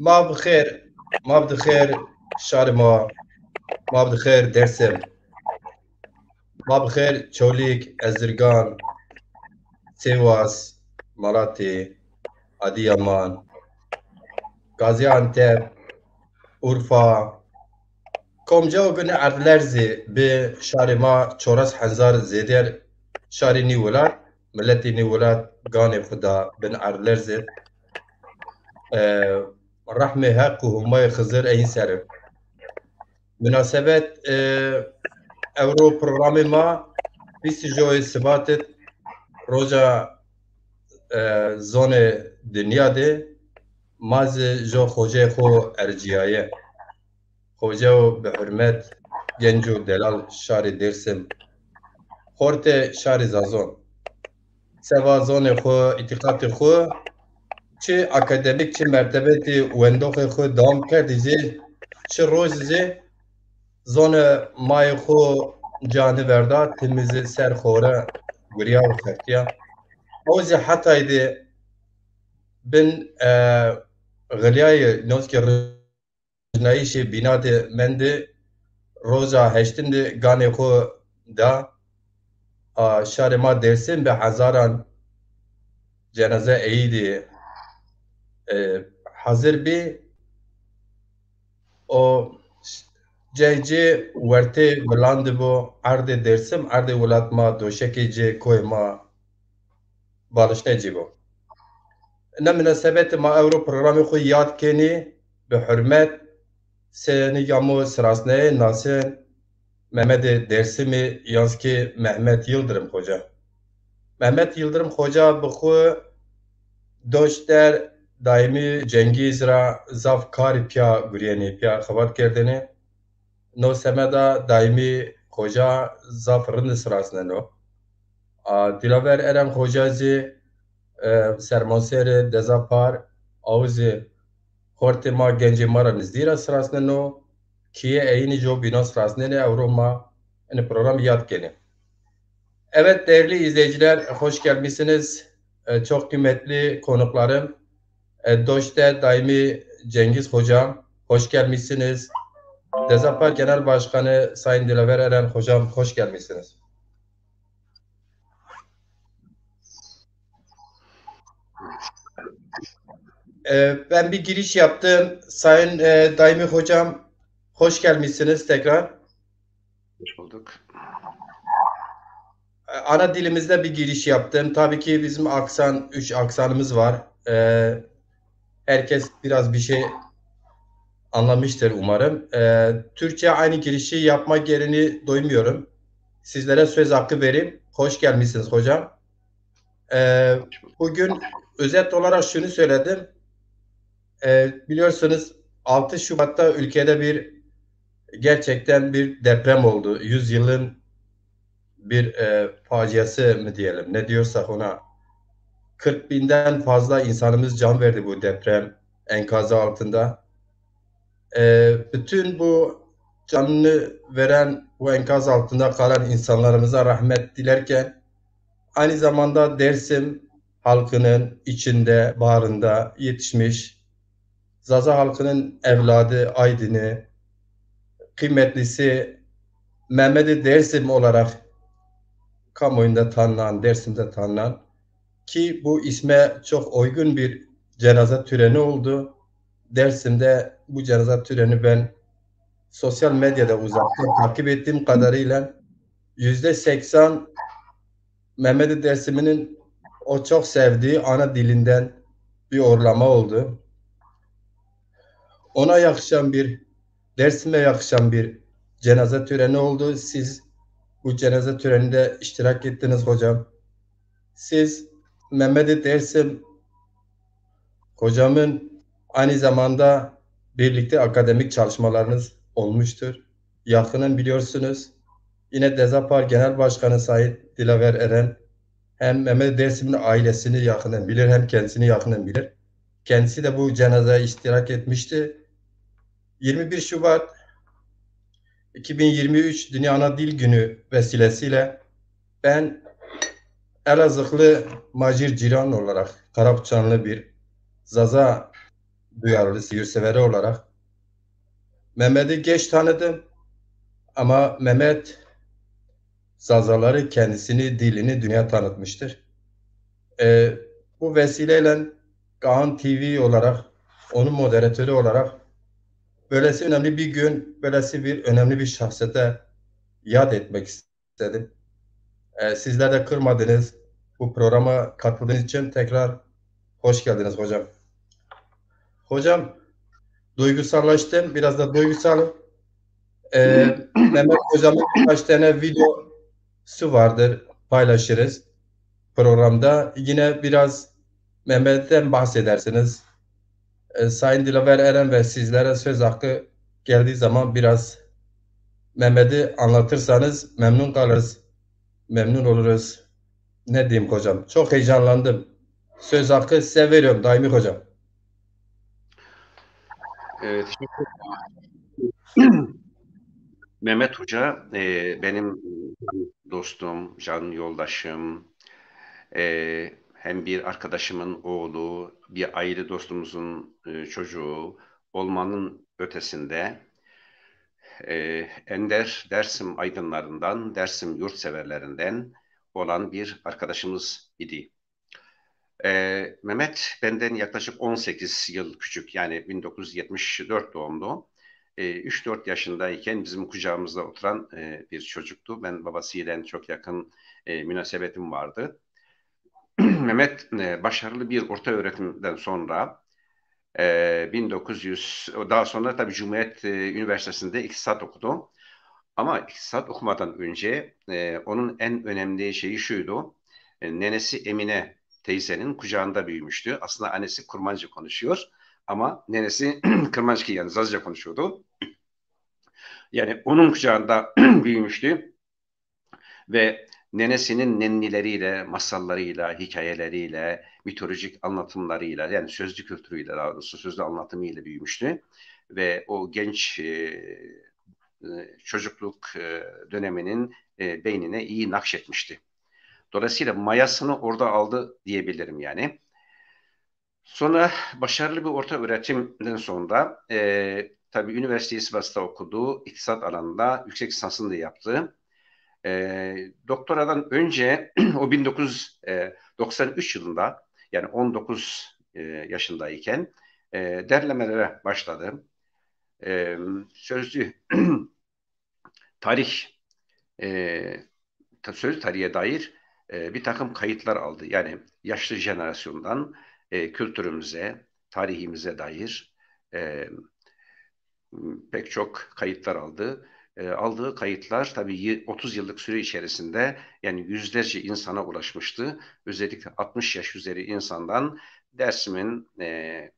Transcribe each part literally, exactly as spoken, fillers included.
Ma bi xêr, ma bi xêr şarê ma, ma bi xêr Dêrsim, ma bi xêr Çolîg, Ezirgan, Sêwas, Malatî, Adîyaman, Gazîantep, Urfa, komca û gunê erdlerzî bi şarê ma çoras hezar zêder şarê nî welat, miletê nî welat ganê xwu da bin erdlerzî. E, rehmê Heq û Humayê Xizir eyin ser in. Minasebet, e, ewro programê ma vîst û joyê Sibat id, roja, e, zonê dinya de ma zî jo xoceyê xo ercîyaye. Xoceyo bi hurmet, genco delal şarê Dêrsim, xortê şarê Zazon. Seva zonê xwu, îtîqatê xwu, çi akademîk, çi mertebetî wendoxê xwu dewam kerdî zî, çi roj zî zonê mayê xwu ca niverda, timî zî ser xore gurîya û xeftîya. O zî hetay de bin, e, xilîyayê, noskê rijnayîşê bîna de mendî, roja heştin de ganê xwu da. A, şarê ma Dêrsim bi hezaran cenaze eyîdî, e, hazir bî. O cey ci wertê vilan de bo, erdê Dêrsim, erdê welat ma, doşekê ci, koyê ma, baliştê ci bo. Ina minasebetî ma ewro programê xwu yad kenî, bi hurmet, senî yamo sirasneyê nasên Mehmedê Dêrsimî, yan zî ki Mehmet Yildirim Xoca. Mehmet Yildirim Xoca bi xwu doşter Daîmî Cengîz ra zaf karî pîya gurîyenî, pîya xebat kerdêne. No semeda Daîmî Xoca zaf rind sirasneno. A, Dilaver Eren Xoca zî, e, sermaserê Deza Par, aw zî xortê ma, gencê ma ra nizdî ra sirasneno. Kîyê eyînî jo bînan sirasnenê, ewro ma enê program yad kenê. Evet, değerli izleyiciler, hoş gelmişsiniz. E, çok kıymetli konuklarım, e, Doşte Daimi Cengiz Hocam, hoş gelmişsiniz. Deza Par Genel Başkanı Sayın Dilaver Eren Hocam, hoş gelmişsiniz. E, ben bir giriş yaptım. Sayın, e, Daimi Hocam, hoş gelmişsiniz tekrar. Hoş bulduk. Ana dilimizde bir giriş yaptım. Tabii ki bizim aksan, üç aksanımız var. Ee, herkes biraz bir şey anlamıştır umarım. Ee, Türkçe aynı girişi yapma gereğini duymuyorum. Sizlere söz hakkı vereyim. Hoş gelmişsiniz hocam. Ee, bugün özet olarak şunu söyledim. Ee, biliyorsunuz, altı Şubat'ta ülkede bir, gerçekten bir deprem oldu. Yüzyılın bir, e, faciası mı diyelim, ne diyorsak ona. Kırk binden fazla insanımız can verdi bu deprem enkazı altında. E, bütün bu canını veren, bu enkaz altında kalan insanlarımıza rahmet dilerken, aynı zamanda Dersim halkının içinde, bağrında yetişmiş, Zaza halkının evladı, aydını, kıymetlisi Mehmedi Dersim olarak kamuoyunda tanınan, Dersim'de tanınan, ki bu isme çok uygun bir cenaze töreni oldu. Dersim'de bu cenaze töreni, ben sosyal medyada uzaktan takip ettiğim kadarıyla, yüzde seksen Mehmedi Dersim'inin o çok sevdiği ana dilinden bir uğurlama oldu. Ona yakışan bir, Dersim'e yakışan bir cenaze töreni oldu. Siz bu cenaze töreninde iştirak ettiniz hocam. Siz Mehmedi Dersim hocamın aynı zamanda birlikte akademik çalışmalarınız olmuştur. Yakının biliyorsunuz. Yine Deza Par Genel Başkanı Sayın Dilaver Eren hem Mehmedi Dersim'in ailesini yakından bilir, hem kendisini yakından bilir. Kendisi de bu cenazeye iştirak etmişti. Yirmi bir Şubat iki bin yirmi üç Dünya Ana Dil Günü vesilesiyle ben Elazığlı macir ciran olarak, Karabükçanlı bir Zaza duyarlısı, yurtsever olarak. Mehmet'i geç tanıdım ama Mehmet Zazaları, kendisini, dilini dünya tanıtmıştır. E, bu vesileyle Kaan T V olarak, onun moderatörü olarak böylesi önemli bir gün, böylesi bir önemli bir şahsiyete yad etmek istedim. E, sizler de kırmadınız. Bu programa katıldığınız için tekrar hoş geldiniz hocam. Hocam, duygusallaştım. Biraz da duygusalım. E, Mehmet hocamın birkaç tane videosu vardır. Paylaşırız programda. Yine biraz Mehmet'ten bahsedersiniz. E, Sayın Dilaver Eren ve sizlere söz hakkı geldiği zaman biraz Mehmet'i anlatırsanız memnun kalırız, memnun oluruz. Ne diyeyim hocam? Çok heyecanlandım. Söz hakkı size veriyorum, Daimi hocam. Evet, teşekkür ederim. Mehmet Hoca, e, benim dostum, can yoldaşım, e, hem bir arkadaşımın oğlu, bir aile dostumuzun e, çocuğu olmanın ötesinde e, ender Dersim aydınlarından, Dersim yurtseverlerinden olan bir arkadaşımız idi. E, Mehmet benden yaklaşık on sekiz yıl küçük, yani bin dokuz yüz yetmiş dört doğumlu. E, üç dört yaşındayken bizim kucağımızda oturan e, bir çocuktu. Ben babasıyla çok yakın e, münasebetim vardı. Mehmet e, başarılı bir orta öğretimden sonra e, bin dokuz yüz, o daha sonra tabii Cumhuriyet e, Üniversitesi'nde iktisat okudu. Ama iktisat okumadan önce e, onun en önemli şeyi şuydu. E, nenesi Emine teyzenin kucağında büyümüştü. Aslında annesi Kurmancı konuşuyor ama nenesi Kırmançki, yani Zazaca konuşuyordu. Yani onun kucağında büyümüştü ve nenesinin nennileriyle, masallarıyla, hikayeleriyle, mitolojik anlatımlarıyla, yani sözlü kültürüyle, daha doğrusu sözlü anlatımıyla büyümüştü. Ve o genç e, e, çocukluk e, döneminin e, beynine iyi nakşetmişti. Dolayısıyla mayasını orada aldı diyebilirim yani. Sonra başarılı bir orta öğretimden sonra e, tabii üniversiteyi Sivas'ta okudu. İktisat alanında yüksek lisansını da yaptı. E, doktoradan önce o bin dokuz yüz doksan üç yılında, yani on dokuz e, yaşındayken e, derlemelere başladı. E, sözlü tarih e, ta- sözlü tarihe dair e, bir takım kayıtlar aldı. Yani yaşlı jenerasyondan e, kültürümüze, tarihimize dair e, pek çok kayıtlar aldı. E, aldığı kayıtlar tabii y- otuz yıllık süre içerisinde yani yüzlerce insana ulaşmıştı. Özellikle altmış yaş üzeri insandan Dersim'in e,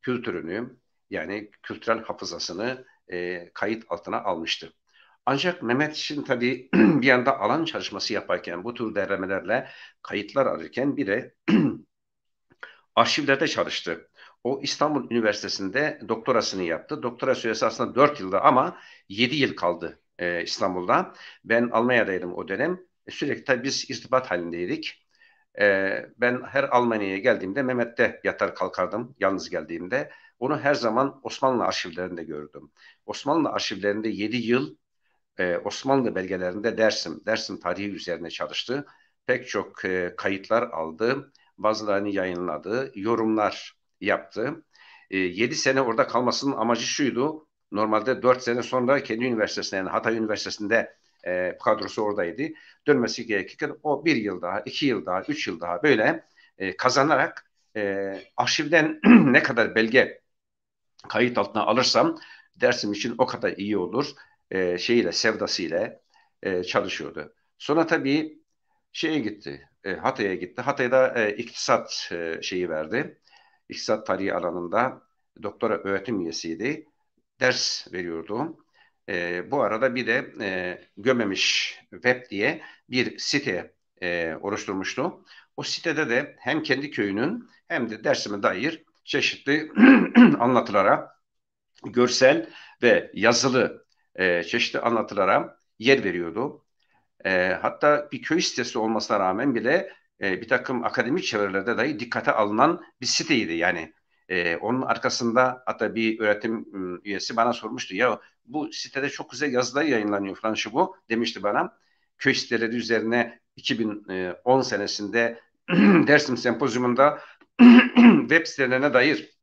kültürünü, yani kültürel hafızasını e, kayıt altına almıştı. Ancak Mehmet için tabii bir yanda alan çalışması yaparken, bu tür derlemelerle kayıtlar alırken bir de arşivlerde çalıştı. O İstanbul Üniversitesi'nde doktorasını yaptı. Doktora süresi aslında dört yıldı ama yedi yıl kaldı e, İstanbul'da. Ben Almanya'daydım o dönem. E, sürekli tabii biz irtibat halindeydik. E, ben her Almanya'ya geldiğimde Mehmet'te yatar kalkardım yalnız geldiğimde. Onu her zaman Osmanlı arşivlerinde gördüm. Osmanlı arşivlerinde yedi yıl e, Osmanlı belgelerinde Dersim, Dersim tarihi üzerine çalıştı. Pek çok e, kayıtlar aldı, bazılarını yayınladı, yorumlar yaptı. E, yedi sene orada kalmasının amacı şuydu. Normalde dört sene sonra kendi üniversitesinde, yani Hatay Üniversitesi'nde e, kadrosu oradaydı. Dönmesi gerekirken o bir yıl daha, iki yıl daha, üç yıl daha böyle e, kazanarak e, arşivden ne kadar belge kayıt altına alırsam Dersim için o kadar iyi olur e, şeyiyle, sevdasıyla e, çalışıyordu. Sonra tabii şeye gitti, e, Hatay'a gitti. Hatay'da e, iktisat e, şeyi verdi. İktisat tarihi alanında doktora öğretim üyesiydi. Ders veriyordu. E, bu arada bir de e, Gömemiş Web diye bir site e, oluşturmuştu. O sitede de hem kendi köyünün hem de Dersim'e dair çeşitli anlatılara, görsel ve yazılı e, çeşitli anlatılara yer veriyordu. E, hatta bir köy sitesi olmasına rağmen bile e, bir takım akademik çevrelerde dahi dikkate alınan bir siteydi. Yani E, onun arkasında hatta bir öğretim, m, üyesi bana sormuştu. Ya bu sitede çok güzel yazılar yayınlanıyor falan şu bu demişti bana. Köy siteleri üzerine iki bin on senesinde Dersim Sempozyumunda web sitelerine dair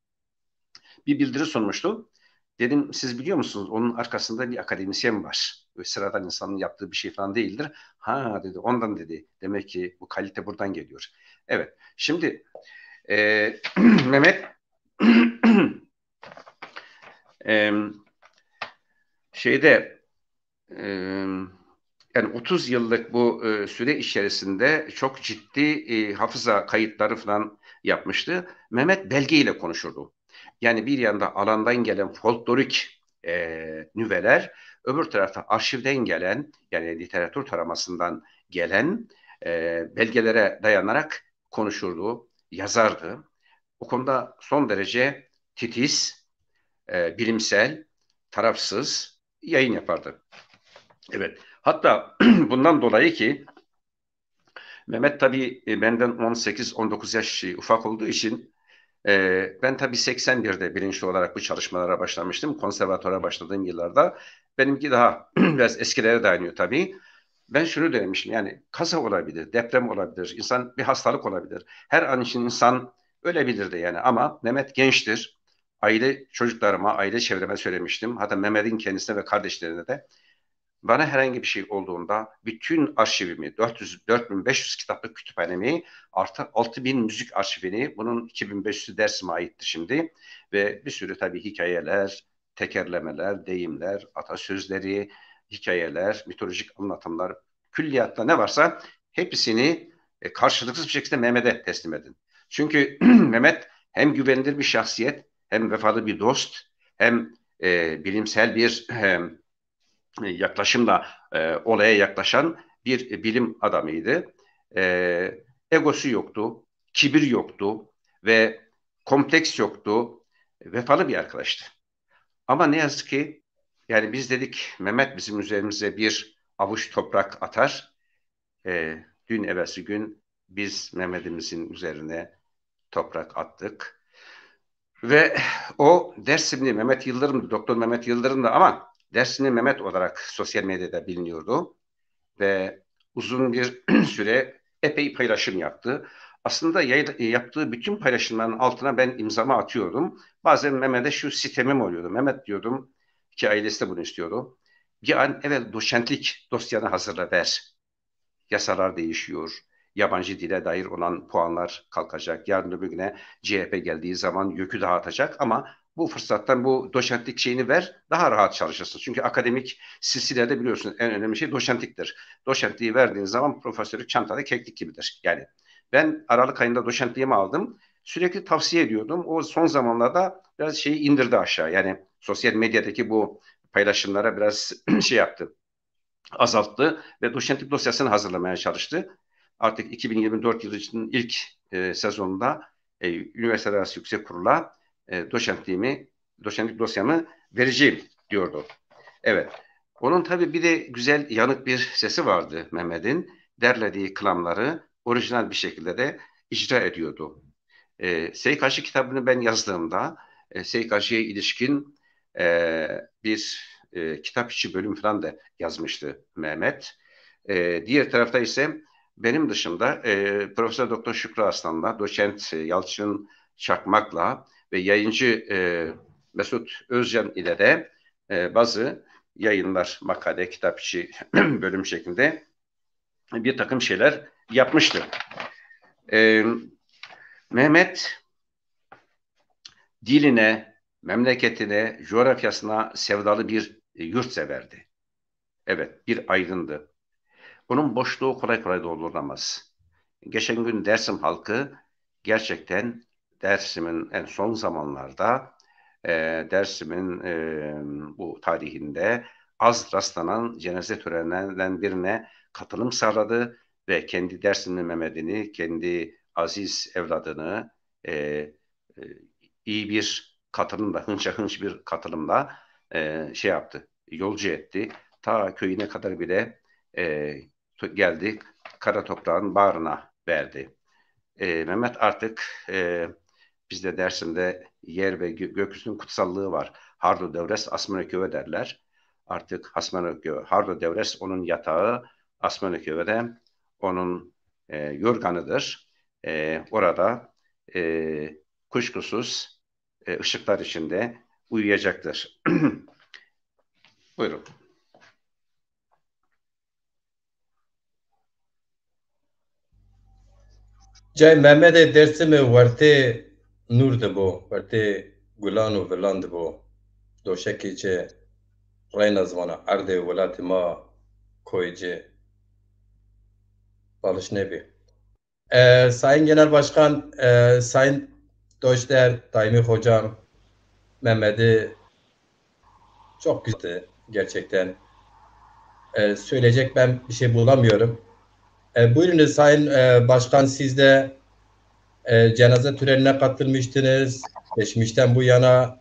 bir bildiri sunmuştu. Dedim, siz biliyor musunuz? Onun arkasında bir akademisyen var. Böyle sıradan insanın yaptığı bir şey falan değildir. Ha dedi, ondan dedi. Demek ki bu kalite buradan geliyor. Evet, şimdi e, Mehmet e, şeyde e, yani otuz yıllık bu e, süre içerisinde çok ciddi e, hafıza kayıtları falan yapmıştı. Mehmet belgeyle konuşurdu. Yani bir yanda alandan gelen folklorik e, nüveler, öbür tarafta arşivden gelen, yani literatür taramasından gelen e, belgelere dayanarak konuşurdu, yazardı. O konuda son derece titiz, e, bilimsel, tarafsız yayın yapardı. Evet. Hatta bundan dolayı ki Mehmet tabii e, benden on sekiz on dokuz yaş ufak olduğu için e, ben tabii seksen birde bilinçli olarak bu çalışmalara başlamıştım. Konservatuvara başladığım yıllarda. Benimki daha biraz eskilere dayanıyor tabii. Ben şunu demiştim, yani kaza olabilir, deprem olabilir, insan bir hastalık olabilir. Her an için insan ölebilirdi yani, ama Mehmet gençtir. Aile çocuklarıma, aile çevreme söylemiştim. Hatta Mehmet'in kendisine ve kardeşlerine de. Bana herhangi bir şey olduğunda bütün arşivimi, dört yüz, dört bin beş yüz kitaplık kütüphanemi artı altı bin müzik arşivini, bunun iki bin beş yüzü Dersim'e aitti şimdi, ve bir sürü tabii hikayeler, tekerlemeler, deyimler, atasözleri, hikayeler, mitolojik anlatımlar, külliyatta ne varsa hepsini e, karşılıksız bir şekilde Mehmet'e teslim edin. Çünkü Mehmet hem güvenilir bir şahsiyet, hem vefalı bir dost, hem e, bilimsel bir e, yaklaşımla e, olaya yaklaşan bir bilim adamıydı. E, egosu yoktu, kibir yoktu ve kompleks yoktu. Vefalı bir arkadaştı. Ama ne yazık ki yani biz dedik, Mehmet bizim üzerimize bir avuç toprak atar. E, dün evvelsi gün biz Mehmet'imizin üzerine toprak attık. Ve o Dersimli Mehmet Yıldırım'dı, Doktor Mehmet Yıldırım'dı, ama Dersimli Mehmet olarak sosyal medyada biliniyordu. Ve uzun bir süre epey paylaşım yaptı. Aslında yayın, yaptığı bütün paylaşımların altına ben imzamı atıyordum. Bazen Mehmet'e şu sitemim oluyordu. Mehmet diyordum ki ailesi de bunu istiyordu. Bir an evvel doçentlik dosyanı hazırla ver. Yasalar değişiyor. Yabancı dile dair olan puanlar kalkacak. Yarın öbür güne C H P geldiği zaman YÖK'ü dağıtacak ama bu fırsattan bu doçentlik şeyini ver, daha rahat çalışırsın. Çünkü akademik silsilede biliyorsun en önemli şey doçentliktir. Doçentliği verdiğin zaman profesörlük çantada keklik gibidir. Yani ben Aralık ayında doçentliğimi aldım. Sürekli tavsiye ediyordum. O son zamanlarda biraz şeyi indirdi aşağı. Yani sosyal medyadaki bu paylaşımlara biraz şey yaptı, azalttı ve doçentlik dosyasını hazırlamaya çalıştı. Artık iki bin yirmi dört yılı için ilk e, sezonunda e, Üniversiteler Arası Yüksek Kurul'a e, doçentliğimi, doçentlik dosyamı vereceğim diyordu. Evet. Onun tabii bir de güzel yanık bir sesi vardı Mehmet'in. Derlediği kılamları orijinal bir şekilde de icra ediyordu. E, Seykaşı kitabını ben yazdığımda e, Seykaşı'ya ilişkin e, bir e, kitap içi bölüm falan da yazmıştı Mehmet. E, diğer tarafta ise benim dışında e, Profesör Doktor Şükrü Aslan'la, Doçent e, Yalçın Çakmak'la ve yayıncı e, Mesut Özcan ile de e, bazı yayınlar, makale, kitap içi bölüm şeklinde bir takım şeyler yapmıştı. E, Mehmet diline, memleketine, coğrafyasına sevdalı bir e, yurtseverdi. Evet, bir aydındı. Onun boşluğu kolay kolay doldurulamaz. Geçen gün Dersim halkı gerçekten Dersim'in en son zamanlarda e, Dersim'in e, bu tarihinde az rastlanan cenaze törenlerinden birine katılım sağladı ve kendi Dersimli Mehmet'ini, kendi aziz evladını e, e, iyi bir katılımla, hınça hınç bir katılımla e, şey yaptı, yolcu etti. Ta köyüne kadar bile e, geldi, kara toprağın bağrına verdi. E, Mehmet artık e, bizde Dersim'de yer ve gö- gökyüzünün kutsallığı var. Hardo Devres Asmanoköve derler. Artık Asmanoköve, Hardo Devres onun yatağı, Asmanoköve'de onun e, yorganıdır. E, orada e, kuşkusuz e, ışıklar içinde uyuyacaktır. Buyurun. Cay Memedê Dêrsimî wertê nûr de bo, wertê gulan û vilan de bo. Doşekê ci reyna ziwana erdê welatê ma, koyê ci balış nebî. E, Sayın Genel Başkan, e, Sayın Doçder, Daimi Hocam, Mehmet'i çok güzeldi gerçekten. E, söyleyecek ben bir şey bulamıyorum. E, buyurunuz Sayın e, Başkan, siz de e, cenaze törenine katılmıştınız. Geçmişten bu yana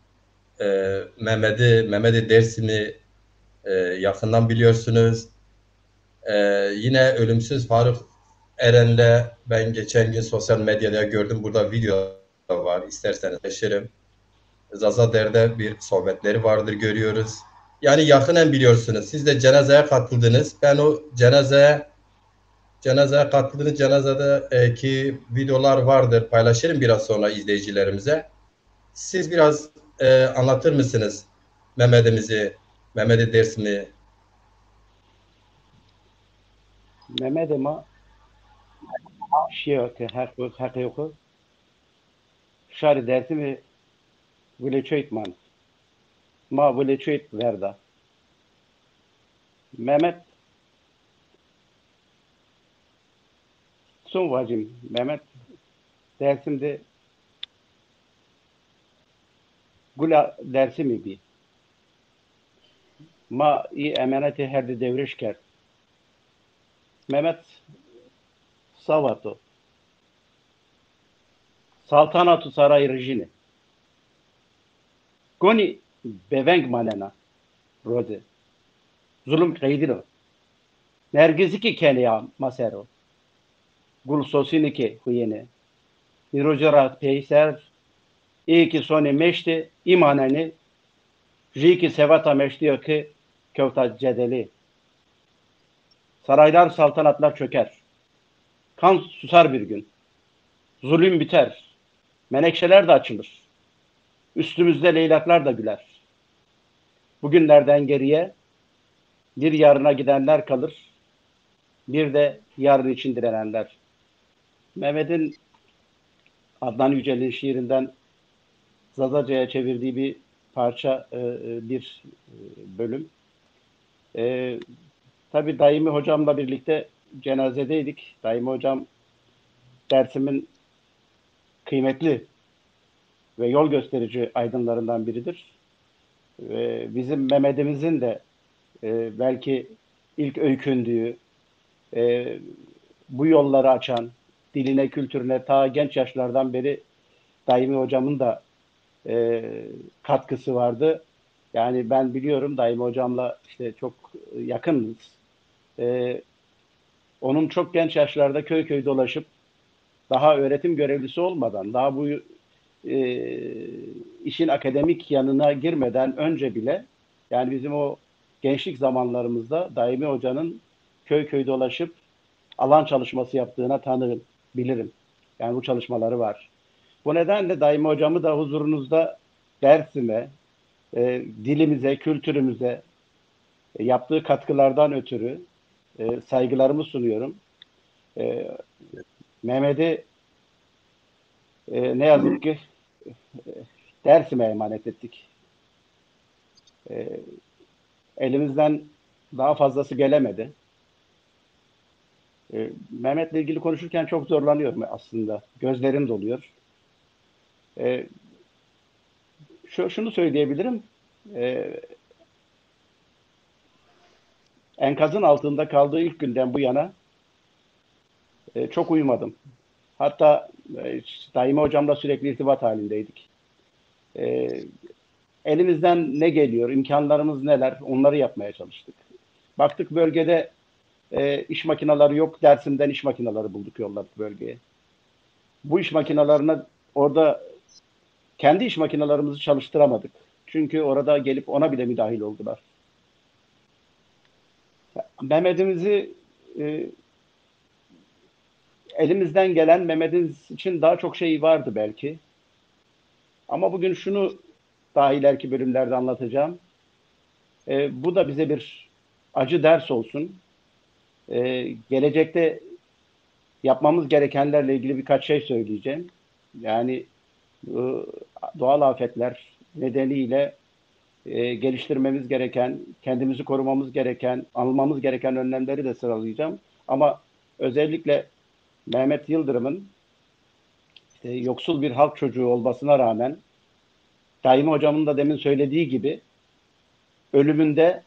e, Mehmet'i, Mehmet'i Dersim'i e, yakından biliyorsunuz. E, yine ölümsüz Faruk Eren'le ben geçen gün sosyal medyada gördüm. Burada video da var. İsterseniz paylaşırım. Zaza Der'de bir sohbetleri vardır, görüyoruz. Yani yakınen biliyorsunuz. Siz de cenazeye katıldınız. Ben o cenazeye cenazeye katıldınız. Cenazedeki videolar vardır. Paylaşırım biraz sonra izleyicilerimize. Siz biraz e, anlatır mısınız Mehmet'imizi, Mehmet'i Dersim'i? Mehmet'e ma şiyo ke heq, heq yoku. Şarî Dêrsimî Wilêçoyît mand. Ma Wilêçoyît verda. Mehmet, çon vacîm, Mehmet Dêrsim de gula Dêrsimî bî. Ma î emanetê her di dewrêş kerd. Mehmet sawato. Saltanat û sarayî rijîne. Gonî beveng manena roze. Zulum qeydîno. Nergizî kî kenê ya ma ser o. Gul sosînî kî huyêne. Nîroce ra peyser ê kî sonê meştî î manenê, jî kî sevata meştî yo kî kewta cedelî. Saraylar, saltanatlar çöker. Kan susar bir gün. Zulüm biter. Menekşeler de açılır. Üstümüzde leylaklar da güler. Bugünlerden geriye bir yarına gidenler kalır, bir de yarın için direnenler. Mehmet'in Adnan Yücel'in şiirinden Zazaca'ya çevirdiği bir parça, e, e, bir e, bölüm. E, tabii Daimi hocamla birlikte cenazedeydik. Daimi hocam Dersim'in kıymetli ve yol gösterici aydınlarından biridir. Ve bizim Mehmet'imizin de e, belki ilk öykündüğü, e, bu yolları açan, diline, kültürüne ta genç yaşlardan beri Daimi hocamın da e, katkısı vardı. Yani ben biliyorum Daimi hocamla işte çok yakınız. E, onun çok genç yaşlarda köy köy dolaşıp daha öğretim görevlisi olmadan, daha bu e, işin akademik yanına girmeden önce bile yani bizim o gençlik zamanlarımızda Daimi Hoca'nın köy köy dolaşıp alan çalışması yaptığına tanığım, bilirim. Yani bu çalışmaları var. Bu nedenle Daimi Hocamı da huzurunuzda Dersim'e, e, dilimize, kültürümüze e, yaptığı katkılardan ötürü e, saygılarımı sunuyorum. E, Mehmet'i e, ne yazık ki e, Dersim'e emanet ettik. E, elimizden daha fazlası gelemedi. E, Mehmet'le ilgili konuşurken çok zorlanıyorum aslında. Gözlerim doluyor. E, şu, şunu söyleyebilirim. E, enkazın altında kaldığı ilk günden bu yana e, çok uyumadım. Hatta e, Daimi hocamla sürekli irtibat halindeydik. E, elimizden ne geliyor, imkanlarımız neler, onları yapmaya çalıştık. Baktık bölgede e, iş makineleri yok, Dersim'den iş makineleri bulduk, yolladık bölgeye. Bu iş makinelerine orada Kendi iş makinelerimizi çalıştıramadık. Çünkü orada gelip ona bile müdahil oldular. Mehmet'imizi e, elimizden gelen Mehmet'imiz için daha çok şey vardı belki. Ama bugün şunu daha ileriki bölümlerde anlatacağım. E, bu da bize bir acı ders olsun. E, gelecekte yapmamız gerekenlerle ilgili birkaç şey söyleyeceğim. Yani bu doğal afetler nedeniyle e, geliştirmemiz gereken, kendimizi korumamız gereken, almamız gereken önlemleri de sıralayacağım. Ama özellikle Mehmet Yıldırım'ın işte yoksul bir halk çocuğu olmasına rağmen Daimi hocamın da demin söylediği gibi ölümünde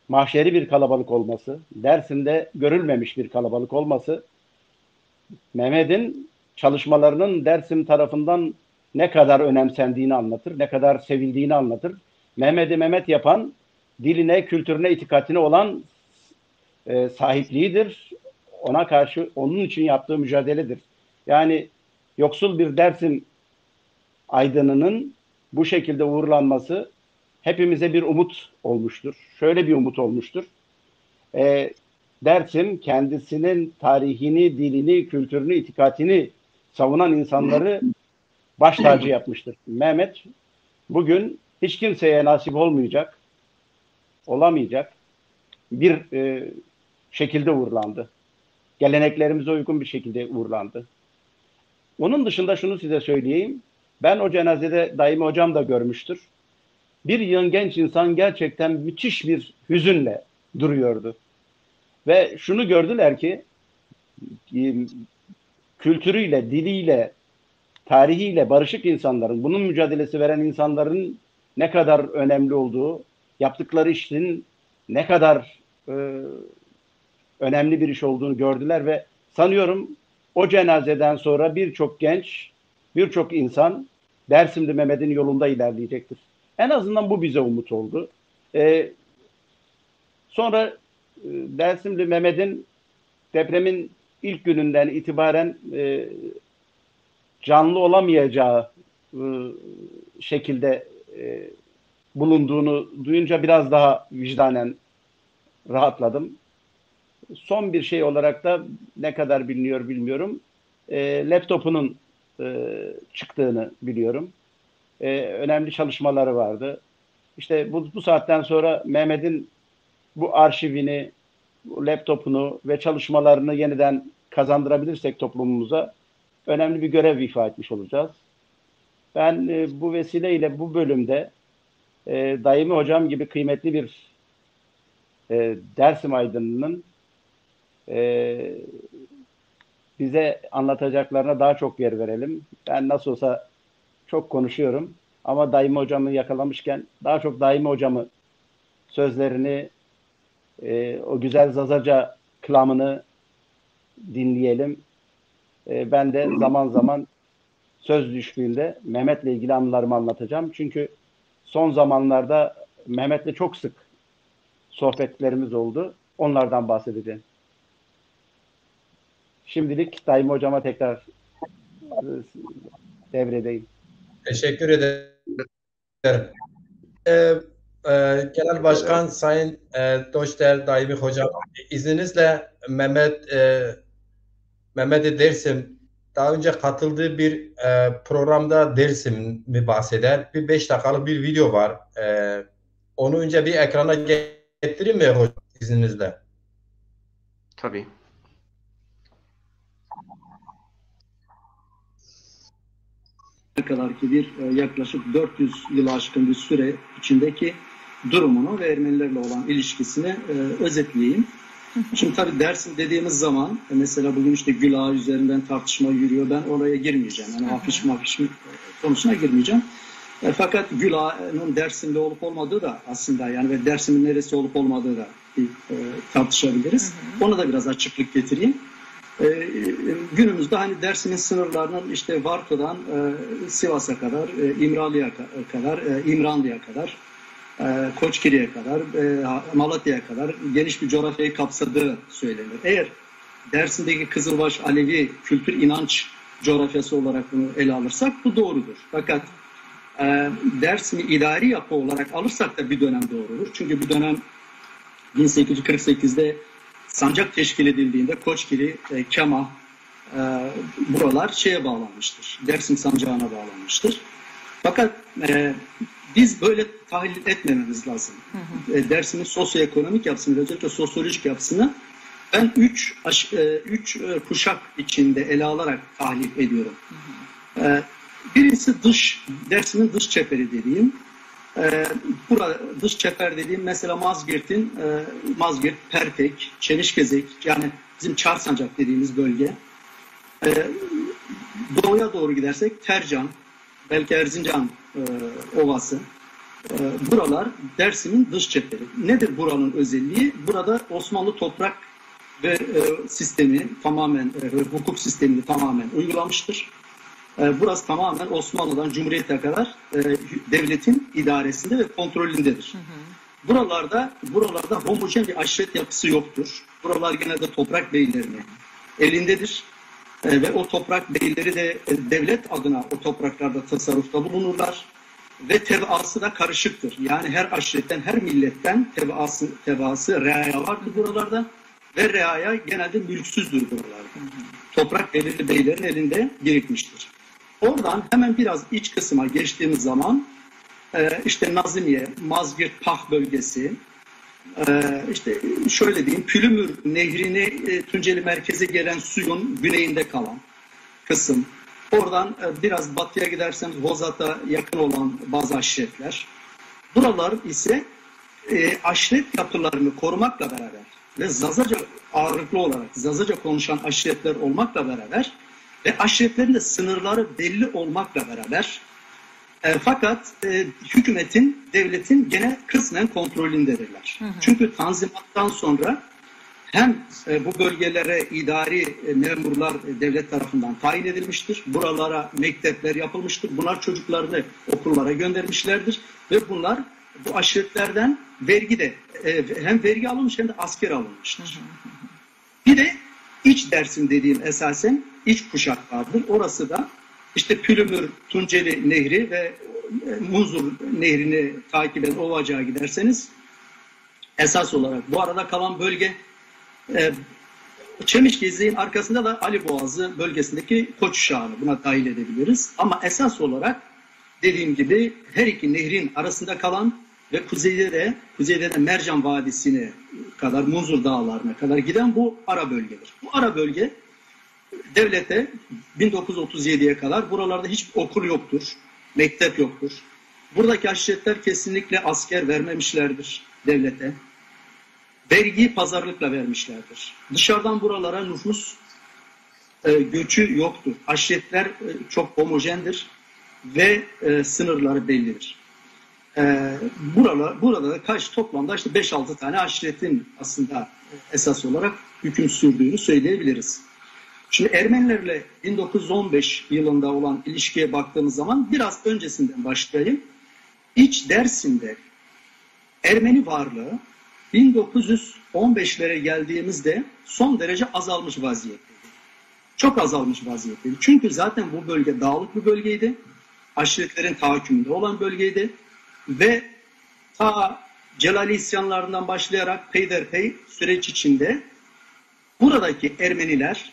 mahşeri bir kalabalık olması, Dersim'de görülmemiş bir kalabalık olması Mehmet'in çalışmalarının Dersim tarafından ne kadar önemsendiğini anlatır, ne kadar sevildiğini anlatır. Mehmet'i Mehmet yapan diline, kültürüne, itikadine olan e, sahipliğidir. Ona karşı, onun için yaptığı mücadeledir. Yani yoksul bir Dersim aydınının bu şekilde uğurlanması hepimize bir umut olmuştur. Şöyle bir umut olmuştur. E, Dersim kendisinin tarihini, dilini, kültürünü, itikadını savunan insanları baş tacı yapmıştır. Mehmet bugün hiç kimseye nasip olmayacak, olamayacak bir e, şekilde uğurlandı. Geleneklerimize uygun bir şekilde uğurlandı. Onun dışında şunu size söyleyeyim. Ben o cenazede Daimi hocam da görmüştür. Bir yığın genç insan gerçekten müthiş bir hüzünle duruyordu. Ve şunu gördüler ki e, kültürüyle, diliyle, tarihiyle barışık insanların, bunun mücadelesi veren insanların ne kadar önemli olduğu, yaptıkları işin ne kadar e, önemli bir iş olduğunu gördüler ve sanıyorum o cenazeden sonra birçok genç, birçok insan Dersimli Mehmet'in yolunda ilerleyecektir. En azından bu bize umut oldu. E, sonra e, Dersimli Mehmet'in depremin ilk gününden itibaren e, canlı olamayacağı e, şekilde e, bulunduğunu duyunca biraz daha vicdanen rahatladım. Son bir şey olarak da ne kadar biliniyor bilmiyorum. E, laptopunun e, çıktığını biliyorum. E, önemli çalışmaları vardı. İşte bu, bu saatten sonra Mehmet'in bu arşivini, bu laptopunu ve çalışmalarını yeniden kazandırabilirsek toplumumuza önemli bir görev ifa etmiş olacağız. Ben e, bu vesileyle bu bölümde e, Daimi hocam gibi kıymetli bir e, Dersim aydınının e, bize anlatacaklarına daha çok yer verelim. Ben nasıl olsa çok konuşuyorum ama Daimi hocamı yakalamışken daha çok Daimi hocamı sözlerini, e, o güzel Zazaca klamını dinleyelim. E, ben de zaman zaman söz düştüğünde Mehmet'le ilgili anılarımı anlatacağım. Çünkü son zamanlarda Mehmet'le çok sık sohbetlerimiz oldu. Onlardan bahsedeceğim. Şimdilik Daimi hocama tekrar e, devredeyim. Teşekkür ederim. E, e, Genel Başkan Sayın e, Doçter Daimi Hocam, izninizle Mehmet e, Mehmet Dersim daha önce katıldığı bir e, programda Dersim'i bahseder. Bir beş dakikalık bir video var. E, onu önce bir ekrana getireyim mi hocam izninizle? Tabii. Kadar ki bir e, yaklaşık dört yüz yıl aşkın bir süre içindeki durumunu ve Ermenilerle olan ilişkisini e, özetleyeyim. Şimdi tabii Dersim dediğimiz zaman e, mesela bugün işte Gül Ağa üzerinden tartışma yürüyor. Ben oraya girmeyeceğim. Yani afiş mafiş konusuna girmeyeceğim. E, fakat Gül Ağa'nın Dersim'de olup olmadığı da aslında yani ve Dersim'in neresi olup olmadığı da bir e, tartışabiliriz. Hı hı. Ona da biraz açıklık getireyim. E, günümüzde hani Dersim'in sınırlarının işte Varto'dan e, Sivas'a kadar, e, İmralı'ya kadar, e, İmranlı'ya kadar, e, Koçgiri'ye kadar, e, Malatya'ya kadar geniş bir coğrafyayı kapsadığı söylenir. Eğer Dersim'deki Kızılbaş Alevi kültür inanç coğrafyası olarak bunu ele alırsak bu doğrudur. Fakat E, Dersim'i idari yapı olarak alırsak da bir dönem doğrudur. Çünkü bir dönem bin sekiz yüz kırk sekizde sancak teşkil edildiğinde Koçgili, e, Kemah, e, buralar şeye bağlanmıştır. Dersim sancağına bağlanmıştır. Fakat e, biz böyle tahlil etmememiz lazım. E, Dersim'in sosyoekonomik yapısını, özellikle sosyolojik yapısını ben üç aş- e, üç e, kuşak içinde ele alarak tahlil ediyorum. E, Birincisi dış Dersim'in dış çeperi dediğim. E, bura dış çeper dediğim mesela Mazgirt'in e, Mazgirt, Pertek, Çemişgezek, yani bizim Çarsancak dediğimiz bölge. E, Doğuya doğru gidersek Tercan, belki Erzincan e, Ovası. E, buralar Dersim'in dış çeperi. Nedir buranın özelliği? Burada Osmanlı toprak ve e, sistemi tamamen, e, hukuk sistemini tamamen uygulamıştır. E, burası tamamen Osmanlı'dan Cumhuriyet'e kadar e, devletin idaresinde ve kontrolündedir. Buralarda buralarda homojen bir aşiret yapısı yoktur. Buralar genelde toprak beylerinin elindedir. E, ve o toprak beyleri de e, devlet adına o topraklarda tasarrufta bulunurlar. Ve tebaası da karışıktır. Yani her aşiretten, her milletten tebaası, tebaası, reaya vardır buralarda. Ve reaya genelde mülksüzdür buralarda. Toprak belirli beylerin elinde birikmiştir. Oradan hemen biraz iç kısma geçtiğimiz zaman e, işte Nazimiye, Mazgirt, Pah bölgesi, e, işte şöyle diyeyim, Pülümür Nehri'ni e, Tunceli merkeze gelen suyun güneyinde kalan kısım. Oradan e, biraz batıya giderseniz Hozat'a yakın olan bazı aşiretler. Buralar ise e, aşiret yapılarını korumakla beraber ve Zazaca ağırlıklı olarak Zazaca konuşan aşiretler olmakla beraber ve aşiretlerin de sınırları belli olmakla beraber e, fakat e, hükümetin, devletin gene kısmen kontrolündedirler. Çünkü Tanzimat'tan sonra hem e, bu bölgelere idari e, memurlar e, devlet tarafından tayin edilmiştir. Buralara mektepler yapılmıştır. Bunlar çocuklarını okullara göndermişlerdir ve bunlar bu aşiretlerden vergi de e, hem vergi alınmış hem de asker alınmıştır. Bir de iç Dersim dediğim esasen iç kuşak vardır. Orası da işte Pülümür, Tunceli Nehri ve e, Munzur Nehri'ni takiben Ovacık'a giderseniz esas olarak bu arada kalan bölge e, Çemişgezek'in arkasında da Ali Boğazı bölgesindeki Koç Uşağı'nı buna dahil edebiliriz. Ama esas olarak dediğim gibi her iki nehrin arasında kalan ve kuzeyde de kuzeyde de Mercan Vadisi'ne kadar, Munzur Dağları'na kadar giden bu ara bölgedir. Bu ara bölge devlete bin dokuz yüz otuz yediye kadar buralarda hiç okul yoktur, mektep yoktur. Buradaki aşiretler kesinlikle asker vermemişlerdir devlete. Vergiyi pazarlıkla vermişlerdir. Dışarıdan buralara nüfus e, göçü yoktur. Aşiretler e, çok homojendir ve e, sınırları bellidir. E, buralar, burada da kaç toplamda işte beş altı tane aşiretin aslında esas olarak hüküm sürdüğünü söyleyebiliriz. Şimdi Ermenilerle bin dokuz yüz on beş yılında olan ilişkiye baktığımız zaman biraz öncesinden başlayayım. İç Dersim'de Ermeni varlığı bin dokuz yüz on beşlere geldiğimizde son derece azalmış vaziyetteydi. Çok azalmış vaziyetteydi. Çünkü zaten bu bölge dağlık bir bölgeydi. Aşiretlerin tahakkümünde olan bölgeydi. Ve ta Celali isyanlarından başlayarak peyderpey süreç içinde buradaki Ermeniler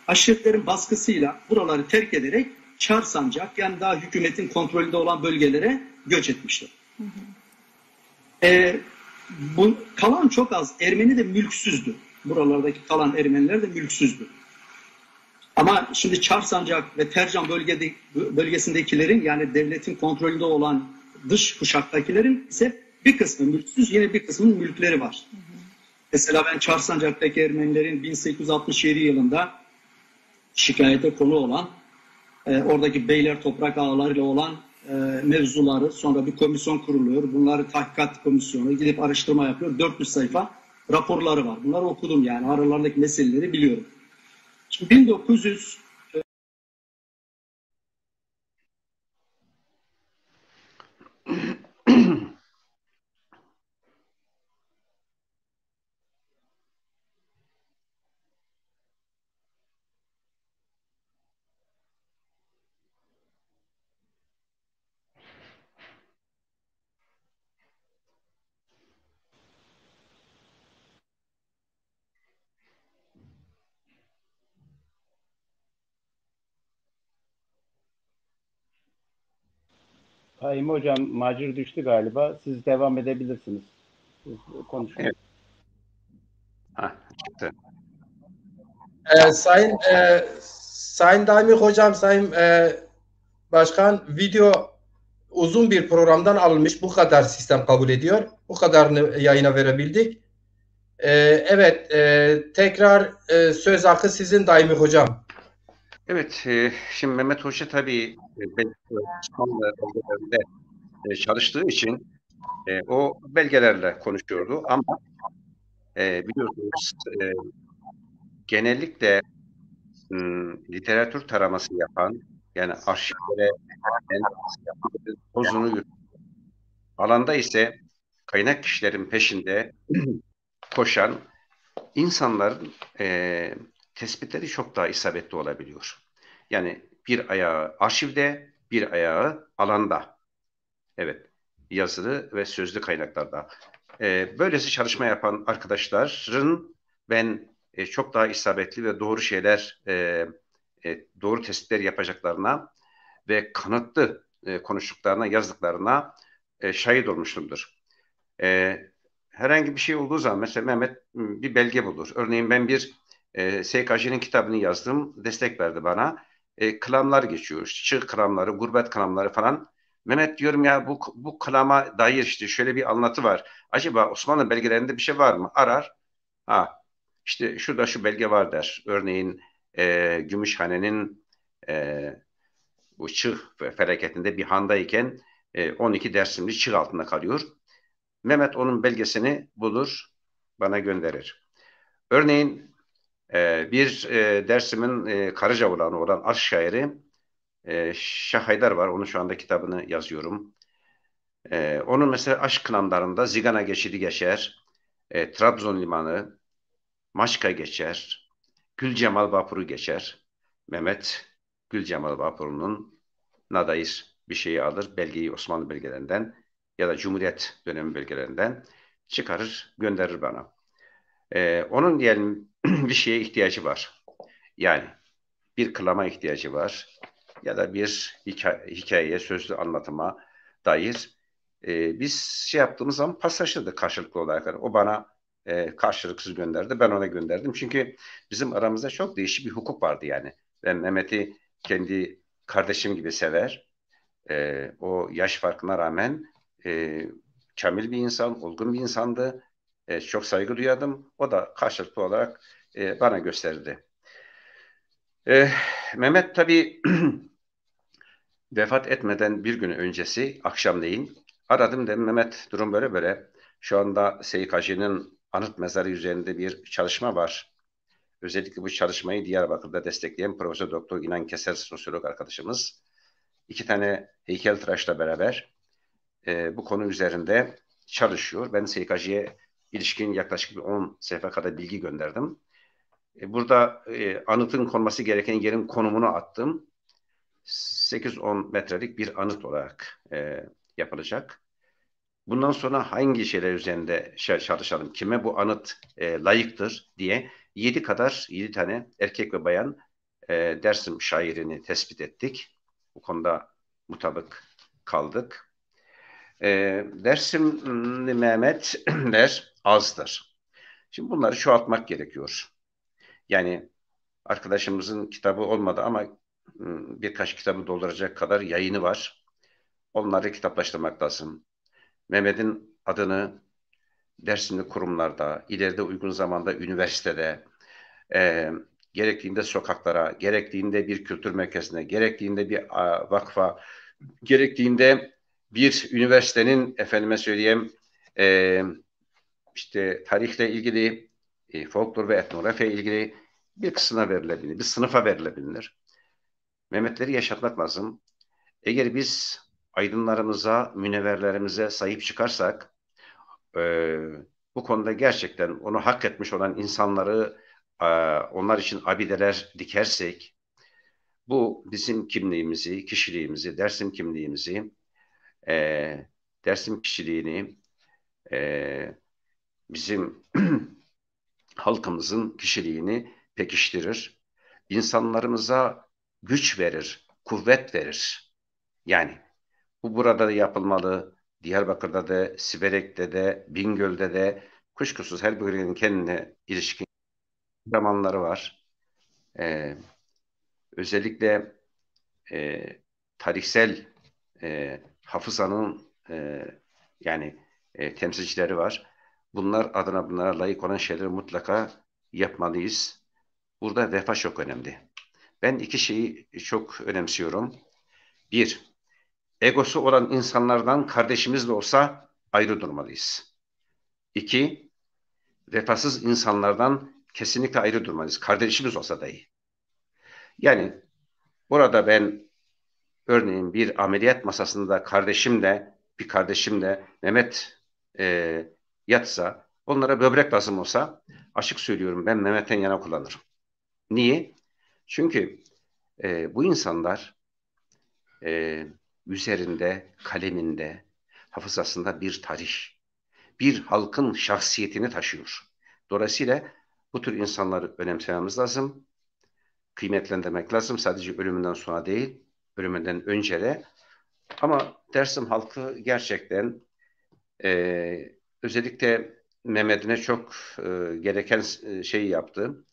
aşiretlerin baskısıyla buraları terk ederek Çarsancak, yani daha hükümetin kontrolünde olan bölgelere göç etmiştir. E, bu kalan çok az Ermeni de mülksüzdü. Buralardaki kalan Ermeniler de mülksüzdü. Ama şimdi Çarsancak ve Tercan bölgede, bölgesindekilerin, yani devletin kontrolünde olan dış kuşaktakilerin ise bir kısmı mülksüz, yine bir kısmının mülkleri var. Mesela ben Çarsancak'taki Ermenilerin bin sekiz yüz altmış yedi yılında şikayete konu olan, e, oradaki beyler toprak ağlarıyla olan e, mevzuları, sonra bir komisyon kuruluyor. Bunları tahkikat komisyonu gidip araştırma yapıyor. Dört yüz sayfa raporları var. Bunları okudum, yani aralarındaki meseleleri biliyorum. Şimdi bin dokuz yüz Daimi Hocam, Macir düştü galiba. Siz devam edebilirsiniz. Siz konuşun. Evet. Ha, çıktı. E, sayın e, Sayın Daimi Hocam, Sayın e, Başkan, video uzun bir programdan alınmış. Bu kadar sistem kabul ediyor. Bu kadarını yayına verebildik. E, evet, e, tekrar e, söz hakkı sizin Daimi Hocam. Evet, e, şimdi Mehmet Hoca tabii e, belki Osmanlı belgelerinde e, çalıştığı için e, o belgelerle konuşuyordu ama e, biliyorsunuz e, genellikle m, literatür taraması yapan, yani arşivlere en tozunu yut- alanda ise kaynak kişilerin peşinde koşan insanların e, tespitleri çok daha isabetli olabiliyor. Yani bir ayağı arşivde, bir ayağı alanda. Evet, yazılı ve sözlü kaynaklarda. E, böylesi çalışma yapan arkadaşların ben e, çok daha isabetli ve doğru şeyler, e, e, doğru tespitler yapacaklarına ve kanıtlı e, konuştuklarına, yazdıklarına e, şahit olmuşumdur. E, herhangi bir şey olduğu zaman mesela Mehmet m, bir belge bulur. Örneğin ben bir e, S K J'nin kitabını yazdım, destek verdi bana. E, kılamlar geçiyor, işte çığ kılamları, gurbet kılamları falan. Mehmet diyorum ya bu bu kılama dair işte şöyle bir anlatı var. Acaba Osmanlı belgelerinde bir şey var mı? Arar. Ha, işte şurada şu belge var der. Örneğin e, Gümüşhane'nin e, bu çığ fe- felaketinde bir handayken e, on iki Dersimli çığ altında kalıyor. Mehmet onun belgesini bulur, bana gönderir. Örneğin e, bir e, Dersim'in e, Karacaoğlan'ı olan aşk şairi e, Şah Haydar var. Onun şu anda kitabını yazıyorum. E, onun mesela aşk kılamlarında Zigana geçidi geçer, e, Trabzon limanı, Maçka geçer, Gül Cemal Vapuru geçer. Mehmet Gül Cemal Vapuru'nun na dair bir şeyi alır, belgeyi Osmanlı belgelerinden ya da Cumhuriyet dönemi belgelerinden çıkarır, gönderir bana. Ee, onun diyelim bir şeye ihtiyacı var. Yani bir kılama ihtiyacı var ya da bir hikaye, hikayeye, sözlü anlatıma dair e, biz şey yaptığımız zaman paslaşırdık karşılıklı olarak. Yani o bana e, karşılıksız gönderdi, ben ona gönderdim. Çünkü bizim aramızda çok değişik bir hukuk vardı yani. Ben Mehmet'i kendi kardeşim gibi sever. E, o yaş farkına rağmen e, kamil bir insan, olgun bir insandı. E, çok saygı duyardım. O da karşılıklı olarak e, bana gösterdi. E, Mehmet tabii vefat etmeden bir gün öncesi akşamleyin aradım, dedim Mehmet, durum böyle böyle. Şu anda Seyit Hacı'nın anıt mezarı üzerinde bir çalışma var. Özellikle bu çalışmayı Diyarbakır'da destekleyen Profesör Doktor İnan Keser sosyolog arkadaşımız iki tane heykeltıraşla beraber e, bu konu üzerinde çalışıyor. Ben Seyit Hacı'ya ilişkin yaklaşık bir on sayfa kadar bilgi gönderdim. E, burada e, anıtın konması gereken yerin konumunu attım. Sekiz on metrelik bir anıt olarak e, yapılacak. Bundan sonra hangi şeyler üzerinde şey, çalışalım, kime bu anıt e, layıktır diye yedi kadar, yedi tane erkek ve bayan e, Dersim şairini tespit ettik. Bu konuda mutabık kaldık. E, Dersimli Mehmetler azdır. Şimdi bunları çoğaltmak gerekiyor. Yani arkadaşımızın kitabı olmadı ama m, birkaç kitabı dolduracak kadar yayını var. Onları kitaplaştırmak lazım. Mehmet'in adını Dersimli kurumlarda, ileride uygun zamanda üniversitede, e, gerektiğinde sokaklara, gerektiğinde bir kültür merkezine, gerektiğinde bir a, vakfa, gerektiğinde bir üniversitenin efendime söyleyeyim e, işte tarihle ilgili, e, folklor ve etnografya ilgili bir kısmına verilebilir, bir sınıfa verilebilir. Mehmetleri yaşatmak lazım. Eğer biz aydınlarımıza, münevverlerimize sahip çıkarsak, e, bu konuda gerçekten onu hak etmiş olan insanları, e, onlar için abideler dikersek, bu bizim kimliğimizi, kişiliğimizi, Dersim kimliğimizi, e, Dersim kişiliğini, e, bizim halkımızın kişiliğini pekiştirir. İnsanlarımıza güç verir, kuvvet verir. Yani Bu burada da yapılmalı. Diyarbakır'da da, Siverek'te de, Bingöl'de de kuşkusuz her bölgenin kendine ilişkin zamanları var. E, özellikle e, tarihsel e, hafızanın e, yani e, temsilcileri var. Bunlar adına bunlara layık olan şeyleri mutlaka yapmalıyız. Burada vefa çok önemli. Ben iki şeyi çok önemsiyorum. Bir, egosu olan insanlardan kardeşimiz de olsa ayrı durmalıyız. İki, vefasız insanlardan kesinlikle ayrı durmalıyız. Kardeşimiz olsa dahi. Yani orada ben örneğin bir ameliyat masasında kardeşim de, bir kardeşim de Mehmet e, yatsa, onlara böbrek lazım olsa, açık söylüyorum, ben Mehmet'ten yana kullanırım. Niye? Çünkü e, bu insanlar e, üzerinde, kaleminde, hafızasında bir tarih, bir halkın şahsiyetini taşıyor. Dolayısıyla bu tür insanları önemsememiz lazım, kıymetlendirmek lazım. Sadece ölümünden sonra değil, ölümünden önce de. Ama Dersim halkı gerçekten e, özellikle Mehmet'ine çok e, gereken e, şeyi yaptı,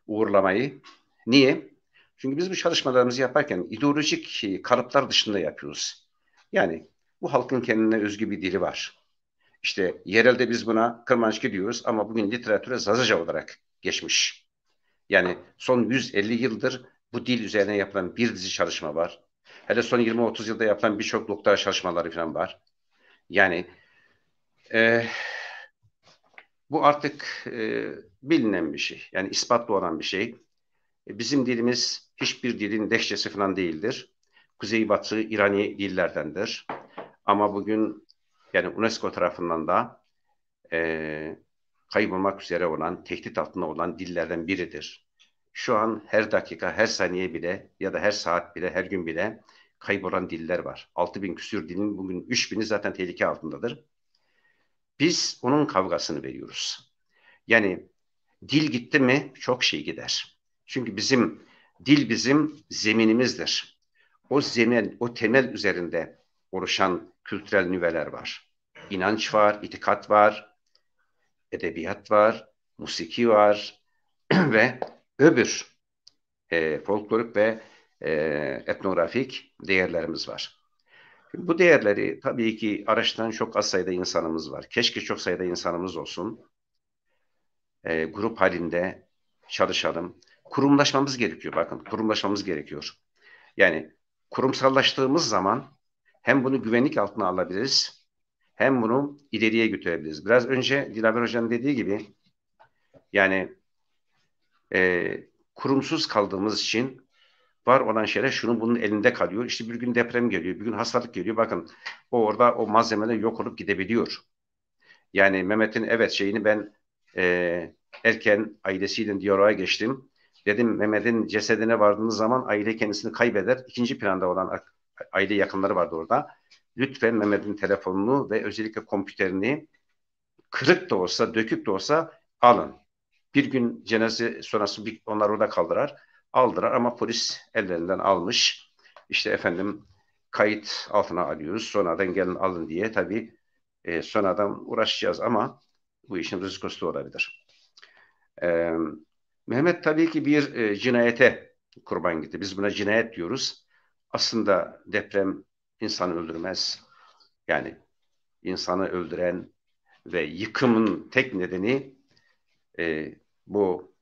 uğurlamayı. Niye? Çünkü biz bu çalışmalarımızı yaparken ideolojik e, kalıplar dışında yapıyoruz. Yani bu halkın kendine özgü bir dili var. İşte yerelde biz buna Kırmançki diyoruz ama bugün literatüre Zazaca olarak geçmiş. Yani son yüz elli yıldır bu dil üzerine yapılan bir dizi çalışma var. Hele son yirmi otuz yılda yapılan birçok doktora çalışmaları falan var. Yani e, bu artık e, bilinen bir şey. Yani ispatlı olan bir şey. E, bizim dilimiz hiçbir dilin lehçesi falan değildir. Kuzeybatı İrani dillerdendir. Ama bugün yani UNESCO tarafından da e, kaybolmak üzere olan, tehdit altında olan dillerden biridir. Şu an her dakika, her saniye bile ya da her saat bile, her gün bile kaybolan diller var. Altı bin küsür dilin bugün üç bini zaten tehlike altındadır. Biz onun kavgasını veriyoruz. Yani dil gitti mi çok şey gider. Çünkü bizim dil bizim zeminimizdir. O zemin, o temel üzerinde oluşan kültürel nüveler var. İnanç var, itikat var, edebiyat var, musiki var ve öbür e, folklorik ve e, etnografik değerlerimiz var. Bu değerleri tabii ki araştıran çok az sayıda insanımız var. Keşke çok sayıda insanımız olsun. E, grup halinde çalışalım. Kurumlaşmamız gerekiyor. Bakın, kurumlaşmamız gerekiyor. Yani kurumsallaştığımız zaman hem bunu güvenlik altına alabiliriz, hem bunu ileriye götürebiliriz. Biraz önce Dilaver Hoca'nın dediği gibi, yani e, kurumsuz kaldığımız için var olan şeyler şunun bunun elinde kalıyor. İşte bir gün deprem geliyor, bir gün hastalık geliyor. Bakın, o orada o malzemeler yok olup gidebiliyor. Yani Mehmet'in, evet, şeyini ben e, erken ailesiyle diyaloğa geçtim. Dedim, Mehmet'in cesedine vardığınız zaman aile kendisini kaybeder. İkinci planda olan ak- aile yakınları vardı orada. Lütfen Mehmet'in telefonunu ve özellikle kompüterini kırık da olsa, dökük de olsa alın. Bir gün cenaze sonrası bir, onlar orada kaldılar. Aldılar ama polis ellerinden almış. İşte efendim, kayıt altına alıyoruz. Sonradan gelin alın diye tabii e, sonradan uğraşacağız ama bu işin rizikosu da olabilir. E, Mehmet tabii ki bir e, cinayete kurban gitti. Biz buna cinayet diyoruz. Aslında deprem insanı öldürmez. Yani insanı öldüren ve yıkımın tek nedeni e, bu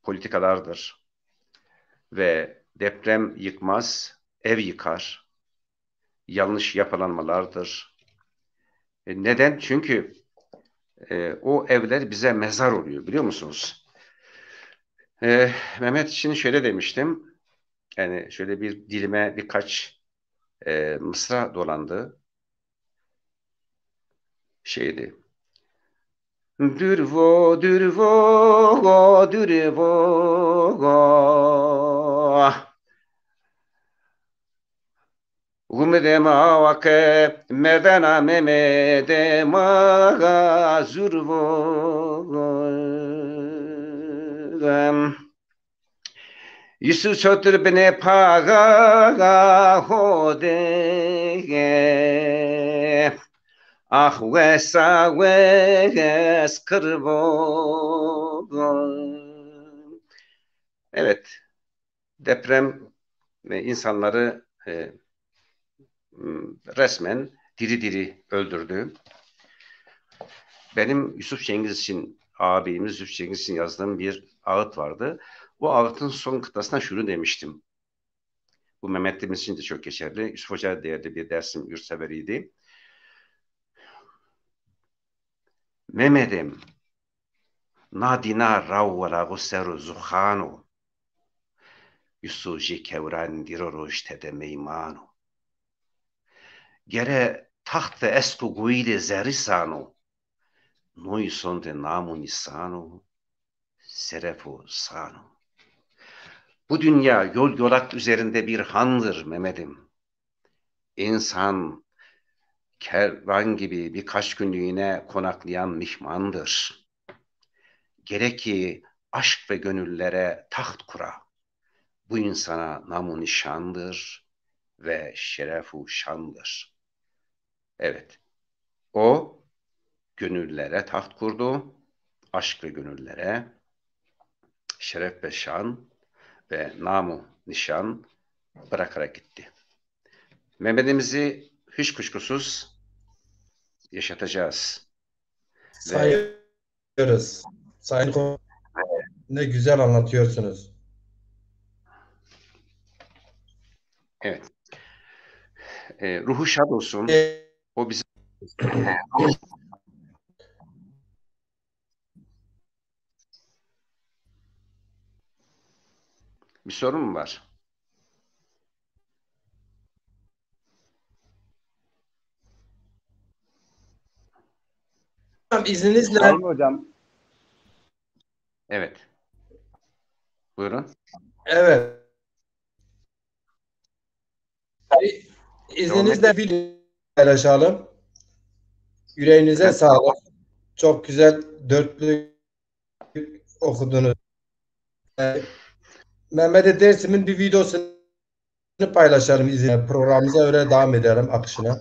politikalardır. Ve deprem yıkmaz, ev yıkar. Yanlış yapılanmalardır. E, neden? Çünkü e, o evler bize mezar oluyor, biliyor musunuz? E, Mehmet için şöyle demiştim. Yani şöyle bir dilime birkaç e, mısra dolandı. Şeydi. Dürvo, dürvo, dürvo. Gumede ma wake merdena Memede ma zurvo. Yusuf çotir binê paga ho de. Ah wesa wes kırbo. Evet, deprem e, insanları e, m, resmen diri diri öldürdü. Benim Yusuf Cengiz için, ağabeyimiz Yusuf Cengiz için yazdığım bir ağıt vardı. Bu ağıtın son kıtasına şunu demiştim. Bu Mehmet'imiz için de çok geçerli. Yusuf Hoca değerli bir Dersim yurtseveriydi. Mehmet'im, na dina raw weraxu ser o zuxano. Yusuf jê kewran diro roj tede meymano. Gere taxt ve esko goyî de zerrî sano. Noy sonde nam û nîsan o, seref û san o. Bu dünya yol yolak üzerinde bir handır Mehmet'im. İnsan kervan gibi birkaç günlüğüne konaklayan mihmandır. Gerek ki aşk ve gönüllere taht kura. Bu insana nam û nişandır ve şeref û şandır. Evet, o gönüllere taht kurdu, aşk ve gönüllere şeref ve şan ve nam û nişan bırakarak gitti. Mehmet'imizi hiç kuşkusuz yaşatacağız. Ve Sayın Sayın Ko- ne güzel anlatıyorsunuz. Evet. E, ruhu şad olsun. O bize bir sorun mu var? Hocam, izninizle. Var mı hocam? Evet. Buyurun. Evet. İzninizle bir paylaşalım. Yüreğinize sağlık. Çok güzel dörtlük okudunuz. Mehmet'e Dersim'in bir videosunu paylaşalım. İzin, programımıza öyle devam edelim akışına.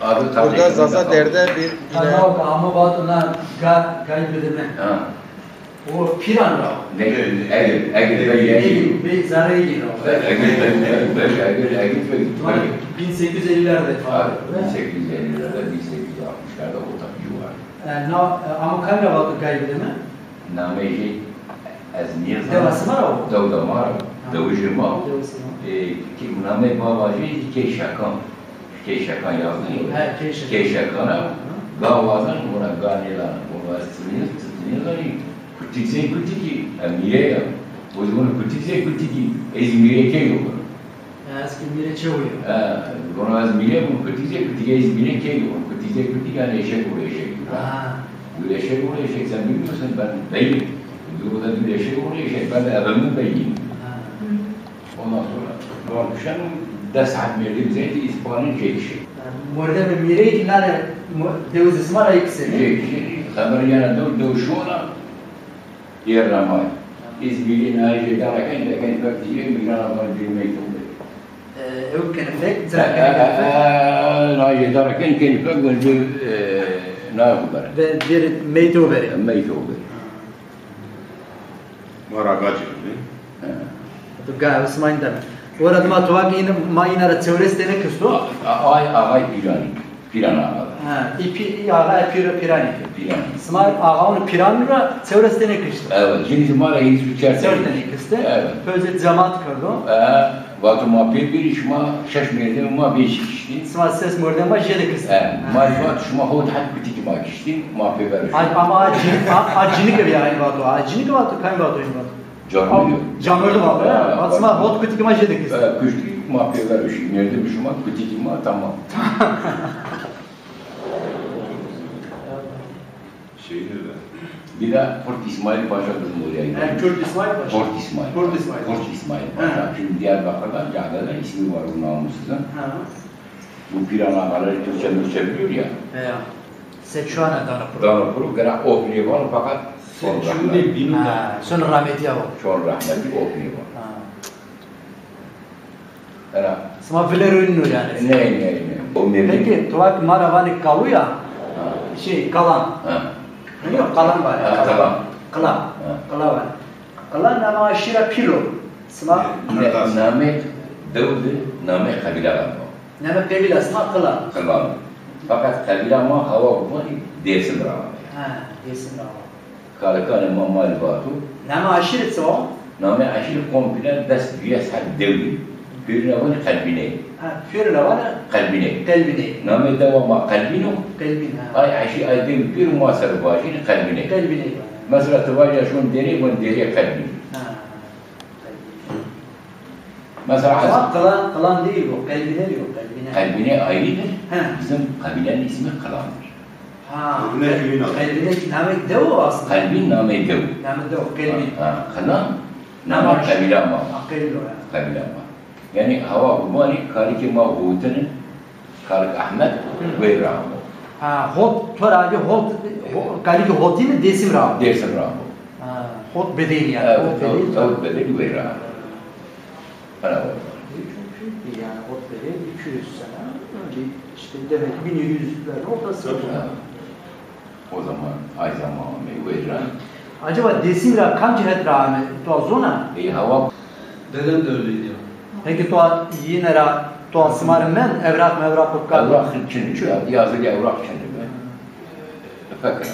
Abi, tabii. Burada Zaza Derde bir yine... Ama vato na ga, gay bideme. Ha. O pîran ra. Ne? Egil, Egil, Egil, Egil. Egil, Egil, Egil. Bin sekiz yüz ellilerde falan. Abi, bin sekiz yüz ellilerde, bin sekiz yüz altmışlarda o tabii var. E, na, e, ama kamî ra vato gay bideme? Nameyê jê ez nêzana. Dewa sima ra o? Dewda ma ra. Ha. Dewujê ma. Dewa sima. E, ki nameyê bava jê Keyşakan. Keyşakan yazdı ya. Ha, Keyşakan. Keyşakan ra. Ha. Ga wazan, ona ga nêzana. Ona ez ti nêz-, ti nêzanî. Kutik zey kutikî. E, mîre ya. O zaman kutik zey kutikî. Ez mîre key o. Ez ki mîre çewe yo. Ha, vano ez mîre, vano kutik zey kutik, ez mîre key, vano kutik zey kutik, yanî eşek oğlu eşek. Ha. Diyor eşek oğlu eşek, sen bilmiyorsun, ben beyim. Diyor o da diyor eşek oğlu eşek, ben de efendim beyim. Ha. Ondan sonra vano kuşanım, des saat merdem zeydi, îspanın keyşi. Mordemê mîreyî kî nane, dewizê sima ra yekse. Keyşi, xeber yana dew, dew şona, Yer ramay. Îzmîrî nayê jê dara ken, de ken fek dîye, mîrana van bir meyto be. Ew kenê fek, zira kenê fek. Nayê jê dara ken, kenê fek, wen jê nayê xo bere. Ve bir meyto bere. Meyto bere. Ma ra gacî bî. Tu ga Osman dem. Ora dima tu vak ma îna ra çewres tene kisto. Ay ağay pîranî. Pîran axa. Ha, î pî-, î axa, e, pîr-, pîranî. Pîranî. Sima axaun pîran ra çewres tene kişt. Evet, cinî ma ra hîris û çar tene kişt. Evet. Pöze cemaat kerdo. E, vato ma pê birî şima şeş merdemê ma vêşî kiştî. Sima ses mordem ma jêde kişt. E, ma vato şima hot het kutikî ma kiştî, ma pê ver. Ay, ama a cin-, a, a cinîke bî aynî vato. A cinîke vato, kay vato, aynî vato. Camêrd o. Camêrd o vato, ya. Vato sima hot kutikî ma jêde kişt. E, kuştî ma pê ver şî. Merdemê şima kutikî ma tamam. Şeyini de. Bir de Kurt İsmail Paşa bizim oraya geldi. Ha, Kürt İsmail Paşa. Kurt İsmail. Kurt İsmail Paşa. Kurt İsmail Paşa. Ha. Şimdi Diyarbakır'da Cağda'da ismi var, bu namussuzun. Ha. Bu Piran ağaları Türkçe mürkçe biliyor ya. He. Seçuana Danapuru. Danapuru, gene Ohliye var fakat son rahmet. Seçuani Binu. Ha, son rahmeti ya o. Son rahmeti Ohliye var. Ha. Era. Sima vilerûn no yanî. Ne, ne, ne. O mevlid. Peki, tu vak ma ra vanê kaluya? Ha. Şey, kalan. Ha. Yok, kalan var. Ha, kalan. Kalan. Ha. Kalan var. Kalan nama aşîra pîl o. Sima. Ne, namê dew de, namê qebîle ra. Namê qebîle sima Kalan. Kalan. Fakat qebîle ma hawa gumanî Dêrsim ra. Ha, Dêrsim ra. Kalikanê ma malî vato. Namê aşîrî çi o? Namê aşîrî komple des duyes heb dewî. Pêrune vanê Qelbîney. Ha, pêrune vanê? Qelbîney. Qelbîney. Namê dewa ma Qelbîn o. Qelbîn, ha. Ay aşî, ay dewî pêro ma ser vajînê Qelbîney. Qelbîney. Mesela ti vajî şon derê, vanê derê Qelbîn. Ha, Qelbîn. Mesela. Ama Kılan, Kılan değil bu, Qelbîne diyor, Qelbîne. Qelbîne ayrıdır. He. Bizim kabilenin ismi Kılan'dır. Ha, Qelbîne köyün adı. Qelbîne namê dew o aslında. Qelbîn namê dew. Namê dew, Qelbîn. Ha, ha, Kılan namê qebîla ma. Ha, qebîla o ya. Qebîla ma. Yanî hawa gumanî kalikê ma Hotini, kalik Ahmet, weyra amo. Ha, Hot, to ra abi Hot, Ho-, kalikê Hotini Dêrsim ra amo. Dêrsim ra amo. Ha, Hot Bedeli yanî. Evet, Hot Bedeli. Hot, Hot Bedeli weyra amo. Bravo. Çok büyük bir yani, Hot Bedeli iki yüz sene, öyle işte demek ki bin yedi yüzlerde ortası. Tabii. Ha. O zaman ay zaman amey weyra. Acaba Dêsim ra kamcî het ra ame, to zona? Ê hawa. Dedem de öyleydi ya. Peki to yine ra, to sima rê mend, evraq mevraq o ka? Evraq çin, ya, yazılı evraq çin be. Efendim.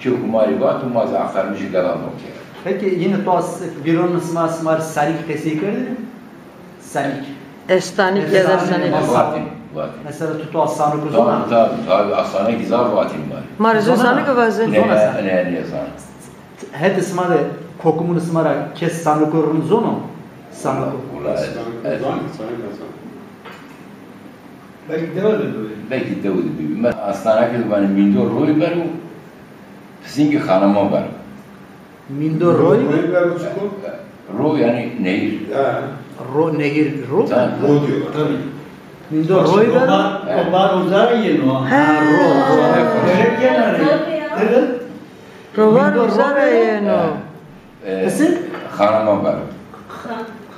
Çi humarî vato ma zî axtarmîşî devam o ke. Peki yine to s-, bîron sima, sima rê Salîk qesey kerdêne? Salîk. Estanîk ya da Salîk. Vatin, vatin. Mesela tu, tu Astanîk zona? Tabii, tabii, tabii. Astanîk zaf vatin var. Ma rê zon Sanîk vaze. Ne, ne, ne zan. Hetê sima de, kokumun sima ra kes Sanîk rind zono? Sanîk. Ula, ez, ez. Belki dewe de böyle. Belki dewe de böyle. Astanîk de vanê Mindo roy bero, Pisîngî Xanima bero. Mindo roy? Roy ver o çiko? Ro yani nehir. Ha. Ro, nehir, ro? Tabii. Ro diyor, tabii. Mindo roy ver? Ro bar, ro bar uza ra yeno. Ha, ro, ro. Dere kenarı. Evet. Ro bar uza ra yeno. E, Pisîng? Xanima ber.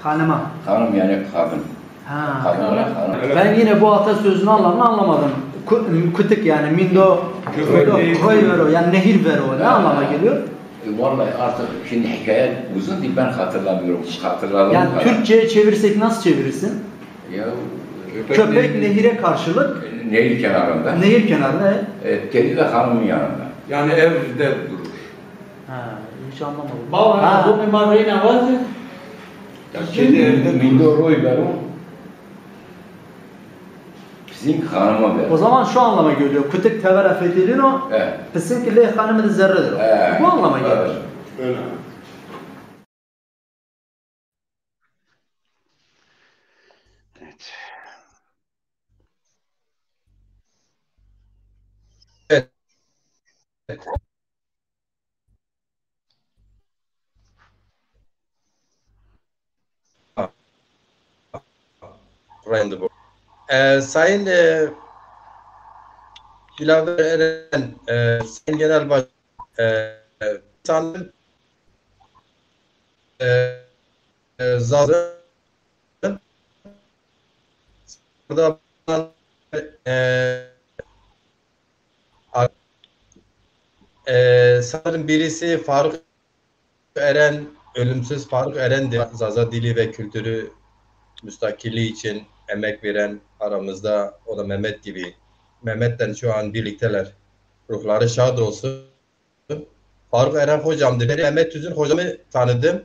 Xanima. Xanim yani kadın. Ha. Kadın olarak hanım. Ben yine bu atasözünün anlamını anlamadım. Ku-, kutik yani, mindo, mindo roy vero, yani nehir vero. Ne anlama geliyor? E, vallahi artık şimdi hikaye uzun değil, ben hatırlamıyorum. Hatırladığım kadar. Yani Türkçe'ye çevirsek nasıl çevirirsin? Ya, köpek nehire karşılık. Nehir kenarında. Nehir kenarında, evet. E, kedi de hanımın yanında. Yani evde durur. Ha, hiç anlamadım. Baba, ha. Zonê ma reyna vaze. Ya, kedi evde durur. Mindo roy bero. Pisîng xanima bero. O zaman şu anlama geliyor. Kutik tevera fetelîno, pisîng ki lê xanimî de zerre der o. Bu anlama geliyor. Öyle. Evet. E, Sayın, e, Dilaver Eren, e, Sayın Genel Başkan, e, sanırım, e, e, Zaza burada, e, e, sanırım birisi Faruk Eren, ölümsüz Faruk Eren de Zaza dili ve kültürü müstakilliği için emek veren aramızda, o da Mehmet gibi. Mehmet'ten şu an birlikteler. Ruhları şad olsun. Faruk Eren hocamdır. Ben Mehmet Tüzün hocamı tanıdım.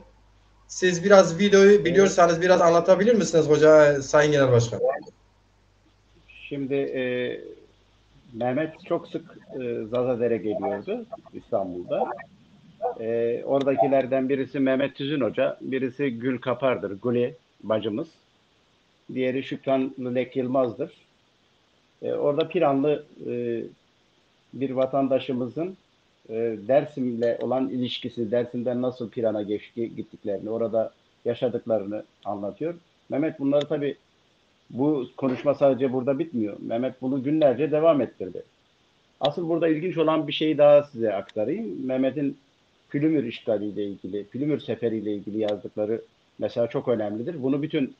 Siz biraz videoyu biliyorsanız biraz anlatabilir misiniz hoca, Sayın Genel Başkan? Şimdi, e, Mehmet çok sık, e, Zazadere geliyordu İstanbul'da. E, oradakilerden birisi Mehmet Tüzün Hoca, birisi Gül Kapar'dır, Gule bacımız. Diğeri Şükran Lülek Yılmaz'dır. E, orada Piranlı, e, bir vatandaşımızın, e, Dersim'le olan ilişkisi, Dersim'den nasıl Piran'a geçti, gittiklerini, orada yaşadıklarını anlatıyor. Mehmet bunları tabii, bu konuşma sadece burada bitmiyor. Mehmet bunu günlerce devam ettirdi. Asıl burada ilginç olan bir şeyi daha size aktarayım. Mehmet'in Pülümür işgaliyle ilgili, Pülümür seferiyle ilgili yazdıkları mesela çok önemlidir. Bunu bütün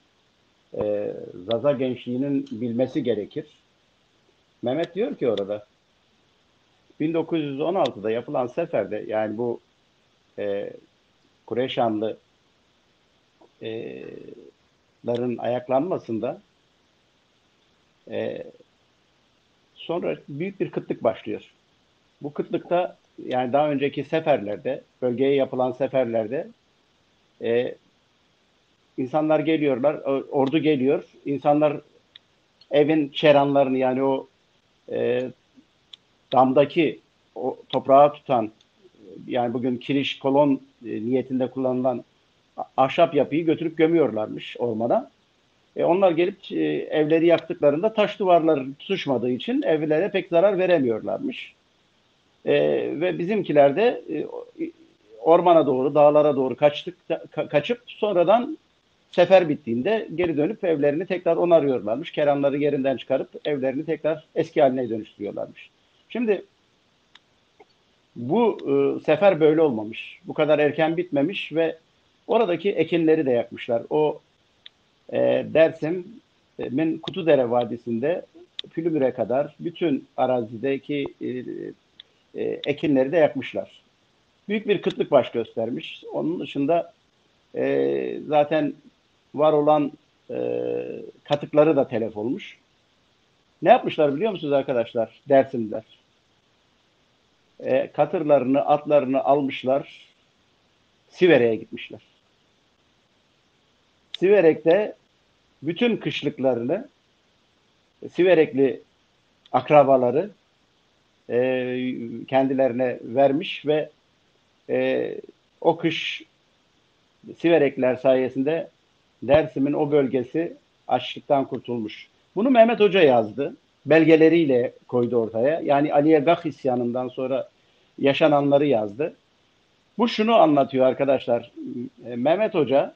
e, Zaza gençliğinin bilmesi gerekir. Mehmet diyor ki orada, bin dokuz yüz on altıda yapılan seferde, yani bu e, Kureşanlı e, ların ayaklanmasında e, sonra büyük bir kıtlık başlıyor. Bu kıtlıkta, yani daha önceki seferlerde, bölgeye yapılan seferlerde e, insanlar geliyorlar, o- ordu geliyor. İnsanlar evin çeranlarını, yani o e, damdaki, o toprağa tutan, yani bugün kiriş, kolon e, niyetinde kullanılan a- ahşap yapıyı götürüp gömüyorlarmış ormana. E, onlar gelip e, evleri yaktıklarında taş duvarlar tutuşmadığı için evlere pek zarar veremiyorlarmış. E, ve bizimkiler de e, o- ormana doğru, dağlara doğru kaçtık, ka- kaçıp sonradan sefer bittiğinde geri dönüp evlerini tekrar onarıyorlarmış. Keranları yerinden çıkarıp evlerini tekrar eski haline dönüştürüyorlarmış. Şimdi bu e, sefer böyle olmamış. Bu kadar erken bitmemiş ve oradaki ekinleri de yakmışlar. O e, Dersim'in Kutudere Vadisi'nde Pülümür'e kadar bütün arazideki e, e, ekinleri de yakmışlar. Büyük bir kıtlık baş göstermiş. Onun dışında e, zaten var olan e, katıkları da telef olmuş. Ne yapmışlar biliyor musunuz arkadaşlar? Dersimliler. E, katırlarını, atlarını almışlar. Siverek'e gitmişler. Siverek'te bütün kışlıklarını Siverekli akrabaları e, kendilerine vermiş ve e, o kış Siverekler sayesinde Dersim'in o bölgesi açlıktan kurtulmuş. Bunu Mehmet Hoca yazdı. Belgeleriyle koydu ortaya. Yani Aliye Gah isyanından sonra yaşananları yazdı. Bu şunu anlatıyor arkadaşlar. E, Mehmet Hoca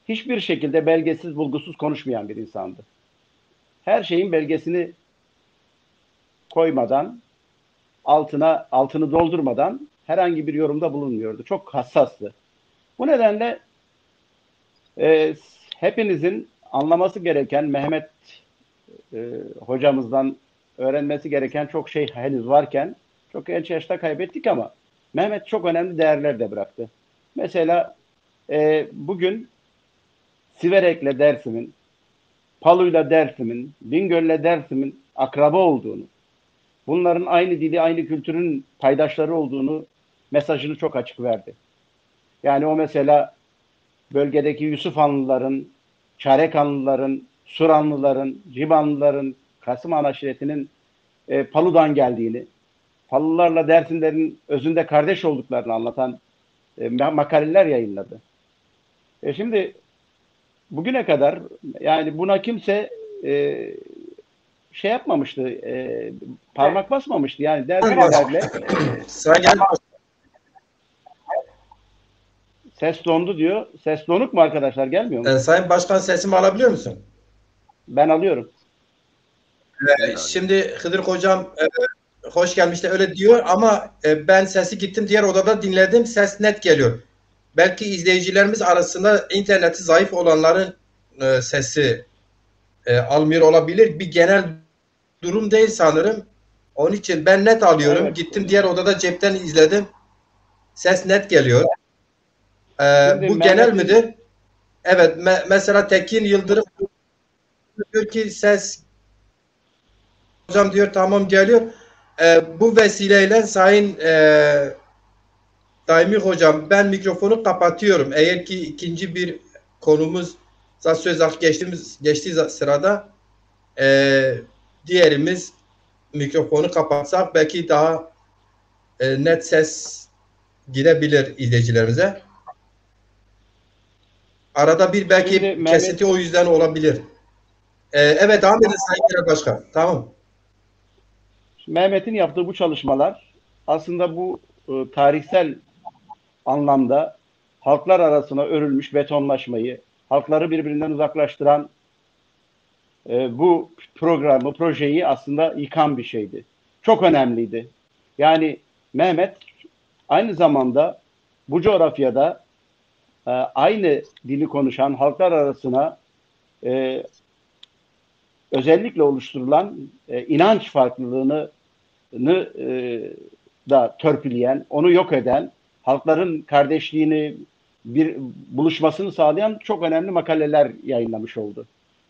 hiçbir şekilde belgesiz, bulgusuz konuşmayan bir insandı. Her şeyin belgesini koymadan, altına altını doldurmadan herhangi bir yorumda bulunmuyordu. Çok hassastı. Bu nedenle e, hepinizin anlaması gereken, Mehmet e, hocamızdan öğrenmesi gereken çok şey henüz varken, çok genç yaşta kaybettik ama Mehmet çok önemli değerler de bıraktı. Mesela e, bugün Siverek'le Dersim'in, Palu'yla Dersim'in, Bingöl'le Dersim'in akraba olduğunu, bunların aynı dili, aynı kültürün paydaşları olduğunu mesajını çok açık verdi. Yani o mesela bölgedeki Yusufanlıların, Çarekanlıların, Suranlıların, Cibanlıların, Kasım Han aşiretinin e, Palu'dan geldiğini, Palularla Dersimlerin özünde kardeş olduklarını anlatan e, ma- makaleler yayınladı. E şimdi bugüne kadar yani buna kimse e, şey yapmamıştı, e, parmak basmamıştı. Yani Dersimlilerle Sayın Genel Başkan, ses dondu diyor. Ses donuk mu arkadaşlar? Gelmiyor mu? E, Sayın Başkan, sesimi alabiliyor musun? Ben alıyorum. E, şimdi Hıdır Hocam e, hoş gelmiş de öyle diyor ama e, ben sesi gittim diğer odada dinledim. Ses net geliyor. Belki izleyicilerimiz arasında interneti zayıf olanların e, sesi e, almıyor olabilir. Bir genel durum değil sanırım. Onun için ben net alıyorum. Evet. Gittim diğer odada cepten izledim. Ses net geliyor. E, Şimdi bu genel Mehmet'in midir? Evet, me- mesela Tekin Yıldırım diyor ki ses Hocam diyor tamam geliyor. E, bu vesileyle Sayın e, Daimi Hocam ben mikrofonu kapatıyorum. Eğer ki ikinci bir konumuz za- söz hakkı geçtiğimiz geçtiği za- sırada e, diğerimiz mikrofonu kapatsak belki daha e, net ses gidebilir izleyicilerimize. Arada bir belki Şimdi Mehmet- kesinti o yüzden olabilir. E, evet, devam edin Sayın Genel Başkan. Tamam. Mehmet'in yaptığı bu çalışmalar aslında bu e, tarihsel anlamda halklar arasına örülmüş betonlaşmayı, halkları birbirinden uzaklaştıran e, bu programı, projeyi aslında yıkan bir şeydi. Çok önemliydi. Yani Mehmet aynı zamanda bu coğrafyada e, aynı dili konuşan halklar arasına e, özellikle oluşturulan e, inanç farklılığını e, da törpüleyen, onu yok eden, halkların kardeşliğini bir buluşmasını sağlayan çok önemli makaleler yayınlamış oldu.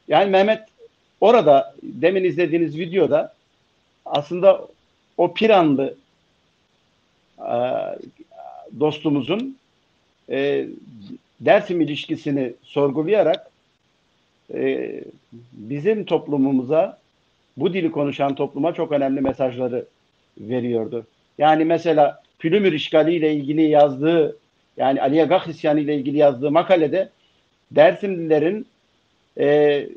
Yani Mehmet orada demin izlediğiniz videoda aslında o Piranlı e, dostumuzun e, Dersim ilişkisini sorgulayarak e, bizim toplumumuza, bu dili konuşan topluma çok önemli mesajları veriyordu. Yani mesela Pülümür işgali ile ilgili yazdığı, yani Ali Agah isyanı ile ilgili yazdığı makalede Dersimlilerin e,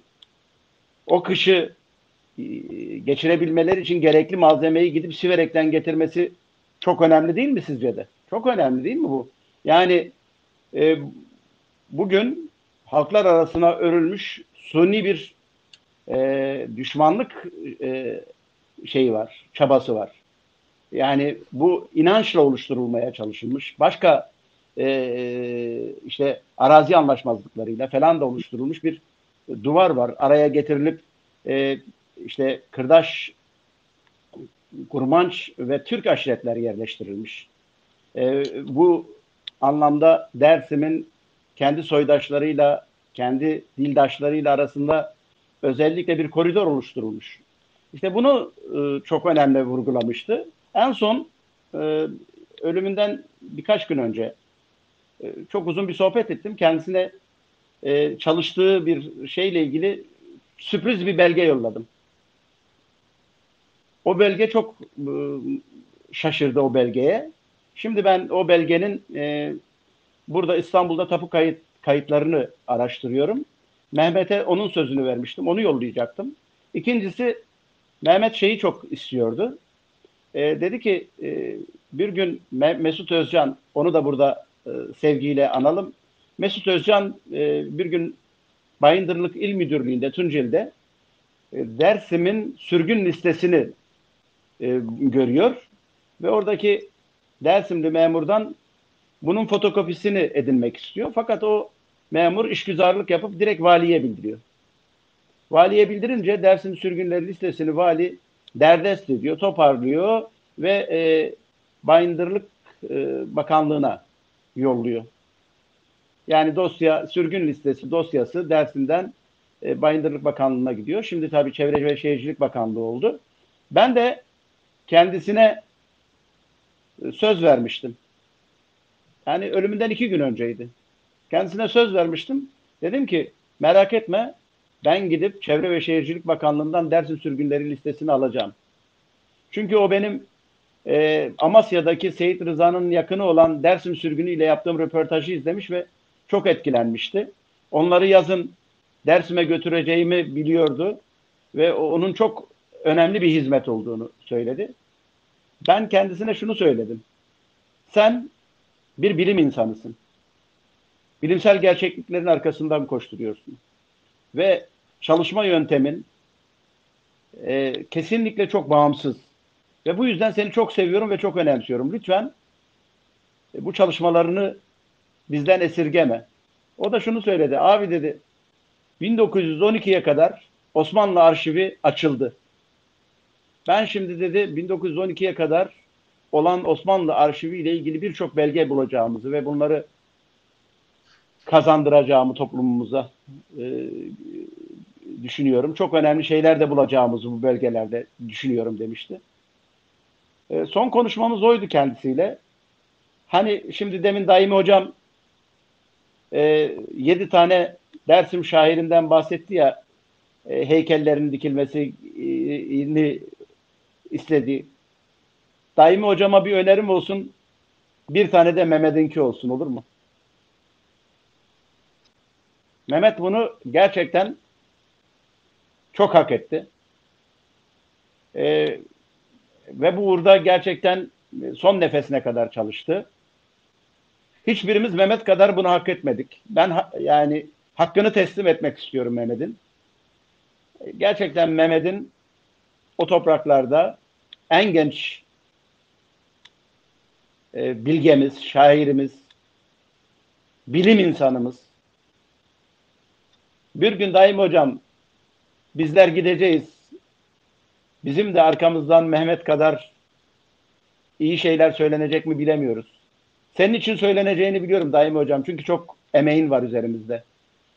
o kışı e, geçirebilmeleri için gerekli malzemeyi gidip Siverek'ten getirmesi çok önemli değil mi sizce de? Çok önemli değil mi bu? Yani e, bugün halklar arasına örülmüş suni bir e, düşmanlık e, şeyi var, çabası var. Yani bu inançla oluşturulmaya çalışılmış, başka e, işte arazi anlaşmazlıklarıyla falan da oluşturulmuş bir duvar var. Araya getirilip e, işte Kırdaş, Kurmanç ve Türk aşiretleri yerleştirilmiş. E, bu anlamda Dersim'in kendi soydaşlarıyla, kendi dildaşlarıyla arasında özellikle bir koridor oluşturulmuş. İşte bunu e, çok önemli vurgulamıştı. En son e, ölümünden birkaç gün önce e, çok uzun bir sohbet ettim. Kendisine e, çalıştığı bir şeyle ilgili sürpriz bir belge yolladım. O belge çok e, şaşırdı o belgeye. Şimdi ben o belgenin e, burada İstanbul'da tapu kayıt kayıtlarını araştırıyorum. Mehmet'e onun sözünü vermiştim. Onu yollayacaktım. İkincisi Mehmet şeyi çok istiyordu. E, dedi ki e, bir gün Me- Mesut Özcan, onu da burada e, sevgiyle analım. Mesut Özcan e, bir gün Bayındırlık İl Müdürlüğü'nde, Tunceli'de e, Dersim'in sürgün listesini e, görüyor ve oradaki Dersimli memurdan bunun fotokopisini edinmek istiyor. Fakat o memur işgüzarlık yapıp direkt valiye bildiriyor. Valiye bildirince Dersim sürgünleri listesini vali derdest ediyor, toparlıyor ve e, Bayındırlık e, Bakanlığı'na yolluyor. Yani dosya, sürgün listesi dosyası Dersim'den e, Bayındırlık Bakanlığı'na gidiyor. Şimdi tabii Çevre ve Şehircilik Bakanlığı oldu. Ben de kendisine e, söz vermiştim. Yani ölümünden iki gün önceydi. Kendisine söz vermiştim. Dedim ki merak etme, ben gidip Çevre ve Şehircilik Bakanlığı'ndan Dersim sürgünleri listesini alacağım. Çünkü o benim e, Amasya'daki Seyit Rıza'nın yakını olan Dersim sürgünü ile yaptığım röportajı izlemiş ve çok etkilenmişti. Onları yazın Dersim'e götüreceğimi biliyordu ve o- onun çok önemli bir hizmet olduğunu söyledi. Ben kendisine şunu söyledim. Sen bir bilim insanısın. Bilimsel gerçekliklerin arkasından koşturuyorsun. Ve çalışma yöntemin e, kesinlikle çok bağımsız. Ve bu yüzden seni çok seviyorum ve çok önemsiyorum. Lütfen e, bu çalışmalarını bizden esirgeme. O da şunu söyledi. Abi dedi, bin dokuz yüz on ikiye kadar Osmanlı arşivi açıldı. Ben şimdi dedi bin dokuz yüz on ikiye kadar olan Osmanlı arşivi ile ilgili birçok belge bulacağımızı ve bunları kazandıracağımı toplumumuza e, düşünüyorum. Çok önemli şeyler de bulacağımızı bu belgelerde düşünüyorum demişti. E, son konuşmamız oydu kendisiyle. Hani şimdi demin Daimi hocam e, yedi tane Dersim şairinden bahsetti ya, e, heykellerin dikilmesini istedi. Daimi hocama bir önerim olsun. Bir tane de Mehmet'inki olsun, olur mu? Mehmet bunu gerçekten çok hak etti. E, ve bu uğurda gerçekten son nefesine kadar çalıştı. Hiçbirimiz Mehmet kadar bunu hak etmedik. Ben ha- yani hakkını teslim etmek istiyorum Mehmet'in. Gerçekten Mehmet'in o topraklarda en genç e, bilgemiz, şairimiz, bilim insanımız. Bir gün Daim hocam, bizler gideceğiz. Bizim de arkamızdan Mehmet kadar iyi şeyler söylenecek mi bilemiyoruz. Senin için söyleneceğini biliyorum Daim hocam. Çünkü çok emeğin var üzerimizde.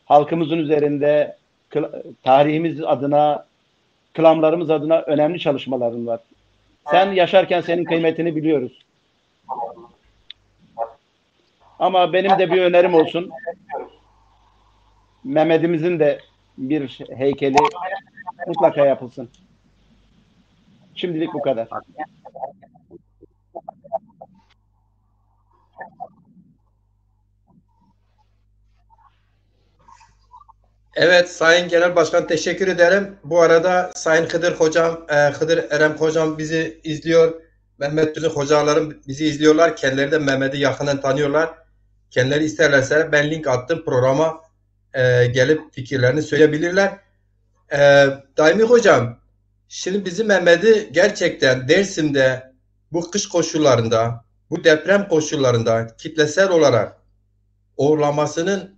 Halkımızın üzerinde, kla- tarihimiz adına, klamlarımız adına önemli çalışmaların var. Sen yaşarken senin kıymetini biliyoruz. Ama benim de bir önerim olsun. Mehmet'imizin de bir heykeli mutlaka yapılsın. Şimdilik bu kadar. Evet, Sayın Genel Başkan, teşekkür ederim. Bu arada Sayın Hıdır Hocam, e, Hıdır Erem Hocam bizi izliyor. Mehmet, bütün hocalarım bizi izliyorlar. Kendileri de Mehmet'i yakından tanıyorlar. Kendileri isterlerse ben link attım programa, e, gelip fikirlerini söyleyebilirler. E, Daimi Hocam, şimdi bizim Mehmet'i gerçekten Dersim'de bu kış koşullarında, bu deprem koşullarında kitlesel olarak uğurlamasının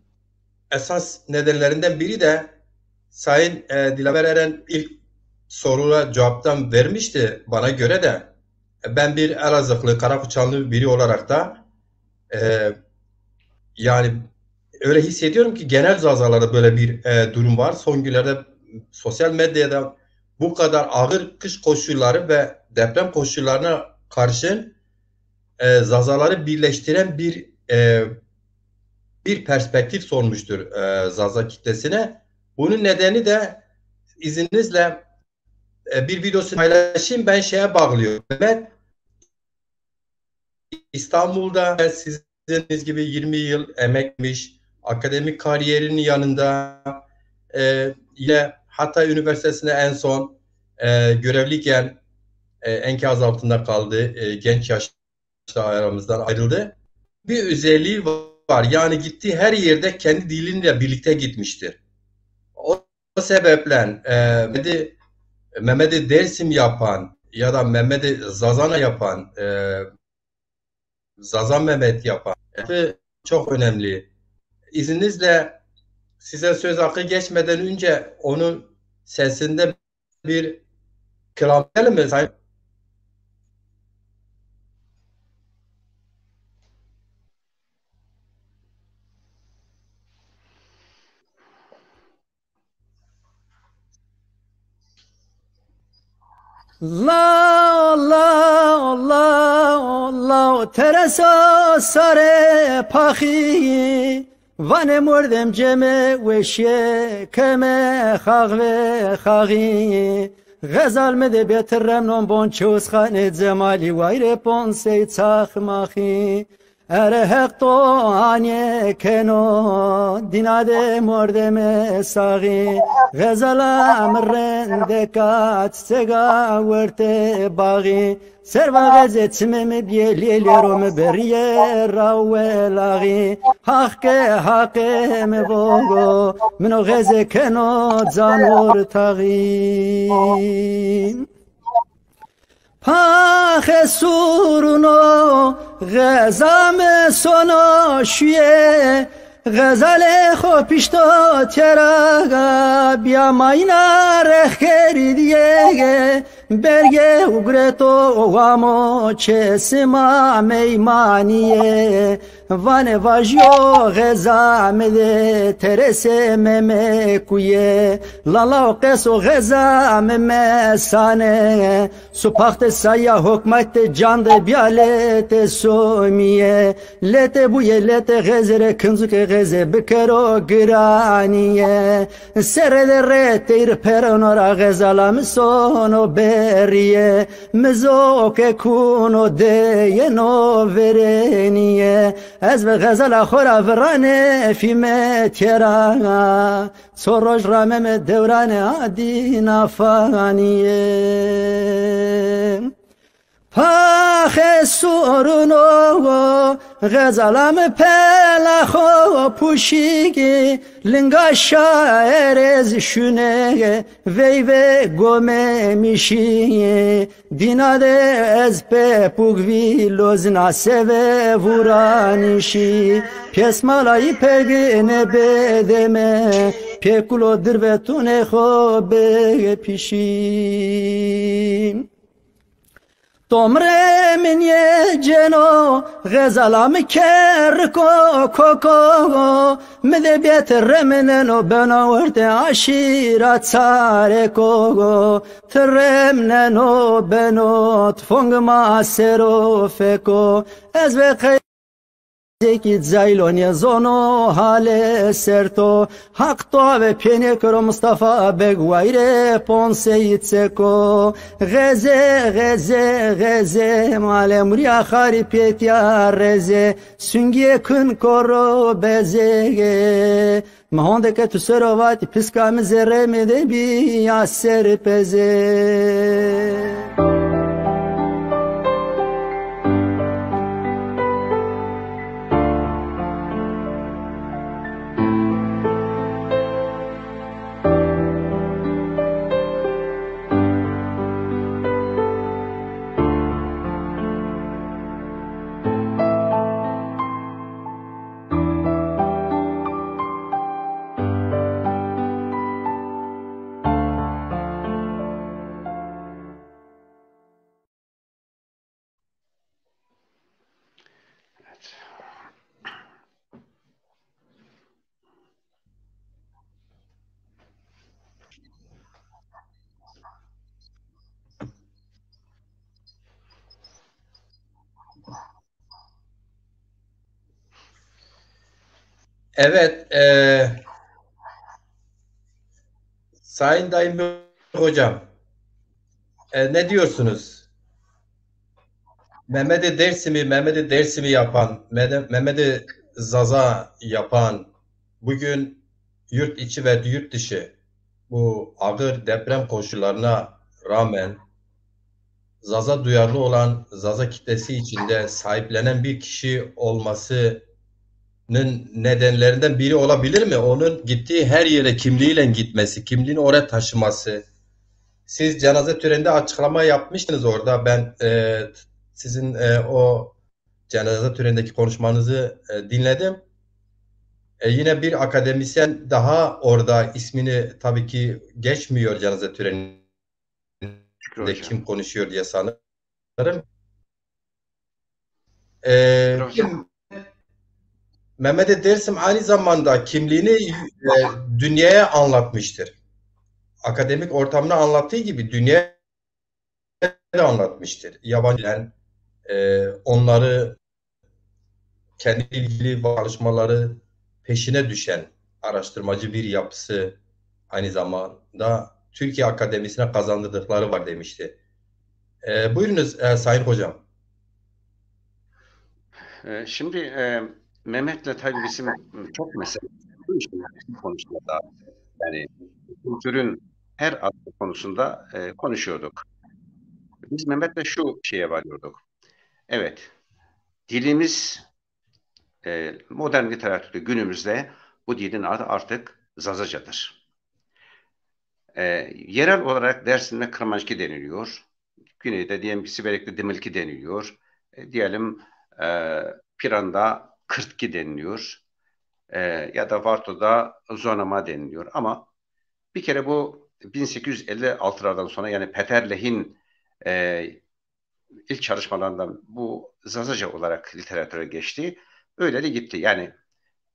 esas nedenlerinden biri de Sayın, e, Dilaver Eren ilk soruya cevaptan vermişti. Bana göre de, e, ben bir Elazığlı, Karakoçanlı biri olarak da, e, yani öyle hissediyorum ki genel Zazalarda böyle bir, e, durum var. Son günlerde sosyal medyada bu kadar ağır kış koşulları ve deprem koşullarına karşın, e, Zazaları birleştiren bir, e, bir perspektif sormuştur, e, Zaza kitlesine. Bunun nedeni de izninizle, e, bir videosunu paylaşayım. Ben şeye bağlıyorum. Mehmet İstanbul'da sizin gibi yirmi yıl emekmiş, akademik kariyerinin yanında, e, yine Hatay Üniversitesi'nde en son, e, görevliyken, e, enkaz altında kaldı. E, genç yaşta aramızdan ayrıldı. Bir özelliği var. Yani gittiği her yerde kendi diliyle birlikte gitmiştir. O, o sebeple, e, Mehmet'i, Mehmet'i Dersim yapan ya da Mehmet'i Zazana yapan, e, Zaza Mehmet yapan çok önemli. İzninizle size söz hakkı geçmeden önce onun sesinde bir klam verelim mi Sayın? Lao, lao, lao, lao, tereso sarê paxî. Vanê mordem ceme weşîye keme xax ve xaxî. Xezal mi de bêtir remnon bon çewsxanê cemalî wayre pon sey çaxmaxî. Ere Heq to hanîye keno, dîna de mordemê saxî. Xezala mi rendeka çiçega wertê baxî. Serva xezê çimê mi bîye lê lêro mi berîye ra welaxî. Haq ke haqê mi vogo, min o xezê keno can ortaxî. Paxe sûruno, xeza mi sono şuye, xezalê xo pişto têra ga, bîya mayîna rexkerî dîye, berge û gureto wamo çê sima meymanîye. Vanê vajîyo xeza mi de teresê Memekuye. Lala o qeso xeza mi mesane. Supaxte saya hokmate can de bîya lete somiye. Lete buye lete xezere kinzuke xeze bikero giraniye. Serre de re teyr perono ra xezala mi sono berîye. Mi zoke kuno deyeno verênîye. Ez ve xezala xo ra virane fîme têra. So roj rameme dewrane adîna fanîye. Paxe soruno, xezala mi pela xo puşîgî, linga şair ez şune veyve gome mişî. Dîna de ez pepûk vî lozina seve vuranîşî. Pêsmalayî pegine bedeme, pêkulo dirvetûnê xo bepişî. Tomrê min yê ceno, xezala mi kerriko koko, mi de bêt remneno beno werte aşîra çareko, ti remneno beno tifong ma sero feko, ez ve qey- Zekî Ceylo nêzono hale ser to. Haq to ve pênê kero Mustafa Beg wayre ponseyî çeko. Xeze, xeze, xeze, male murya xarî pêtya reze. Sungiyê kun koro bezege. Mi honde ke tu sero vatî, piska mi zerrê mi de bîya ser peze. Evet, e, Sayın Dayım Hocam, e, ne diyorsunuz? Mehmet'i Dersim'i, Mehmet'i Dersim'i yapan, Mehmet'i Zaza yapan, bugün yurt içi ve yurt dışı bu ağır deprem koşullarına rağmen Zaza duyarlı olan, Zaza kitlesi içinde sahiplenen bir kişi olmasının nedenlerinden biri olabilir mi? Onun gittiği her yere kimliğiyle gitmesi, kimliğini oraya taşıması. Siz cenaze töreninde açıklama yapmıştınız orada. Ben, e, sizin, e, o cenaze törenindeki konuşmanızı, e, dinledim. E, yine bir akademisyen daha orada, ismini tabii ki geçmiyor cenaze töreninde, Şükrü Hocam. Kim konuşuyor diye sanırım. E, Şükrü Hocam. Mehmet Dersim aynı zamanda kimliğini, e, dünyaya anlatmıştır. Akademik ortamını anlattığı gibi dünyaya da anlatmıştır. Yabancı, e, onları kendi ilgili çalışmaları peşine düşen araştırmacı bir yapısı, aynı zamanda Türkiye Akademisi'ne kazandırdıkları var demişti. E, buyurunuz, e, Sayın Hocam. E, şimdi, e, Mehmet'le tabii bizim çok mesele konuşuyoruz. Yani kültürün her alanı konusunda, e, konuşuyorduk. Biz Mehmet'le şu şeye varıyorduk. Evet, dilimiz, e, modern literatürde günümüzde bu dilin adı artık Zazacadır. E, yerel olarak Dersim'de Kırmançki deniliyor. Güneyde diyelim ki Siverek'te Dimilki deniliyor. E, diyelim, e, Piran'da Kırtki deniliyor. E, ya da Varto'da Zonama deniliyor. Ama bir kere bu bin sekiz yüz elli altılardan sonra, yani Peter Leh'in, e, ilk çalışmalarından bu Zazaca olarak literatüre geçti. Öyle de gitti. Yani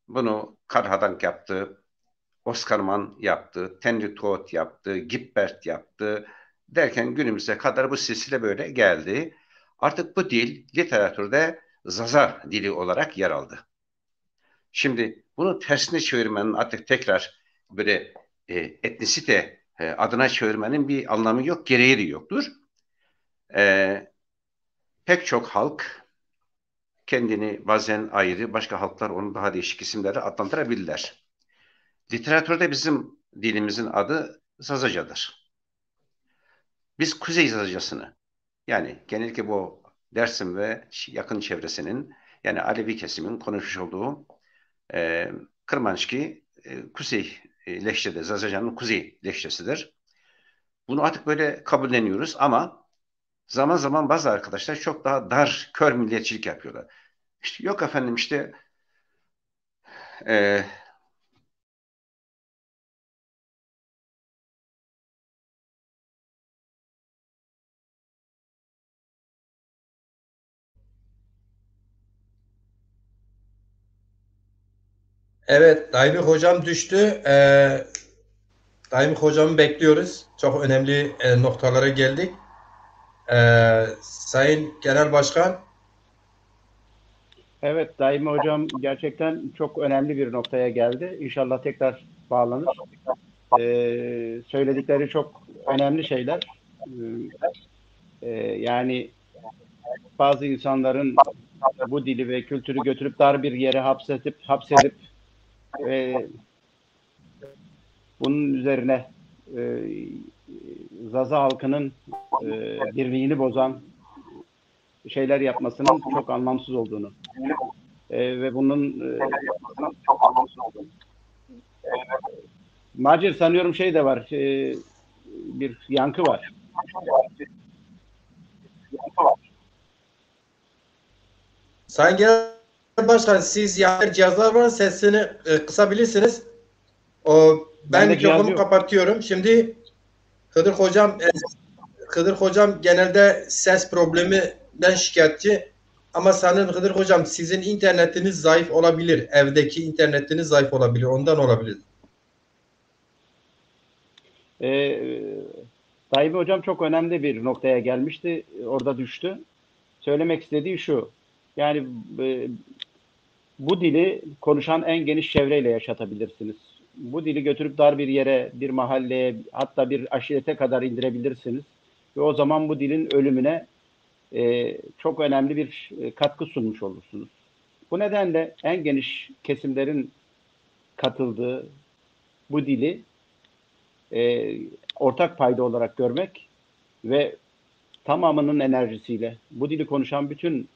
bunu Karl Hadank yaptı, Oskar Mann yaptı, Tenri Toth yaptı, Gibbert yaptı derken günümüze kadar bu silsile böyle geldi. Artık bu dil literatürde Zaza dili olarak yer aldı. Şimdi bunu tersine çevirmenin, artık tekrar böyle, e, etnisite, e, adına çevirmenin bir anlamı yok, gereği de yoktur. E, pek çok halk kendini bazen ayrı, başka halklar onu daha değişik isimlerle adlandırabilirler. Literatürde bizim dilimizin adı Zazacadır. Biz Kuzey Zazacasını, yani genellikle bu Dersim ve ç-, yakın çevresinin, yani Alevi kesimin konuşmuş olduğu e, Kırmançki e, kuzey e, lehçede, Zazacan'ın kuzey lehçesidir. Bunu artık böyle kabulleniyoruz ama zaman zaman bazı arkadaşlar çok daha dar, kör milliyetçilik yapıyorlar. İşte yok efendim işte e, Evet, Daimi hocam düştü. Ee, Daimi hocamı bekliyoruz. Çok önemli e, noktalara geldik. Ee, Sayın Genel Başkan. Evet, Daimi hocam gerçekten çok önemli bir noktaya geldi. İnşallah tekrar bağlanır. Ee, söyledikleri çok önemli şeyler. Ee, e, yani bazı insanların bu dili ve kültürü götürüp dar bir yere hapsedip hapsedip ve bunun üzerine e, Zaza halkının e, birliğini bozan şeyler yapmasının çok anlamsız olduğunu e, ve bunun e, Macir, sanıyorum şey de var, e, bir yankı var. Sayın Genel Başkan, siz yanında cihazlar var, sesini e, kısabilirsiniz. O, ben Bende cihaz mikrofonu yok. kapatıyorum. Şimdi Hıdır Hocam, e, Hıdır Hocam genelde ses probleminden şikayetçi. Ama sanırım Hıdır Hocam sizin internetiniz zayıf olabilir. Evdeki internetiniz zayıf olabilir. Ondan olabilir. E, Daimi Hocam çok önemli bir noktaya gelmişti. Orada düştü. Söylemek istediği şu. Yani e, bu dili konuşan en geniş çevreyle yaşatabilirsiniz. Bu dili götürüp dar bir yere, bir mahalleye, hatta bir aşirete kadar indirebilirsiniz. Ve o zaman bu dilin ölümüne e, çok önemli bir e, katkı sunmuş olursunuz. Bu nedenle en geniş kesimlerin katıldığı bu dili e, ortak payda olarak görmek ve tamamının enerjisiyle, bu dili konuşan bütün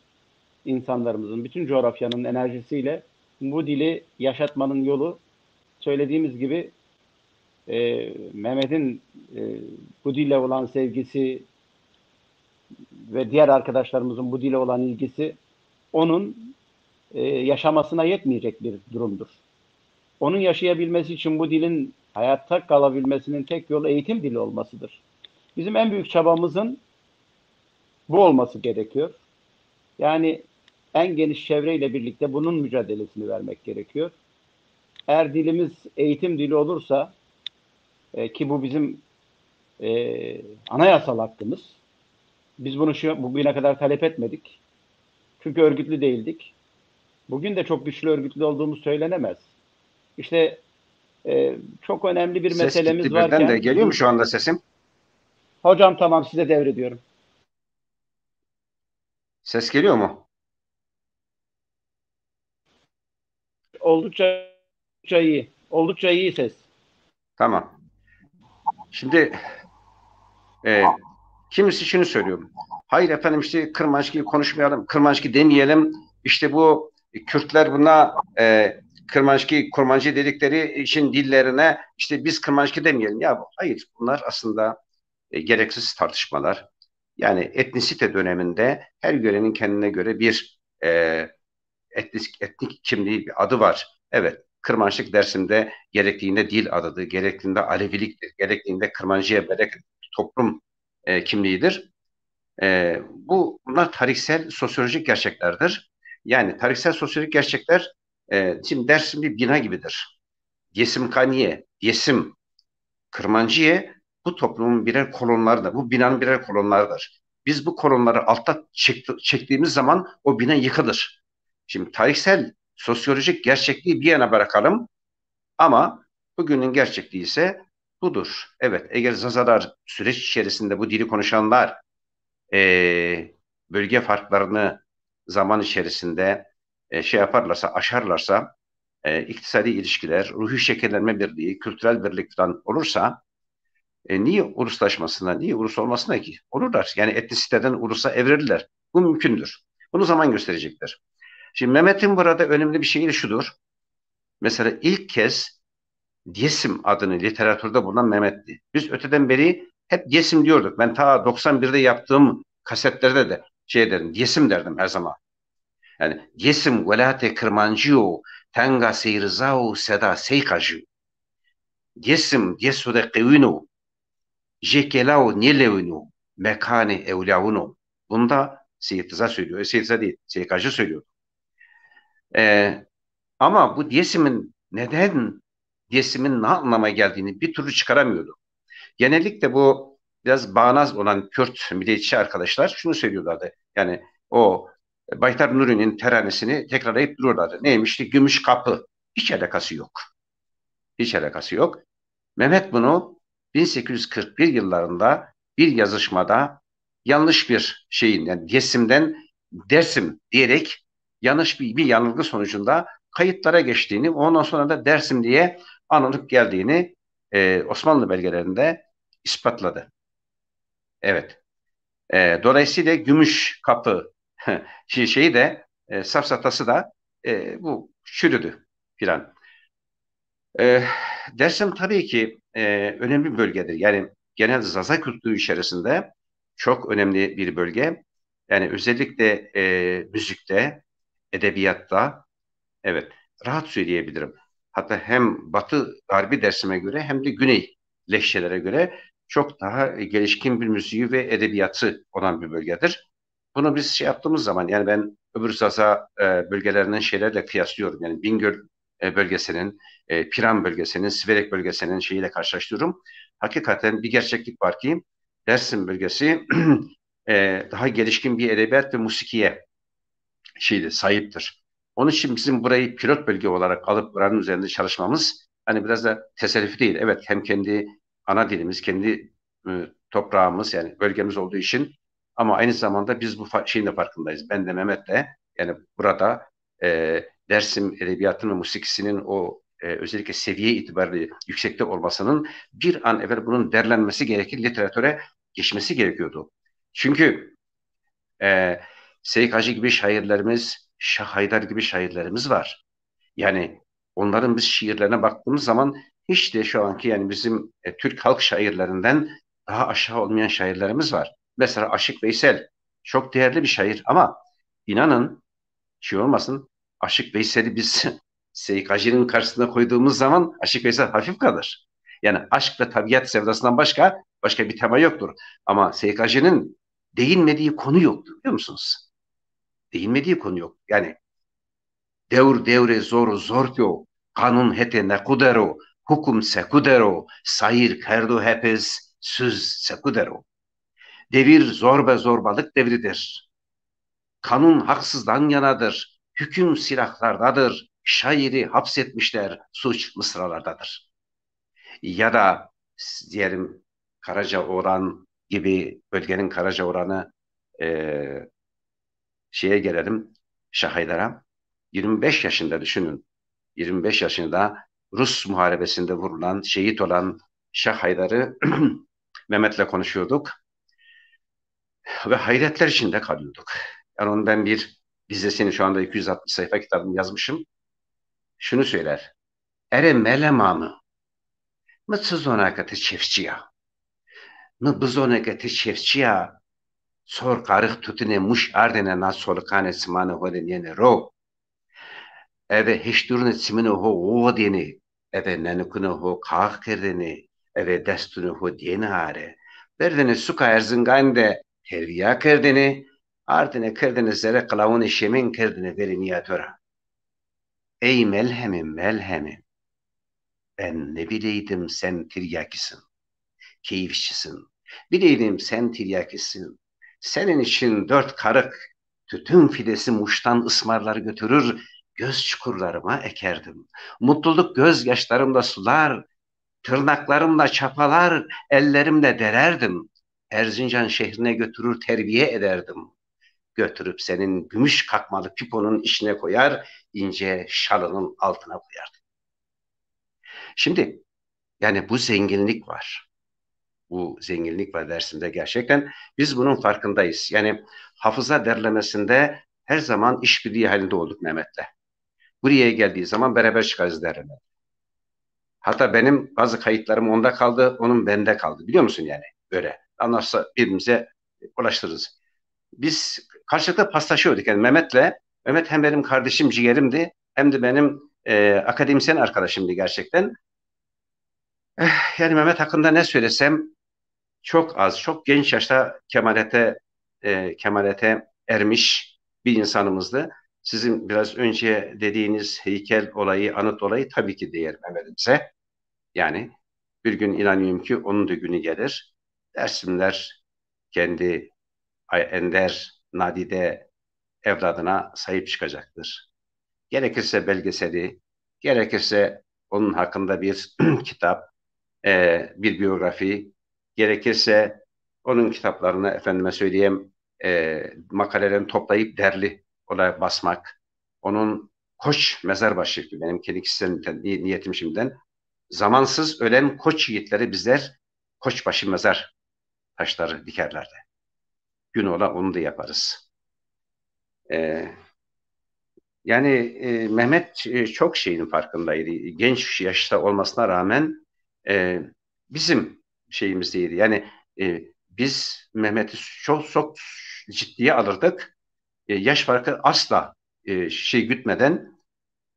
insanlarımızın, bütün coğrafyanın enerjisiyle bu dili yaşatmanın yolu, söylediğimiz gibi e, Mehmet'in e, bu dille olan sevgisi ve diğer arkadaşlarımızın bu dile olan ilgisi onun e, yaşamasına yetmeyecek bir durumdur. Onun yaşayabilmesi için bu dilin hayatta kalabilmesinin tek yolu eğitim dili olmasıdır. Bizim en büyük çabamızın bu olması gerekiyor. Yani en geniş çevreyle birlikte bunun mücadelesini vermek gerekiyor. Eğer dilimiz eğitim dili olursa e, ki bu bizim e, anayasal hakkımız. Biz bunu şu, bugüne kadar talep etmedik. Çünkü örgütlü değildik. Bugün de çok güçlü örgütlü olduğumuz söylenemez. İşte e, çok önemli bir ses meselemiz gitti varken... birden de geliyor mu şu anda sesim? Hocam tamam, size devrediyorum. Ses geliyor mu? Oldukça iyi. Oldukça iyi ses. Tamam. Şimdi e, kimisi şunu söylüyor. Hayır efendim, işte Kırmançki konuşmayalım, Kırmançki demeyelim. İşte bu Kürtler buna e, Kırmançki, Kurmancı dedikleri için dillerine işte biz Kırmançki demeyelim. Ya bu, hayır, bunlar aslında e, gereksiz tartışmalar. Yani etnisite döneminde her yörenin kendine göre bir e, etnik, etnik kimliği, bir adı var. Evet, Kırmançlık Dersim'de gerektiğinde dil adıdır, gerektiğinde Aleviliktir, gerektiğinde Kırmancıya bereket toplum e, kimliğidir. E, bu bunlar tarihsel sosyolojik gerçeklerdir. Yani tarihsel sosyolojik gerçekler e, şimdi Dersim bir bina gibidir. Dêsimkaniye, Dêsim, Kırmanciye bu toplumun birer kolonlarıdır. Bu binanın birer kolonlarıdır. Biz bu kolonları altta çekti- çektiğimiz zaman o bina yıkılır. Şimdi tarihsel sosyolojik gerçekliği bir yana bırakalım ama bugünün gerçekliği ise budur. Evet, eğer Zazalar süreç içerisinde bu dili konuşanlar e, bölge farklarını zaman içerisinde e, şey yaparlarsa, aşarlarsa, e, iktisadi ilişkiler, ruhi şekillenme birliği, kültürel birlik falan olursa e, niye uluslaşmasına, niye ulus olmasına ki? Olurlar. Yani etnisiteden ulusa evrilirler. Bu mümkündür. Bunu zaman gösterecektir. Şimdi Mehmet'in burada önemli bir şeyi de şudur. Mesela ilk kez Dêsim adını literatürde bulunan Mehmet'ti. Biz öteden beri hep Dêsim diyorduk. Ben ta doksan birde yaptığım kasetlerde de şey derim, Dêsim derdim her zaman. Yani Dêsim welatê Kirmancî yo, tenga Sey Riza û seda Sey Qajî yo. Dêsim, Dêso de qewîn o, jê kêla o nêlewîno, mekanê ewlawin o. Bunu da Seyit Rıza söylüyor. E, Seyit Rıza değil, Seyit Hacı söylüyordu. E, ama bu Dêsim'in neden, Dêsim'in ne anlama geldiğini bir türlü çıkaramıyordu. Genellikle bu biraz bağnaz olan Kürt milliyetçi arkadaşlar şunu söylüyorlardı. Yani o Baytar Nuri'nin teranesini tekrarlayıp duruyorlardı. Neymişti? Gümüş kapı. Hiç alakası yok. Hiç alakası yok. Mehmet bunu bin sekiz yüz kırk bir yıllarında bir yazışmada yanlış bir şeyin, yani Dêsim'den Dersim diyerek yanlış bir, bir yanılgı sonucunda kayıtlara geçtiğini, ondan sonra da Dersim diye anılıp geldiğini e, Osmanlı belgelerinde ispatladı. Evet. E, dolayısıyla gümüş kapı şey- şeyi de e, safsatası da e, bu çürüdü filan. E, Dersim tabii ki e, önemli bir bölgedir. Yani genel Zaza kültürü içerisinde çok önemli bir bölge. Yani özellikle e, müzikte, edebiyatta, evet, rahat söyleyebilirim. Hatta hem Batı Garbi Dersim'e göre hem de Güney lehçelere göre çok daha e, gelişkin bir müziği ve edebiyatı olan bir bölgedir. Bunu biz şey yaptığımız zaman, yani ben öbür Zaza e, bölgelerinin şeylerle kıyaslıyorum. Yani Bingöl e, bölgesinin, e, Piran bölgesinin, Siverek bölgesinin şeyiyle karşılaştırıyorum. Hakikaten bir gerçeklik var ki Dersim bölgesi e, daha gelişkin bir edebiyat ve musikiye şeyde sahiptir. Onun için bizim burayı pilot bölge olarak alıp buranın üzerinde çalışmamız hani biraz da tesadüfi değil. Evet, hem kendi ana dilimiz, kendi e, toprağımız, yani bölgemiz olduğu için, ama aynı zamanda biz bu fa- şeyin de farkındayız. Ben de Mehmet de, yani burada e, Dersim edebiyatının ve musikisinin o e, özellikle seviye itibariyle yüksekte olmasının bir an evvel bunun derlenmesi gerekir, literatüre geçmesi gerekiyordu. Çünkü e, Seyit Hacı gibi şairlerimiz, Şah Haydar gibi şairlerimiz var. Yani onların biz şiirlerine baktığımız zaman hiç de şu anki, yani bizim e, Türk halk şairlerinden daha aşağı olmayan şairlerimiz var. Mesela Aşık Veysel çok değerli bir şair ama inanın, şey olmasın, Aşık Veysel'i biz Seyit Hacı'nın karşısına koyduğumuz zaman Aşık Veysel hafif kalır. Yani aşk ve tabiat sevdasından başka başka bir tema yoktur. Ama Seyit Hacı'nın değinmediği konu yoktur, biliyor musunuz? Değinmediği konu yok. Yani dewr dewrê zor û zor pî yo, qanûn hetê neqû der o, hukum sekû der o, sayîr kerdo hepis, süz sekû der o. Devir zor ve zorbalık devridir. Kanun haksızdan yanadır, hüküm silahlardadır, şairi hapsetmişler, suç mısralardadır. Ya da diyelim Karacaoğlan gibi, bölgenin Karacaoğlan'ı e, şeye gelelim, Şah Haydar'a. Yirmi beş yaşında düşünün. Yirmi beş yaşında Rus muharebesinde vurulan, şehit olan Şah Haydar'ı Mehmet'le konuşuyorduk. Ve hayretler içinde kalıyorduk. Yani onu ben bir dizesini, şu anda iki yüz altmış sayfa kitabını yazmışım. Şunu söyler. Ere melema mi, mi çi zona ke ti çiftçî ya? Mi bizone ke ti çiftçî ya, sor qarix tutinê muş ardêne na solikanê çimanê ho de nênê ro. Eve hişturunê çiminê ho wodênê, eve nenikunê ho kax kerdênê, eve destunê ho dênê are. Berdênê suka Erzingan de tervîya kerdênê, ardêne kerdêne zere qilawunê şemên kerdêne verê nîya to ra. Ey Melhemî, Melhemî, ben ne bileydim sen tiryakisin, keyifçisin. Bileydim sen tiryakisin. Senin için dört karık tütün fidesi Muş'tan ısmarlar götürür, göz çukurlarıma ekerdim. Mutluluk gözyaşlarımla sular, tırnaklarımla çapalar, ellerimle dererdim. Erzincan şehrine götürür terbiye ederdim. Götürüp senin gümüş kakmalı piponun içine koyar, ince şalının altına koyardım. Şimdi yani bu zenginlik var. Bu zenginlik var Dersim'de gerçekten. Biz bunun farkındayız. Yani hafıza derlemesinde her zaman işbirliği halinde olduk Mehmet'le. Buraya geldiği zaman beraber çıkarız derlemeye. Hatta benim bazı kayıtlarım onda kaldı, onun bende kaldı. Biliyor musun yani? Böyle. Anlarsa birbirimize ulaştırırız. Biz karşılıklı paslaşıyorduk. Yani Mehmet'le, Mehmet hem benim kardeşim, ciğerimdi, hem de benim e, akademisyen arkadaşımdı gerçekten. Eh, yani Mehmet hakkında ne söylesem çok az, çok genç yaşta kemalete e, kemalete ermiş bir insanımızdı. Sizin biraz önce dediğiniz heykel olayı, anıt olayı tabii ki değer Mehmet'imize. Yani bir gün inanıyorum ki onun da günü gelir. Dersimler kendi ay- ender, nadide evladına sahip çıkacaktır. Gerekirse belgeseli, gerekirse onun hakkında bir kitap, e, bir biyografi, gerekirse onun kitaplarını, efendime söyleyeyim, e, makalelerini toplayıp derli olarak basmak, onun Koç mezar başı, benim kendi kişisel nite- ni- niyetim şimdiden, zamansız ölen koç yiğitleri bizler koçbaşı mezar taşları dikerlerdi. Gün ola onu da yaparız. E, yani e, Mehmet e, çok şeyin farkındaydı. Genç yaşta olmasına rağmen e, bizim şeyimizdeydi. Yani e, biz Mehmet'i çok çok ciddiye alırdık. E, yaş farkı asla e, şey gütmeden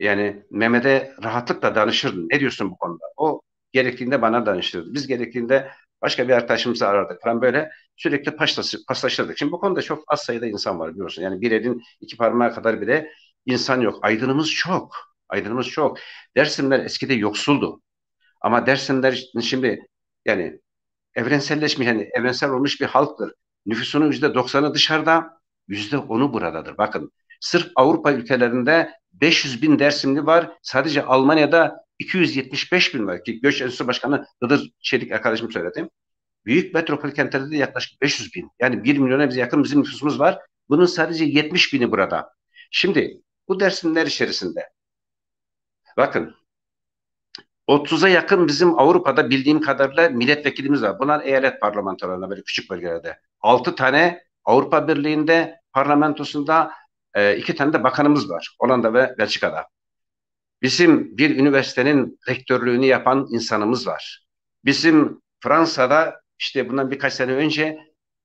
yani Mehmet'e rahatlıkla danışırdım. Ne diyorsun bu konuda? O gerektiğinde bana danışırdı. Biz gerektiğinde başka bir arkadaşımızı arardık falan böyle sürekli paslası- paslaşırdık. Şimdi bu konuda çok az sayıda insan var biliyorsun. Yani bir elin iki parmağı kadar bile insan yok. Aydınımız çok. Aydınımız çok. Dersimler eskide yoksuldu. Ama Dersimler şimdi yani evrenselleşmiş, yani evrensel olmuş bir halktır. Nüfusunun yüzde doksanı dışarıda, yüzde onu buradadır. Bakın, sırf Avrupa ülkelerinde beş yüz bin Dersimli var. Sadece Almanya'da iki yüz yetmiş beş bin var ki Göç Enstitüsü Başkanı Hıdır Çelik arkadaşım söyledi. Büyük metropol kentlerde de yaklaşık beş yüz bin. Yani bir milyona bize yakın bizim nüfusumuz var. Bunun sadece yetmiş bini burada. Şimdi bu Dersimler içerisinde bakın otuza yakın bizim Avrupa'da bildiğim kadarıyla milletvekilimiz var. Bunlar eyalet parlamentolarında böyle küçük bölgelerde. Altı tane Avrupa Birliği'nde parlamentosunda e, iki tane de bakanımız var. Hollanda ve Belçika'da. Bizim bir üniversitenin rektörlüğünü yapan insanımız var. Bizim Fransa'da işte bundan birkaç sene önce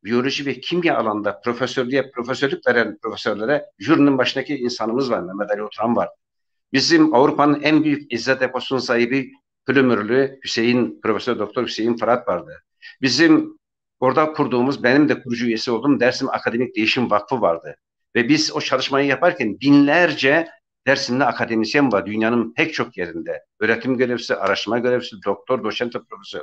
biyoloji ve kimya alanında profesörlüğe profesörlük veren profesörlere jürinin başındaki insanımız var. Mehmet Ali Oturan var. Bizim Avrupa'nın en büyük eczacı deposunun sahibi Külümürlü Hüseyin, Profesör Doktor Hüseyin Fırat vardı. Bizim orada kurduğumuz, benim de kurucu üyesi olduğum Dersim Akademik Değişim Vakfı vardı. Ve biz o çalışmayı yaparken binlerce Dersimli akademisyen var dünyanın pek çok yerinde. Öğretim görevlisi, araştırma görevlisi, doktor, doçent ve profesör.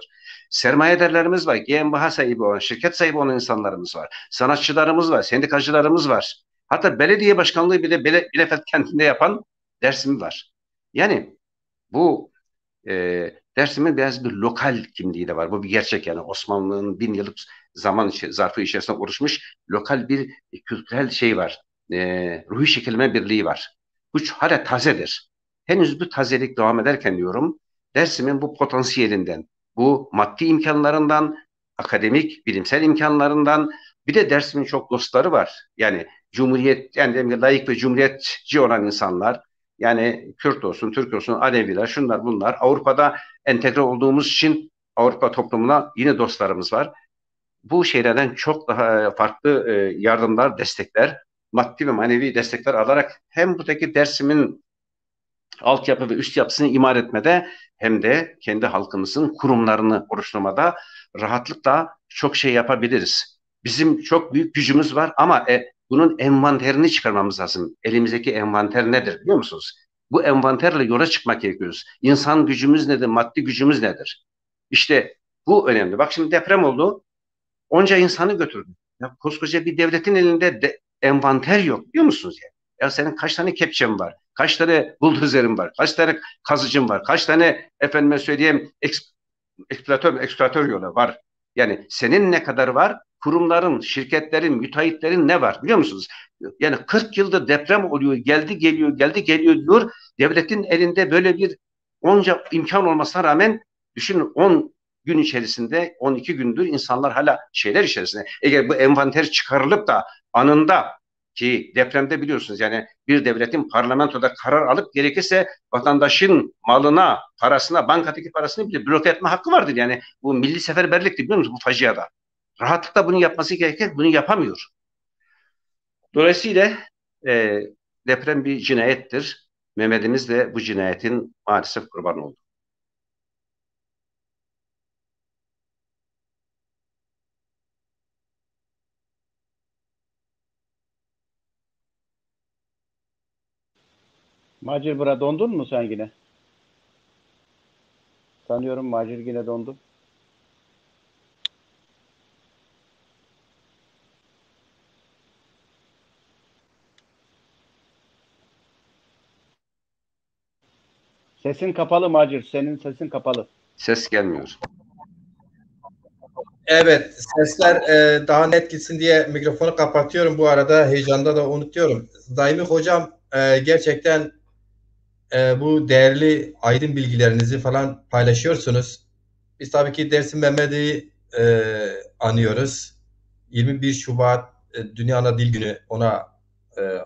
Sermayedarlarımız var, G M B H sahibi olan, şirket sahibi olan insanlarımız var. Sanatçılarımız var, sendikacılarımız var. Hatta belediye başkanlığı bile Bele- Bielefeld kentinde yapan Dersimli var. Yani bu e, Dersim'in biraz bir lokal kimliği de var. Bu bir gerçek yani. Osmanlı'nın bin yıllık zaman içi- zarfı içerisinde oluşmuş lokal bir kültürel şey var. E, ruhi şekilleme birliği var. Bu ç- hala tazedir. Henüz bu tazelik devam ederken diyorum, Dersim'in bu potansiyelinden, bu maddi imkanlarından, akademik, bilimsel imkanlarından, bir de Dersim'in çok dostları var. Yani cumhuriyet, yani dedim ki layık ve cumhuriyetçi olan insanlar, yani Kürt olsun, Türk olsun, Aleviler, şunlar bunlar. Avrupa'da entegre olduğumuz için Avrupa toplumuna yine dostlarımız var. Bu şeylerden çok daha farklı e, yardımlar, destekler, maddi ve manevi destekler alarak hem buradaki Dersim'in altyapı ve üst yapısını imar etmede hem de kendi halkımızın kurumlarını oluşturmada rahatlıkla çok şey yapabiliriz. Bizim çok büyük gücümüz var ama e, bunun envanterini çıkarmamız lazım. Elimizdeki envanter nedir biliyor musunuz? Bu envanterle yola çıkmak gerekiyoruz. İnsan gücümüz nedir, maddi gücümüz nedir? İşte bu önemli. Bak şimdi deprem oldu. Onca insanı götürdü. Ya koskoca bir devletin elinde de envanter yok biliyor musunuz yani? Ya senin kaç tane kepçen var? Kaç tane buldozerin var? Kaç tane kazıcın var? Kaç tane efendime söyleyeyim eks, eksploatör, eksploatör yolu var? Yani senin ne kadar var? Kurumların, şirketlerin, müteahhitlerin ne var biliyor musunuz? Yani kırk yıldır deprem oluyor, geldi geliyor, geldi geliyor diyor. Devletin elinde böyle bir onca imkan olmasına rağmen düşünün on gün içerisinde on iki gündür insanlar hala şeyler içerisinde. Eğer bu envanter çıkarılıp da anında ki depremde biliyorsunuz yani bir devletin parlamentoda karar alıp gerekirse vatandaşın malına, parasına, bankadaki parasını bile bloke etme hakkı vardır. Yani bu milli seferberliktir biliyor musunuz bu faciada? Rahatlıkla bunu yapması gerekir, bunu yapamıyor. Dolayısıyla e, deprem bir cinayettir. Mehmet'imiz de bu cinayetin maalesef kurbanı oldu. Macir bura dondun mu sen yine? Sanıyorum Macir yine dondu. Sesin kapalı Macir, senin sesin kapalı. Ses gelmiyor. Evet, sesler e, daha net gitsin diye mikrofonu kapatıyorum. Bu arada heyecanda da unutuyorum. Daimi hocam e, gerçekten e, bu değerli aydın bilgilerinizi falan paylaşıyorsunuz. Biz tabii ki Dersim Mehmet'i e, anıyoruz. yirmi bir Şubat e, Dünya Ana Dil Günü ona e,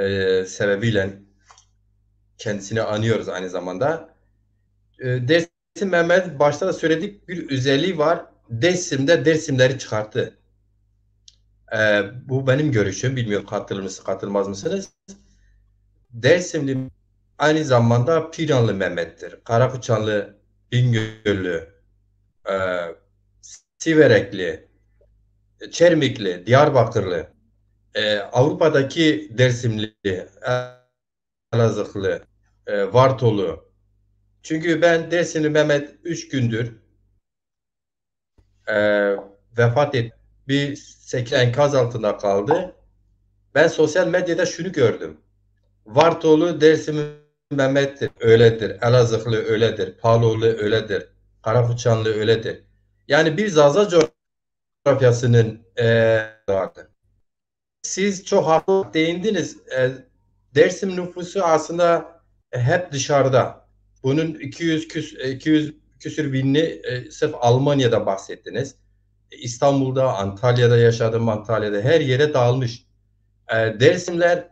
e, sebebiyle kendisini anıyoruz aynı zamanda. E, Dersim Mehmet başta da söyledik, bir özelliği var. Dersim'de Dersimleri çıkarttı. E, bu benim görüşüm. Bilmiyorum katılır mısınız, katılmaz mısınız? Dersimli aynı zamanda Piranlı Mehmet'tir. Karakuçanlı, Bingöllü, e, Siverekli, Çermikli, Diyarbakırlı, e, Avrupa'daki Dersimli, Elazığlı, e, Vartolu. Çünkü ben Dersimli Mehmet üç gündür e, vefat etti. Bir sekiz enkaz altında kaldı. Ben sosyal medyada şunu gördüm. Vartolu Dersimli Mehmet'tir, öyledir. Elazığlı öyledir. Paloğlu öyledir. Karakuçanlı öyledir. Yani bir Zaza coğrafyasının e, vardı. Siz çok haklı değindiniz. E, Dersim nüfusu aslında hep dışarıda. Bunun iki yüz küs-, iki yüz küsür binini e, sırf Almanya'da bahsettiniz. E, İstanbul'da, Antalya'da yaşadım, Antalya'da her yere dağılmış. E, Dersimler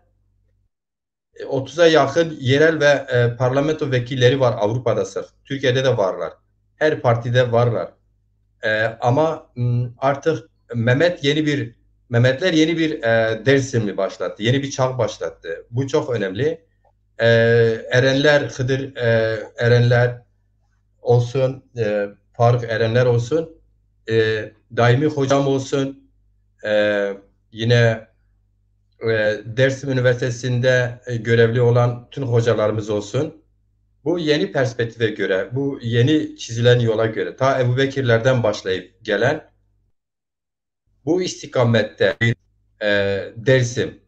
e, otuza yakın yerel ve e, parlamento vekilleri var Avrupa'da sırf. Türkiye'de de varlar. Her partide varlar. E, ama m, artık Mehmet yeni bir Mehmetler yeni bir e, Dersimli başlattı. Yeni bir çağ başlattı. Bu çok önemli. E, Erenler, Hıdır e, Erenler olsun, e, Faruk Erenler olsun, e, Daimi hocam olsun, e, yine e, Dersim Üniversitesi'nde e, görevli olan tüm hocalarımız olsun. Bu yeni perspektife göre, bu yeni çizilen yola göre, ta Ebu Bekirlerden başlayıp gelen bu istikamette bir e, Dersim,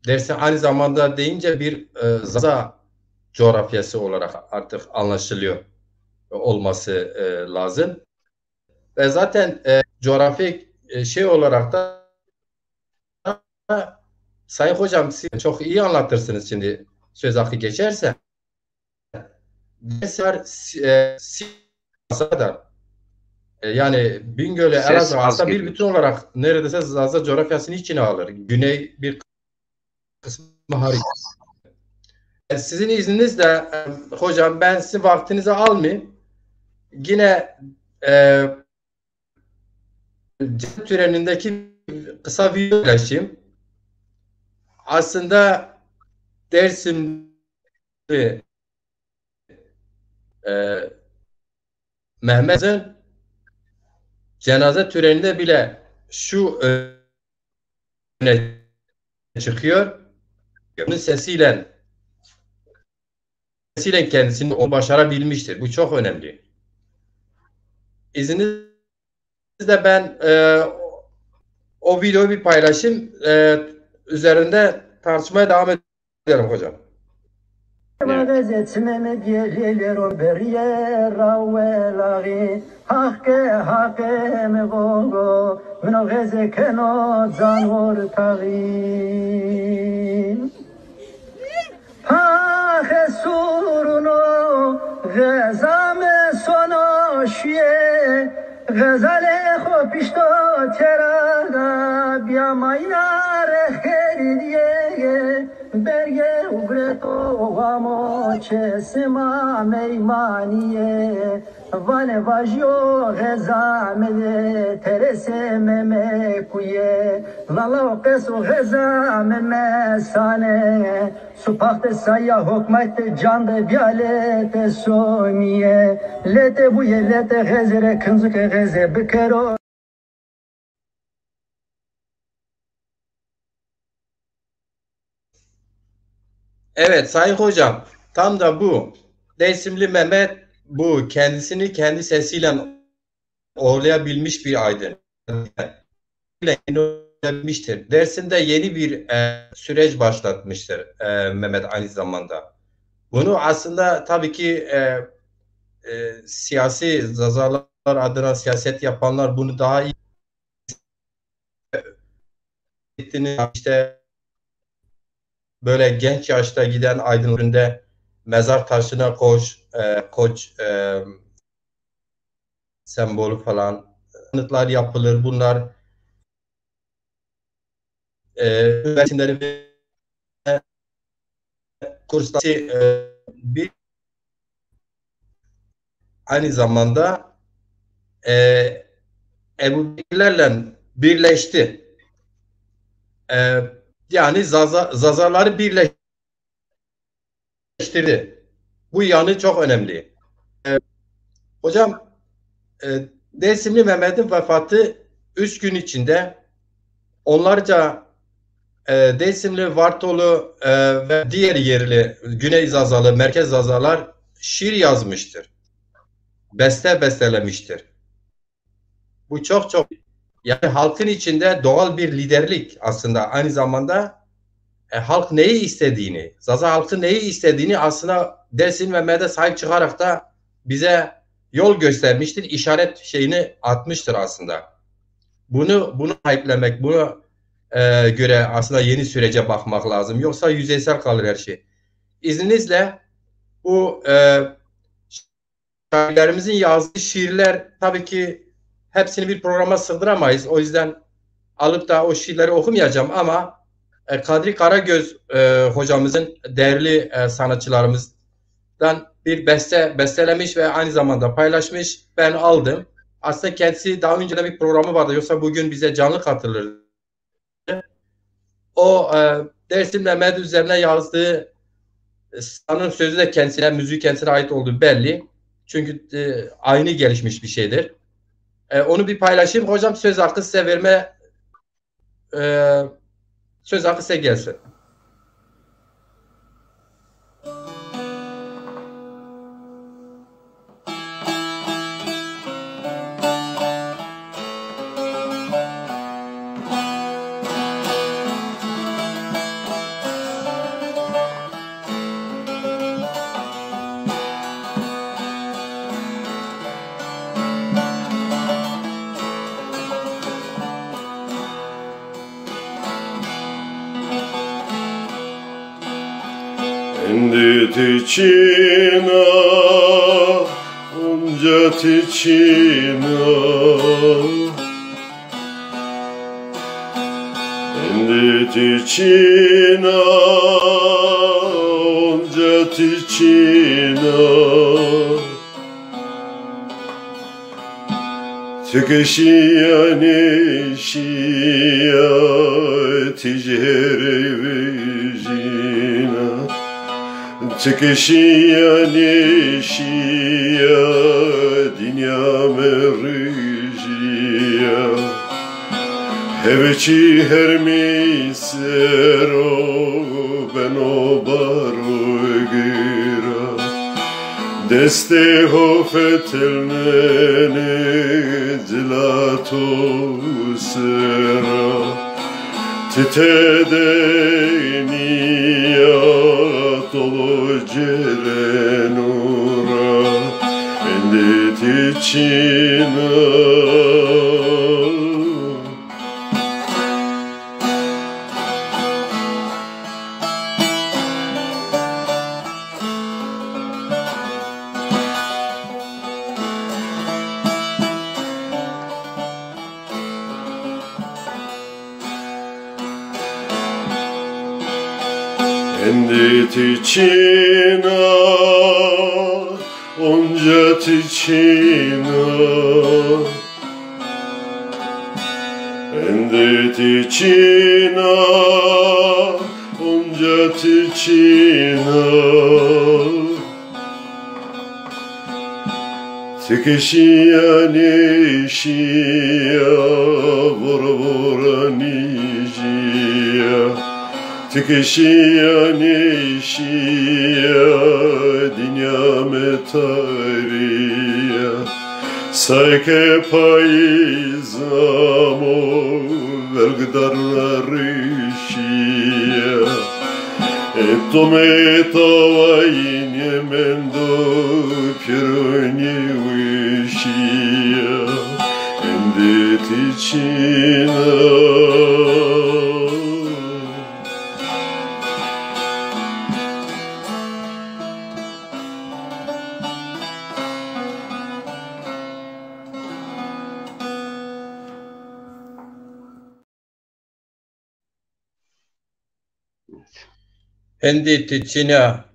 Dersim aynı zamanda deyince bir e, Zaza coğrafyası olarak artık anlaşılıyor olması e, lazım. Ve zaten e, coğrafi e, şey olarak da Sayın Hocam, siz çok iyi anlatırsınız şimdi söz hakkı geçerse. Dersler e, Sivas'a da e, yani Bingöl'e, Elazığ aslında bir bütün olarak neredeyse Zaza coğrafyasını içine alır. Güney bir kısmı hariç. E, Sizin izninizle e, hocam ben sizin vaktinizi almayayım. Yine e, törenindeki kısa video paylaşayım. Aslında Dersimli e, Mehmet'in cenaze töreninde bile şu öne çıkıyor. Bunun sesiyle sesiyle kendisini onu başarabilmiştir. Bu çok önemli. İzninizle ben e, o videoyu bir paylaşayım. E, üzerinde tartışmaya devam edelim hocam. Evet. Vazê çimê mi diyê lêlêron berîye ra welaxî. Haq ke haqê mi vogo, min o xezê keno can ortaxî. Paxe suruno xeza mi Şuye xezalê xo pişto tera da, biya mayna rexerî diye, berge ugreto wamo çe sima meymanîye. Vanê vajîyo xeza mi de, teresê Meme kuye. Lala o qes o xeza Meme sane. Supaxte saya hokmayte can de bia lete somiye. Lete buye lete xezere kınzıke xeze bikero. Evet, Sayın Hocam, tam da bu. Dersimli Mehmet bu kendisini kendi sesiyle oğurlayabilmiş bir aydın. Dersim'de yeni bir e, süreç başlatmıştır e, Mehmet aynı zamanda. Bunu aslında tabii ki e, e, siyasi zazalar adına siyaset yapanlar bunu daha iyi işte böyle genç yaşta giden aydınların önünde mezar taşına koç, e, koç e, sembolü falan anıtlar yapılır. Bunlar e, üniversiteleri ve kursları e, bir aynı zamanda e, Ebu Bekirlerle birleşti. E, yani Zaza, Zazaları birleştirdi. Bu yanı çok önemli. E, hocam, e, Dersimli Mehmet'in vefatı üç gün içinde onlarca e, Dersimli, Vartolu e, ve diğer yerli Güney Zazalı, Merkez Zazalar şiir yazmıştır. Beste bestelemiştir. Bu çok çok yani halkın içinde doğal bir liderlik aslında aynı zamanda e, halk neyi istediğini, Zaza halkı neyi istediğini aslında Dersim ve Mehmet'e sahip çıkarak da bize yol göstermiştir, işaret şeyini atmıştır aslında. Bunu bunu sahiplemek, bunu e, göre aslında yeni sürece bakmak lazım. Yoksa yüzeysel kalır her şey. İzninizle bu e, şairlerimizin yazdığı şiirler tabii ki hepsini bir programa sığdıramayız. O yüzden alıp da o şiirleri okumayacağım ama e, Kadri Karagöz e, hocamızın değerli e, sanatçılarımızdan bir beste bestelemiş ve aynı zamanda paylaşmış. Ben aldım. Aslında kendisi daha önceden bir programı vardı. Yoksa bugün bize canlı katılırdı. O e, Dersim Mehmet üzerine yazdığı e, sanırım sözü de kendisine, müziği kendisine ait olduğu belli. Çünkü e, aynı gelişmiş bir şeydir. E, onu bir paylaşayım. Hocam söz hakkı size verme e, söz hakkı size gelsin. Indi ti çina, onca ti çina. Indi ti çina, onca ti çina. Ti ke şîya nêşîya, ti jî hêrê vejîna. Ti ke şîya nêşîya, dinya mi rijîya. Heve çî hermî ser o beno baro gira. Destê ho fetelnenê cila to sera. Ti tede nîya tolo cereno ra. Endê ti çin a. Ti çin a, onca ti çin a. Hendê ti çin a, onca ti çin a. Ti ke şîya nêşîya, vora vora nîjîya. Ti ke şîya nêşîya, dinya mi tarî ya. Seke payîz amo, velgdar rişîya. E to me tawayî nêmendo, pêro nêweşîya. Hendê ti çin a. Hendê ti çin a,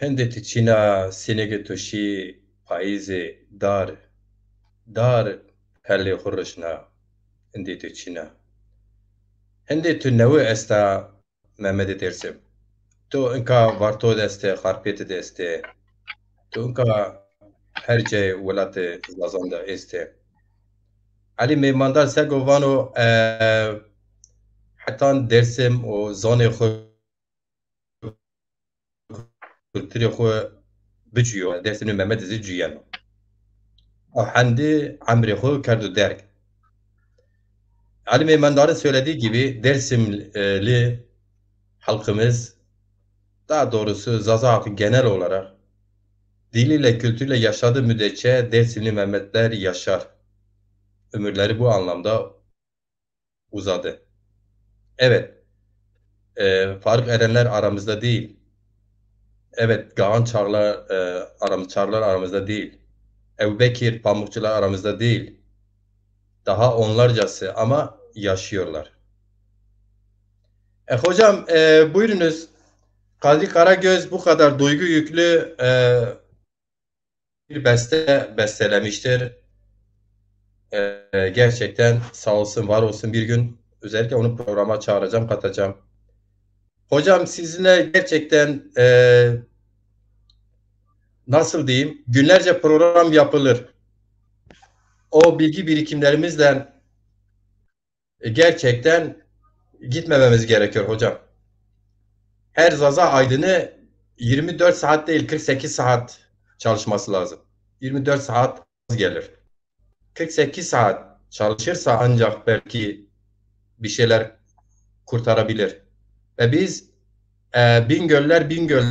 hendê ti çin a, sînegê to şî payîzê dar, dar pelê xwu rişna, hendê ti çin a. Hendê tu newi esta, Memedê Dêrsim. Tu inka Varto de estê, Xarpêtî de estê. Tu inka her cayê welatê Zazan de estê. Elî Meymandar sego vano, e, hetan Dêrsim û zonê xwu, kulturê xwu bicûyo, Dêrsimlî Memed zî cuyeno. O hendî emrê xwu kerdo derg. Ali Meymandar'ın söylediği gibi Dersimli halkımız, daha doğrusu Zaza halkı genel olarak diliyle, kültürle yaşadığı müddetçe Dersimli Mehmetler yaşar. Ömürleri bu anlamda uzadı. Evet, e, Faruk Erenler aramızda değil. Evet, Gahan Çağlar, e, aram-, Çağlar aramızda değil. Ebu Bekir Pamukçular aramızda değil. Daha onlarcası ama yaşıyorlar. E, hocam, e, buyurunuz. Kadri Karagöz bu kadar duygu yüklü, e, bir beste bestelemiştir. E, gerçekten sağ olsun, var olsun. Bir gün özellikle onu programa çağıracağım, katacağım. Hocam, sizinle gerçekten, e, nasıl diyeyim, günlerce program yapılır. O bilgi birikimlerimizle e, gerçekten gitmememiz gerekiyor hocam. Her Zaza aydını yirmi dört saat değil, kırk sekiz saat çalışması lazım. Yirmi dört saat az gelir. Kırk sekiz saat çalışırsa ancak belki bir şeyler kurtarabilir. Ve biz, e, Bingöller Bingöl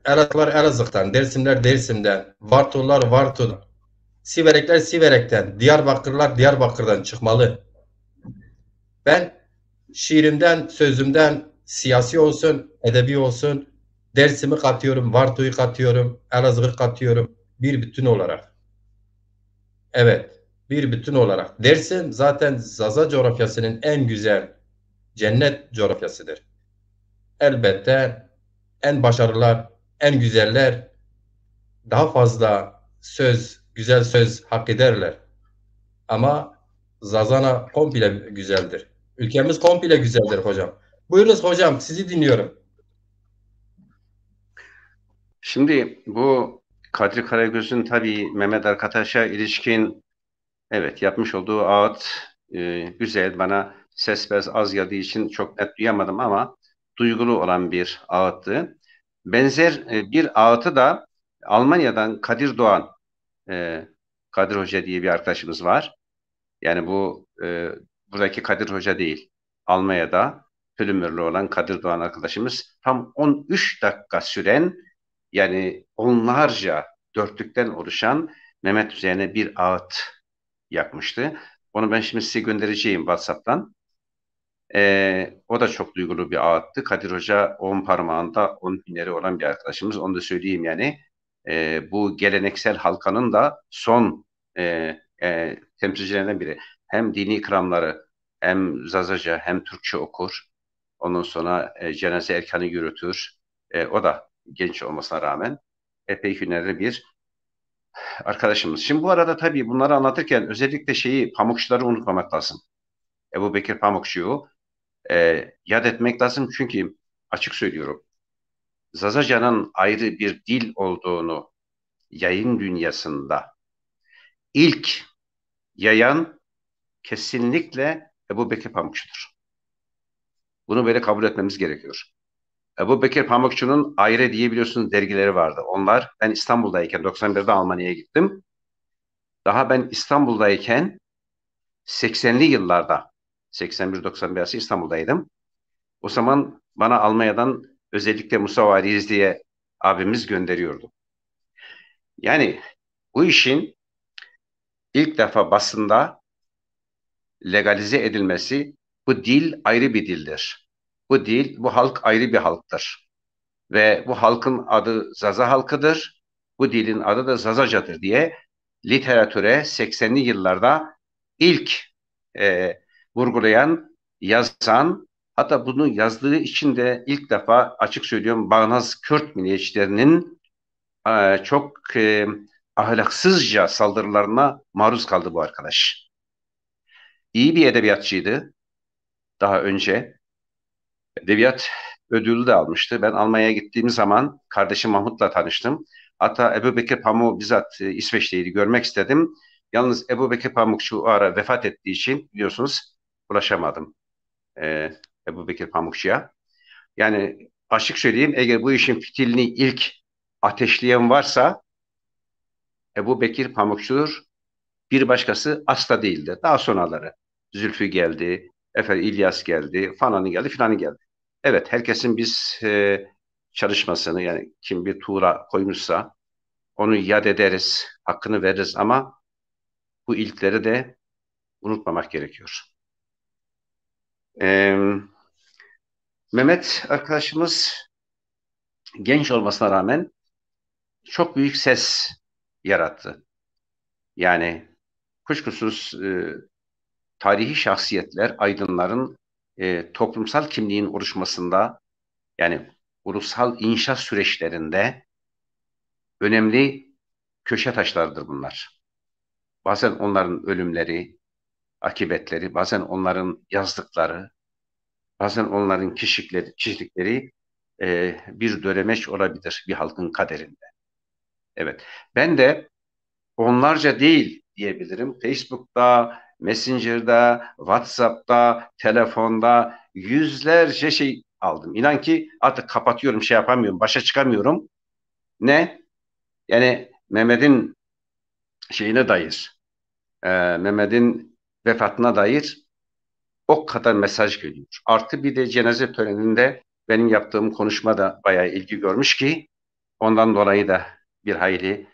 Elazığlar Elazığ'dan, Dersimler Dersim'den, Vartolar Varto'dan, Siverekler Siverek'ten, Diyarbakırlar Diyarbakır'dan çıkmalı. Ben şiirimden, sözümden, siyasi olsun, edebi olsun, Dersim'i katıyorum, Varto'yu katıyorum, Elazığ'ı katıyorum bir bütün olarak. Evet, bir bütün olarak. Dersim zaten Zaza coğrafyasının en güzel, cennet coğrafyasıdır. Elbette en başarılılar, en güzeller daha fazla söz, güzel söz hak ederler. Ama Zazana komple güzeldir. Ülkemiz komple güzeldir hocam. Buyurunuz hocam, sizi dinliyorum. Şimdi bu Kadri Karagöz'ün tabii Mehmet Arkadaş'a ilişkin, evet, yapmış olduğu ağıt, e, güzel. Bana ses biraz az geldiği için çok net duyamadım ama duygulu olan bir ağıttı. Benzer, e, bir ağıtı da Almanya'dan Kadir Doğan, e, Kadir Hoca diye bir arkadaşımız var. Yani bu, e, buradaki Kadir Hoca değil. Almanya'da Pülümürlü olan Kadir Doğan arkadaşımız tam on üç dakika süren, yani onlarca dörtlükten oluşan Mehmet üzerine bir ağıt yakmıştı. Onu ben şimdi size göndereceğim WhatsApp'tan. Ee, o da çok duygulu bir ağıttı. Kadir Hoca on parmağında on hüneri olan bir arkadaşımız. Onu da söyleyeyim yani. Ee, bu geleneksel halkanın da son, e, e, temsilcilerinden biri. Hem dini ikramları, hem Zazaca, hem Türkçe okur. Ondan sonra e, cenaze erkanı yürütür. E, o da genç olmasına rağmen epey hünerli bir arkadaşımız. Şimdi bu arada tabii bunları anlatırken özellikle şeyi, Pamukçuları unutmamak lazım. Ebu Bekir Pamukçu'yu e, yad etmek lazım. Çünkü açık söylüyorum, Zazaca'nın ayrı bir dil olduğunu yayın dünyasında ilk yayan kesinlikle Ebu Bekir Pamukçu'dur. Bunu böyle kabul etmemiz gerekiyor. Ebu Bekir Pamukçu'nun ayrı diye biliyorsunuz dergileri vardı. Onlar, ben İstanbul'dayken, doksan birde Almanya'ya gittim. Daha ben İstanbul'dayken seksenli yıllarda, seksen bir doksan bir arası İstanbul'daydım. O zaman bana Almanya'dan özellikle Mustafa Ariz diye abimiz gönderiyordu. Yani bu işin ilk defa basında legalize edilmesi, bu dil ayrı bir dildir. Bu dil, bu halk ayrı bir halktır. Ve bu halkın adı Zaza halkıdır, bu dilin adı da Zazacadır diye literatüre seksenli yıllarda ilk e, vurgulayan, yazan, hatta bunu yazdığı için de ilk defa, açık söylüyorum, bağnaz Kürt milliyetçilerinin e, çok e, ahlaksızca saldırılarına maruz kaldı bu arkadaş. İyi bir edebiyatçıydı daha önce. Edebiyat ödülü de almıştı. Ben Almanya'ya gittiğim zaman kardeşim Mahmut'la tanıştım. Hatta Ebu Bekir Pamuk'u bizzat e, İsveç'teydi, görmek istedim. Yalnız Ebu Bekir Pamukçu o ara vefat ettiği için biliyorsunuz ulaşamadım e, Ebu Bekir Pamukçu'ya. Yani açık söyleyeyim, eğer bu işin fitilini ilk ateşleyen varsa Ebu Bekir Pamukçu'dur. Bir başkası asla değildi. Daha sonraları Zülfü geldi, efendim İlyas geldi, falanı geldi, filanı geldi. Evet, herkesin biz e, çalışmasını, yani kim bir tuğla koymuşsa onu yad ederiz, hakkını veririz ama bu ilkleri de unutmamak gerekiyor. Ee, Mehmet arkadaşımız genç olmasına rağmen çok büyük ses yarattı. Yani kuşkusuz e, tarihi şahsiyetler, aydınların e, toplumsal kimliğin oluşmasında, yani ulusal inşa süreçlerinde önemli köşe taşlarıdır bunlar. Bazen onların ölümleri, akıbetleri, bazen onların yazdıkları, bazen onların kişilikleri, kişilikleri e, bir dönemeç olabilir bir halkın kaderinde. Evet, ben de onlarca değil diyebilirim. Facebook'ta, Messenger'da, WhatsApp'ta, telefonda yüzlerce şey aldım. İnan ki artık kapatıyorum, şey yapamıyorum, başa çıkamıyorum. Ne? Yani Mehmet'in şeyine dair, e, Mehmet'in vefatına dair o kadar mesaj geliyor. Artı bir de cenaze töreninde benim yaptığım konuşma da bayağı ilgi görmüş ki ondan dolayı da bir hayli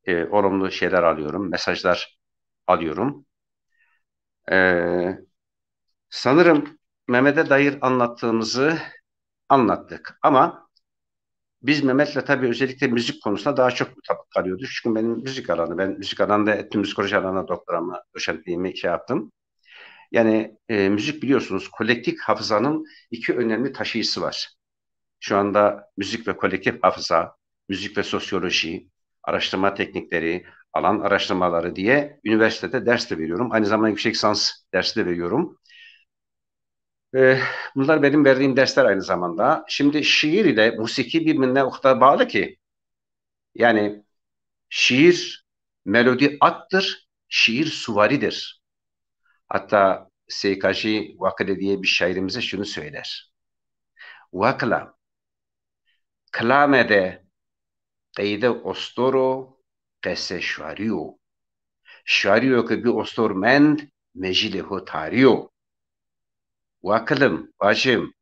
e, olumlu şeyler alıyorum, mesajlar alıyorum. E, sanırım Mehmet'e dair anlattığımızı anlattık. Ama biz Mehmet'le tabii özellikle müzik konusunda daha çok mutabık kalıyorduk. Çünkü benim müzik alanı, ben müzik alanında etnomüzikoloji alanında doktoramı, doçentliğimi şey yaptım. Yani e, müzik biliyorsunuz kolektif hafızanın iki önemli taşıyıcısı var. Şu anda müzik ve kolektif hafıza, müzik ve sosyoloji, araştırma teknikleri, alan araştırmaları diye üniversitede ders de veriyorum. Aynı zamanda yüksek lisans dersi de veriyorum. E, bunlar benim verdiğim dersler aynı zamanda. Şimdi şiir ile musiki birbirine o kadar bağlı ki, yani şiir melodi attır, şiir suvaridir. Hatta Seykaji Wakıle diye bir şairimize şunu söyler. Wakıla, kilame de qeyde ostoro qese şuariyo. Şuariyo ke bi ostor mend, mecilê ho tariyo. Wakilim, bacım,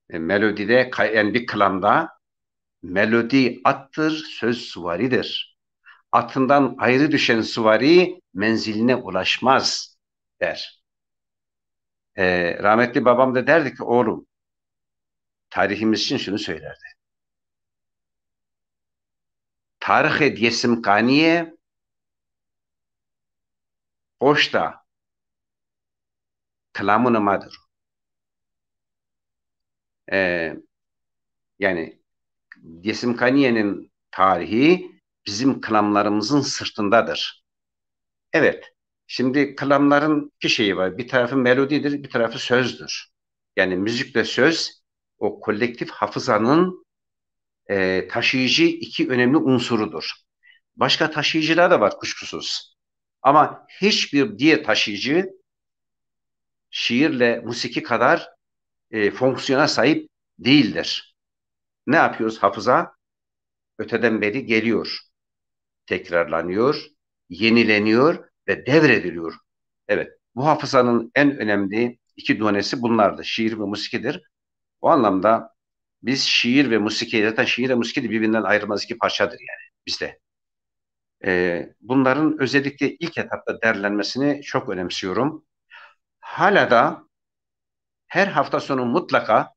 e, melodide, kay- yani bir kılamda melodi attır, söz suvaridir. Atından ayrı düşen suvari menziline ulaşmaz der. E, rahmetli babam da derdi ki oğlum, tarihimiz için şunu söylerdi. Tarixê Dêsimkanîye poşta kilamunê ma der o. E, yani Dêsimkanîyenin tarihi bizim klamlarımızın sırtındadır. Evet, şimdi klamların iki şeyi var. Bir tarafı melodidir, bir tarafı sözdür. Yani müzikle söz o kolektif hafızanın e, taşıyıcı iki önemli unsurudur. Başka taşıyıcılar da var kuşkusuz. Ama hiçbir diğer taşıyıcı şiirle musiki kadar e, fonksiyona sahip değildir. Ne yapıyoruz? Hafıza öteden beri geliyor, tekrarlanıyor, yenileniyor ve devrediliyor. Evet, bu hafızanın en önemli iki donesi bunlardır. Şiir ve musikidir. O anlamda biz şiir ve musiki, zaten şiir ve musiki de birbirinden ayrılmaz iki parçadır yani bizde. E, bunların özellikle ilk etapta derlenmesini çok önemsiyorum. Hala da her hafta sonu mutlaka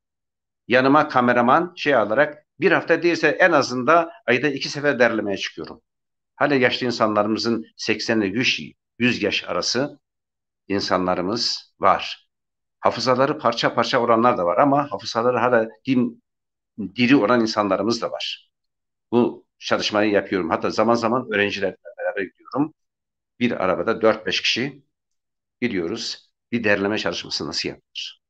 yanıma kameraman şey alarak bir hafta değilse en azında ayda iki sefer derlemeye çıkıyorum. Hala yaşlı insanlarımızın seksen ile yüz, yüz yaş arası insanlarımız var. Hafızaları parça parça olanlar da var ama hafızaları hala dim-, diri olan insanlarımız da var. Bu çalışmayı yapıyorum. Hatta zaman zaman öğrencilerle beraber gidiyorum. Bir arabada dört beş kişi gidiyoruz. Bir derleme çalışması nasıl yapılır?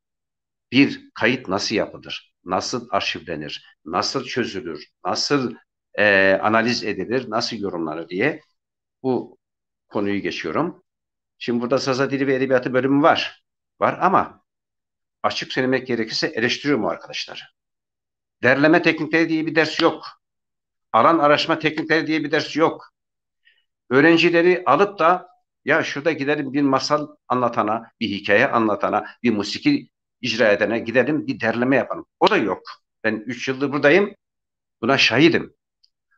Bir kayıt nasıl yapılır? Nasıl arşivlenir? Nasıl çözülür? Nasıl e, analiz edilir? Nasıl yorumlanır diye bu konuyu geçiyorum. Şimdi burada Zaza Dili ve Edebiyatı bölümü var. Var ama açık söylemek gerekirse eleştiriyorum o arkadaşları. Derleme teknikleri diye bir ders yok. Alan araştırma teknikleri diye bir ders yok. Öğrencileri alıp da ya şurada gidelim bir masal anlatana, bir hikaye anlatana, bir musiki icra edene gidelim bir derleme yapalım. O da yok. Ben üç yıldır buradayım. Buna şahidim.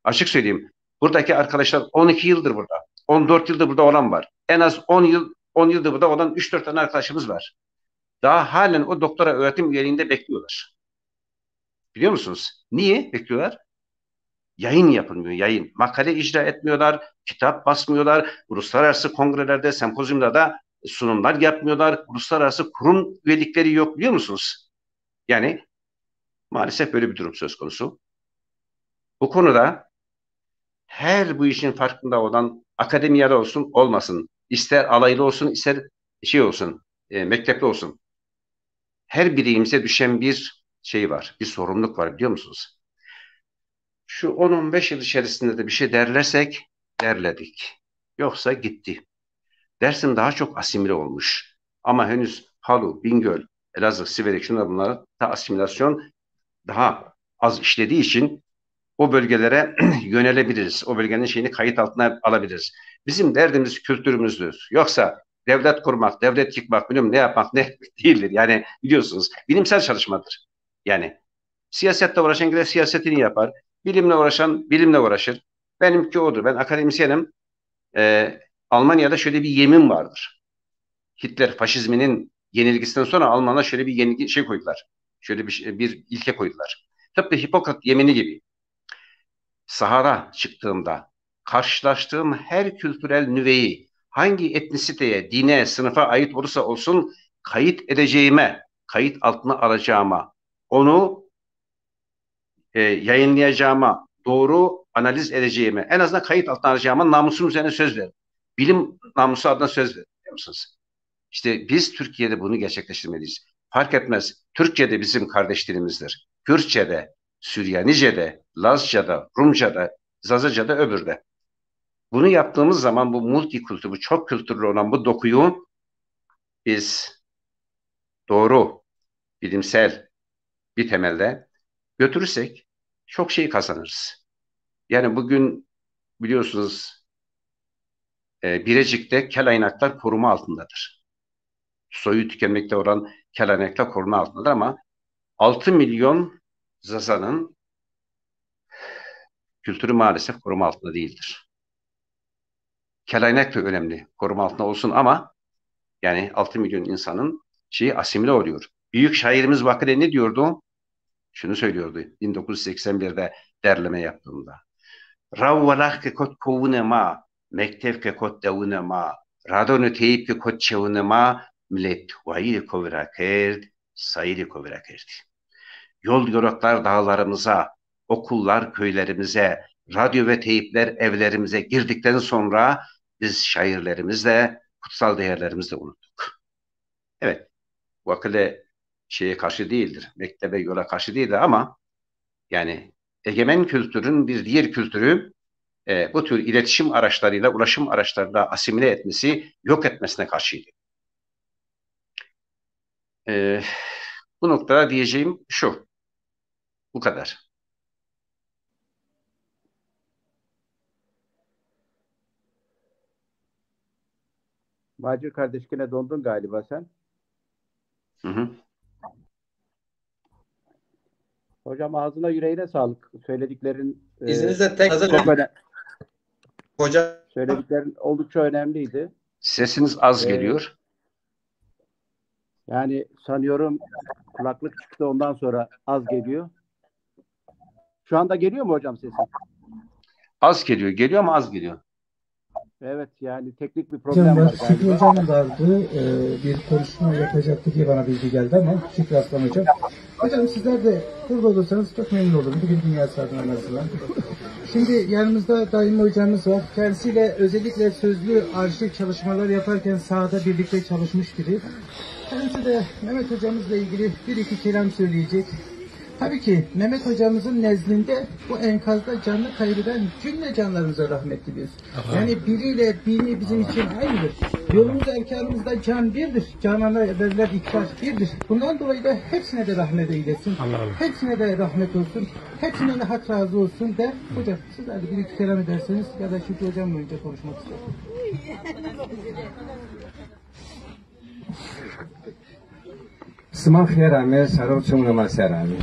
Açık söyleyeyim. Buradaki arkadaşlar on iki yıldır burada. On dört yıldır burada olan var. En az on yıl, on yıldır burada olan üç dört tane arkadaşımız var. Daha halen o doktora öğretim üyeliğinde bekliyorlar. Biliyor musunuz? Niye bekliyorlar? Yayın yapılmıyor, yayın. Makale icra etmiyorlar, kitap basmıyorlar. Uluslararası kongrelerde, sempozyumlarda sunumlar yapmıyorlar. Uluslararası kurum üyelikleri yok, biliyor musunuz? Yani maalesef böyle bir durum söz konusu. Bu konuda her bu işin farkında olan akademiyada olsun, olmasın, ister alaylı olsun, ister şey olsun, e, mektepli olsun. Her birimize düşen bir şey var, bir sorumluluk var, biliyor musunuz? Şu on on beş yıl içerisinde de bir şey derlersek, derledik. Yoksa gitti. Dersim daha çok asimile olmuş. Ama henüz Palu, Bingöl, Elazığ, Siverek, şunlar bunlar da asimilasyon daha az işlediği için o bölgelere yönelebiliriz. O bölgenin şeyini kayıt altına alabiliriz. Bizim derdimiz kültürümüzdür. Yoksa devlet kurmak, devlet yıkmak, bilmem ne yapmak ne değildir. Yani biliyorsunuz bilimsel çalışmadır. Yani siyasetle uğraşan gider siyasetini yapar. Bilimle uğraşan bilimle uğraşır. Benimki odur. Ben akademisyenim. Ee, Almanya'da şöyle bir yemin vardır. Hitler faşizminin yenilgisinden sonra Almanlar şöyle bir yenilgi şey koydular. Şöyle bir, şey- bir ilke koydular. Tıpkı Hipokrat yemini gibi. Sahada çıktığımda karşılaştığım her kültürel nüveyi hangi etnisiteye, dine, sınıfa ait olursa olsun kayıt edeceğime, kayıt altına alacağıma, onu e, yayınlayacağıma, doğru analiz edeceğime, en azından kayıt altına alacağıma namusum üzerine söz verdim. Bilim namusu adına söz verdim, biliyor musunuz? İşte biz Türkiye'de bunu gerçekleştirmeliyiz. Fark etmez. Türkçe de bizim kardeş dilimizdir. Kürtçe de, Süryanice de, Lazca da, Rumca da, Zazaca da öbür de. Bunu yaptığımız zaman bu multikültür, bu çok kültürlü olan bu dokuyu biz doğru, bilimsel bir temelde götürürsek çok şey kazanırız. Yani bugün biliyorsunuz e, Birecik'te kelaynaklar koruma altındadır. Soyu tükenmekte olan kelaynaklar koruma altındadır ama altı milyon Zaza'nın kültürü maalesef koruma altında değildir. Kelaynak da önemli, koruma altında olsun ama yani altı milyon insanın şeyi asimile oluyor. Büyük şairimiz Vakıde ne diyordu? Şunu söylüyordu bin dokuz yüz seksen birde derleme yaptığımda. Raw welat ke kot kowune ma, mektev ke kot dewune ma, radonê teyîb ke kot çewune ma, milet wayîrê ko vira kerd, sayîrê ko vira kerdî. Yol yoraklar dağlarımıza, okullar köylerimize, radyo ve teypler evlerimize girdikten sonra biz şairlerimizi de, kutsal değerlerimizi de unuttuk. Evet, bu akıllı şeye karşı değildir, mektebe, yola karşı değildir ama yani egemen kültürün bir diğer kültürü e, bu tür iletişim araçlarıyla, ulaşım araçlarıyla asimile etmesi, yok etmesine karşıydı. E, Bu noktada diyeceğim şu, bu kadar. Macir kardeş, yine dondun galiba sen. Hı hı. Hocam, ağzına yüreğine sağlık. Söylediklerin e, İzninizle tek çok önemli. Hocam, Söylediklerin oldukça önemliydi. Sesiniz az Ee, geliyor. Yani sanıyorum kulaklık çıktı, ondan sonra az geliyor. Şu anda geliyor mu hocam sesim? Az geliyor. Geliyor ama az geliyor. Evet, yani teknik bir Hocam problem var var. Fikri galiba. Hocam vardı. Ee, bir konuşma yapacaktı diye bana bilgi geldi ama Fikri Aslan Hocam. Hocam sizler de burada olursanız çok memnun olurum. Bugün Dünya Sağlığı adına. Şimdi yanımızda Daimi Hocamız var. Kendisiyle özellikle sözlü arşiv çalışmaları yaparken sahada birlikte çalışmış biri. Kendisi de Mehmet Hocamızla ilgili bir iki kelam söyleyecek. Tabii ki Mehmet Hocamızın nezdinde bu enkazda canını kaybeden cümle canlarımıza rahmet diliyoruz. Yani biriyle biri bizim için aynıdır. Yolumuz erkanımızda can birdir. Canana verilen ikrar birdir. Bundan dolayı da hepsine de rahmet eylesin. Hepsine de rahmet olsun. Hepsinden de Hak razı olsun der. Hocam sizler de bir iki kelam ederseniz ya da Şükrü Hocam boyunca konuşmak isterim. Sima xêr amê, sero çimûnê ma ser amê.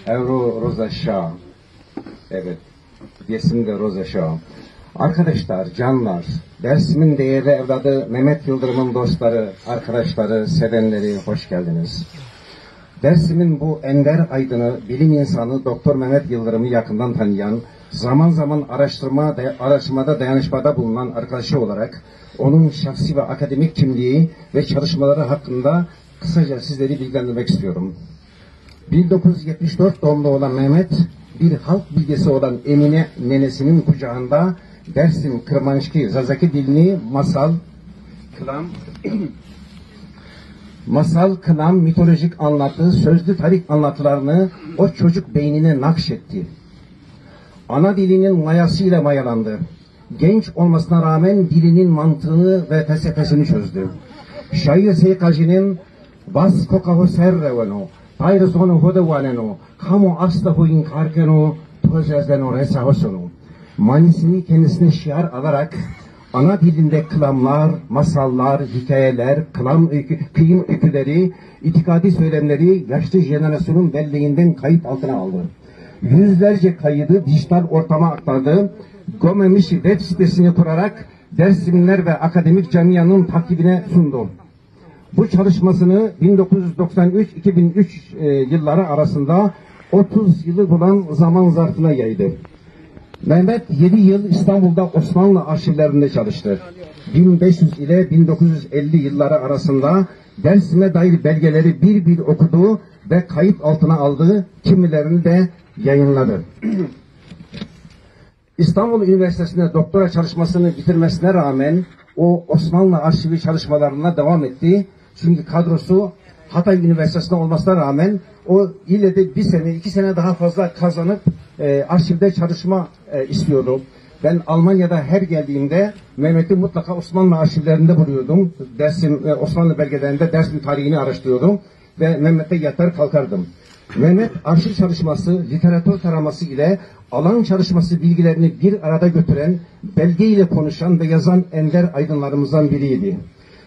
Ewro roza şa. Evet. Dêrsim de roza şa. Arkadaşlar, canlar, Dersim'in değerli evladı Mehmet Yıldırım'ın dostları, arkadaşları, sevenleri, hoş geldiniz. Dersim'in bu ender aydını, bilim insanı Doktor Mehmet Yıldırım'ı yakından tanıyan, zaman zaman araştırma, de, araştırmada, dayanışmada bulunan arkadaşı olarak onun şahsi ve akademik kimliği ve çalışmaları hakkında kısaca sizleri bilgilendirmek istiyorum. Bin dokuz yüz yetmiş dört doğumlu olan Mehmet, bir halk bilgesi olan Emine nenesinin kucağında Dersim Kırmançki Zazaki dilini masal, kılam, masal, kılam, mitolojik anlatı, sözlü tarih anlatılarını o çocuk beynine nakşetti. Ana dilinin mayasıyla mayalandı. Genç olmasına rağmen dilinin mantığını ve felsefesini çözdü. Şair Sey Kaji'nin "Vas koka ho ser reweno, tayr zonê ho de waneno, kamo asta ho inkar keno, to zezeno resa ho sono" manisini kendisine şiar alarak ana dilinde kılamlar, masallar, hikayeler, kılam öykü, kıyım öyküleri, itikadi söylemleri yaşlı jenerasyonun belleğinden kayıt altına aldı. Yüzlerce kaydı dijital ortama aktardı. Gomemiş web sitesini kurarak Dersimliler ve akademik camianın takibine sundu. Bu çalışmasını bin dokuz yüz doksan üç iki bin üç e, yılları arasında otuz yılı bulan zaman zarfına yaydı. Mehmet yedi yıl İstanbul'da Osmanlı arşivlerinde çalıştı. Bin beş yüz ile bin dokuz yüz elli yılları arasında Dersim'e dair belgeleri bir bir okudu ve kayıt altına aldı, kimilerini de yayınladı. İstanbul Üniversitesi'nde doktora çalışmasını bitirmesine rağmen o Osmanlı arşivi çalışmalarına devam etti. Çünkü kadrosu Hatay Üniversitesi'nde olmasına rağmen o ille de bir sene, iki sene daha fazla kazanıp e, arşivde çalışma e, istiyordu. Ben Almanya'da her geldiğimde Mehmet'i mutlaka Osmanlı arşivlerinde buluyordum. Dersim, e, Osmanlı belgelerinde Dersim tarihini araştırıyordum ve Mehmet'te yatar kalkardım. Mehmet arşiv çalışması, literatür taraması ile alan çalışması bilgilerini bir arada götüren, belge ile konuşan ve yazan ender aydınlarımızdan biriydi.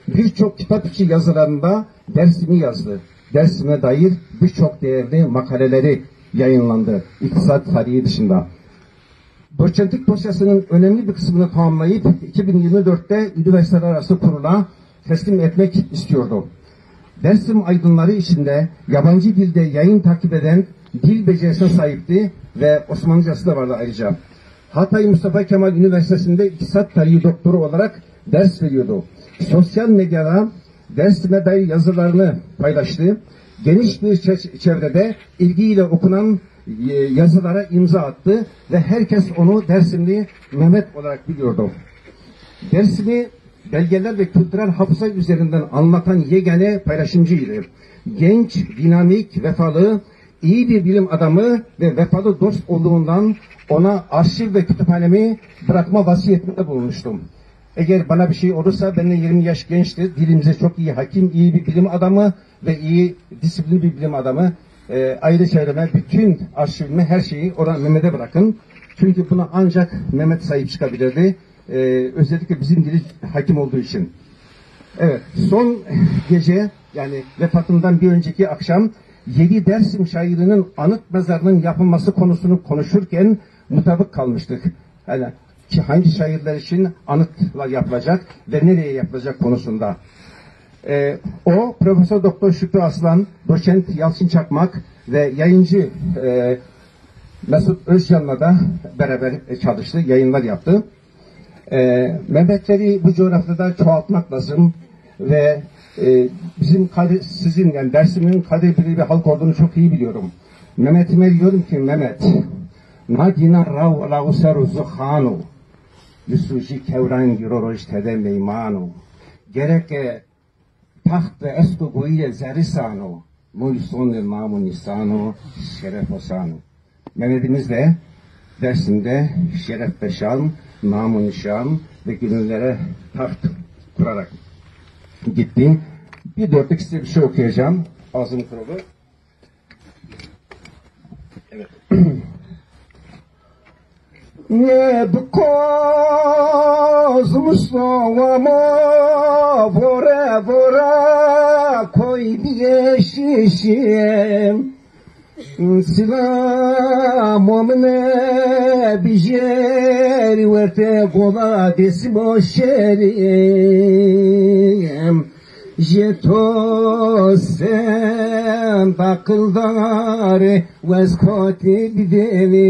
Birçok kitap içi yazılarında Dersim'i yazdı. Dersim'e dair birçok değerli makaleleri yayınlandı. İktisat tarihi dışında. Doçentlik dosyasının önemli bir kısmını tamamlayıp iki bin yirmi dörtte üniversiteler arası kurula teslim etmek istiyordu. Dersim aydınları içinde yabancı dilde yayın takip eden dil becerisine sahipti ve Osmanlıcası da vardı ayrıca. Hatay Mustafa Kemal Üniversitesi'nde iktisat tarihi doktoru olarak ders veriyordu. Sosyal medyada Dersim'e dair yazılarını paylaştı. geniş bir çe- çevrede ilgiyle okunan e, yazılara imza attı ve herkes onu Dersimli Mehmet olarak biliyordu. Dersim'i belgeler ve kültürel hafıza üzerinden anlatan yegane paylaşımcıydı. Genç, dinamik, vefalı, iyi bir bilim adamı ve vefalı dost olduğundan ona arşiv ve kütüphanemi bırakma vasiyetinde bulunmuştum. Eğer bana bir şey olursa, benden yirmi yaş gençtir, dilimize çok iyi hakim, iyi bir bilim adamı ve iyi disiplinli bir bilim adamı. E, aile çevreme bütün arşivimi, her şeyi oradan Mehmet'e bırakın. Çünkü buna ancak Mehmet sahip çıkabilirdi. E, özellikle bizim dili hakim olduğu için. Evet, son gece, yani vefatından bir önceki akşam yedi Dersim şairinin anıt mezarının yapılması konusunu konuşurken mutabık kalmıştık. Yani ki hangi şairler için anıtlar yapılacak ve nereye yapılacak konusunda. E, o, Profesör Doktor Şükrü Aslan, Doçent Yalçın Çakmak ve yayıncı e, Mesut Özcan'la da beraber e, çalıştı, yayınlar yaptı. E, Mehmetleri bu coğrafyada çoğaltmak lazım ve e, bizim kadı- sizin, yani Dersim'in kadir bir halk olduğunu çok iyi biliyorum. Mehmet'ime diyorum ki, Mehmet, na dîna raw law ser û zu xan o, Yusufcî kewran giro roj tede meyman o. Gereke taxt ve esto goyîye zerrîsan o, moy sonê nam û nîsan o, şeref o san o. Mehmetimiz de Dersim'de şeref ve şan, nam û nişan ve gönüllere taht kurarak gitti. Bir dörtlük size bir şey okuyacağım. Ağzım kurudu. Evet. Ne bi koz Mustafa ma vore vore koy biyê şişim. Sila momine bijeri werte gola desimo şerim. Jeto sen takıldare wez koti bidelim.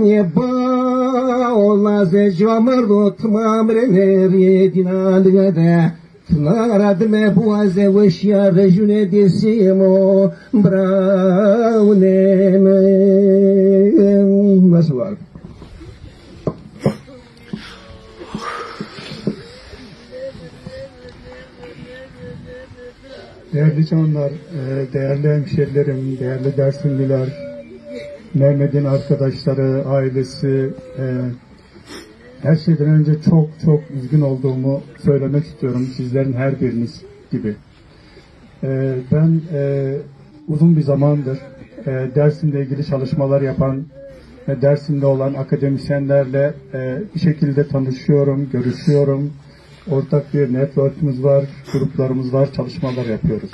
Ye ba ola ze camar do tamam re ne re dinalgade. Tına radime buaze weşya rejune desimo brauneme. Nasıl var? Değerli canlar, e, değerli hemşerilerim, değerli Dersimliler, Mehmet'in arkadaşları, ailesi, e, her şeyden önce çok çok üzgün olduğumu söylemek istiyorum sizlerin her biriniz gibi. E, ben e, uzun bir zamandır e, Dersim'le ilgili çalışmalar yapan ve Dersim'de olan akademisyenlerle e, bir şekilde tanışıyorum, görüşüyorum. Ortak bir network'ümüz var, gruplarımız var, çalışmalar yapıyoruz.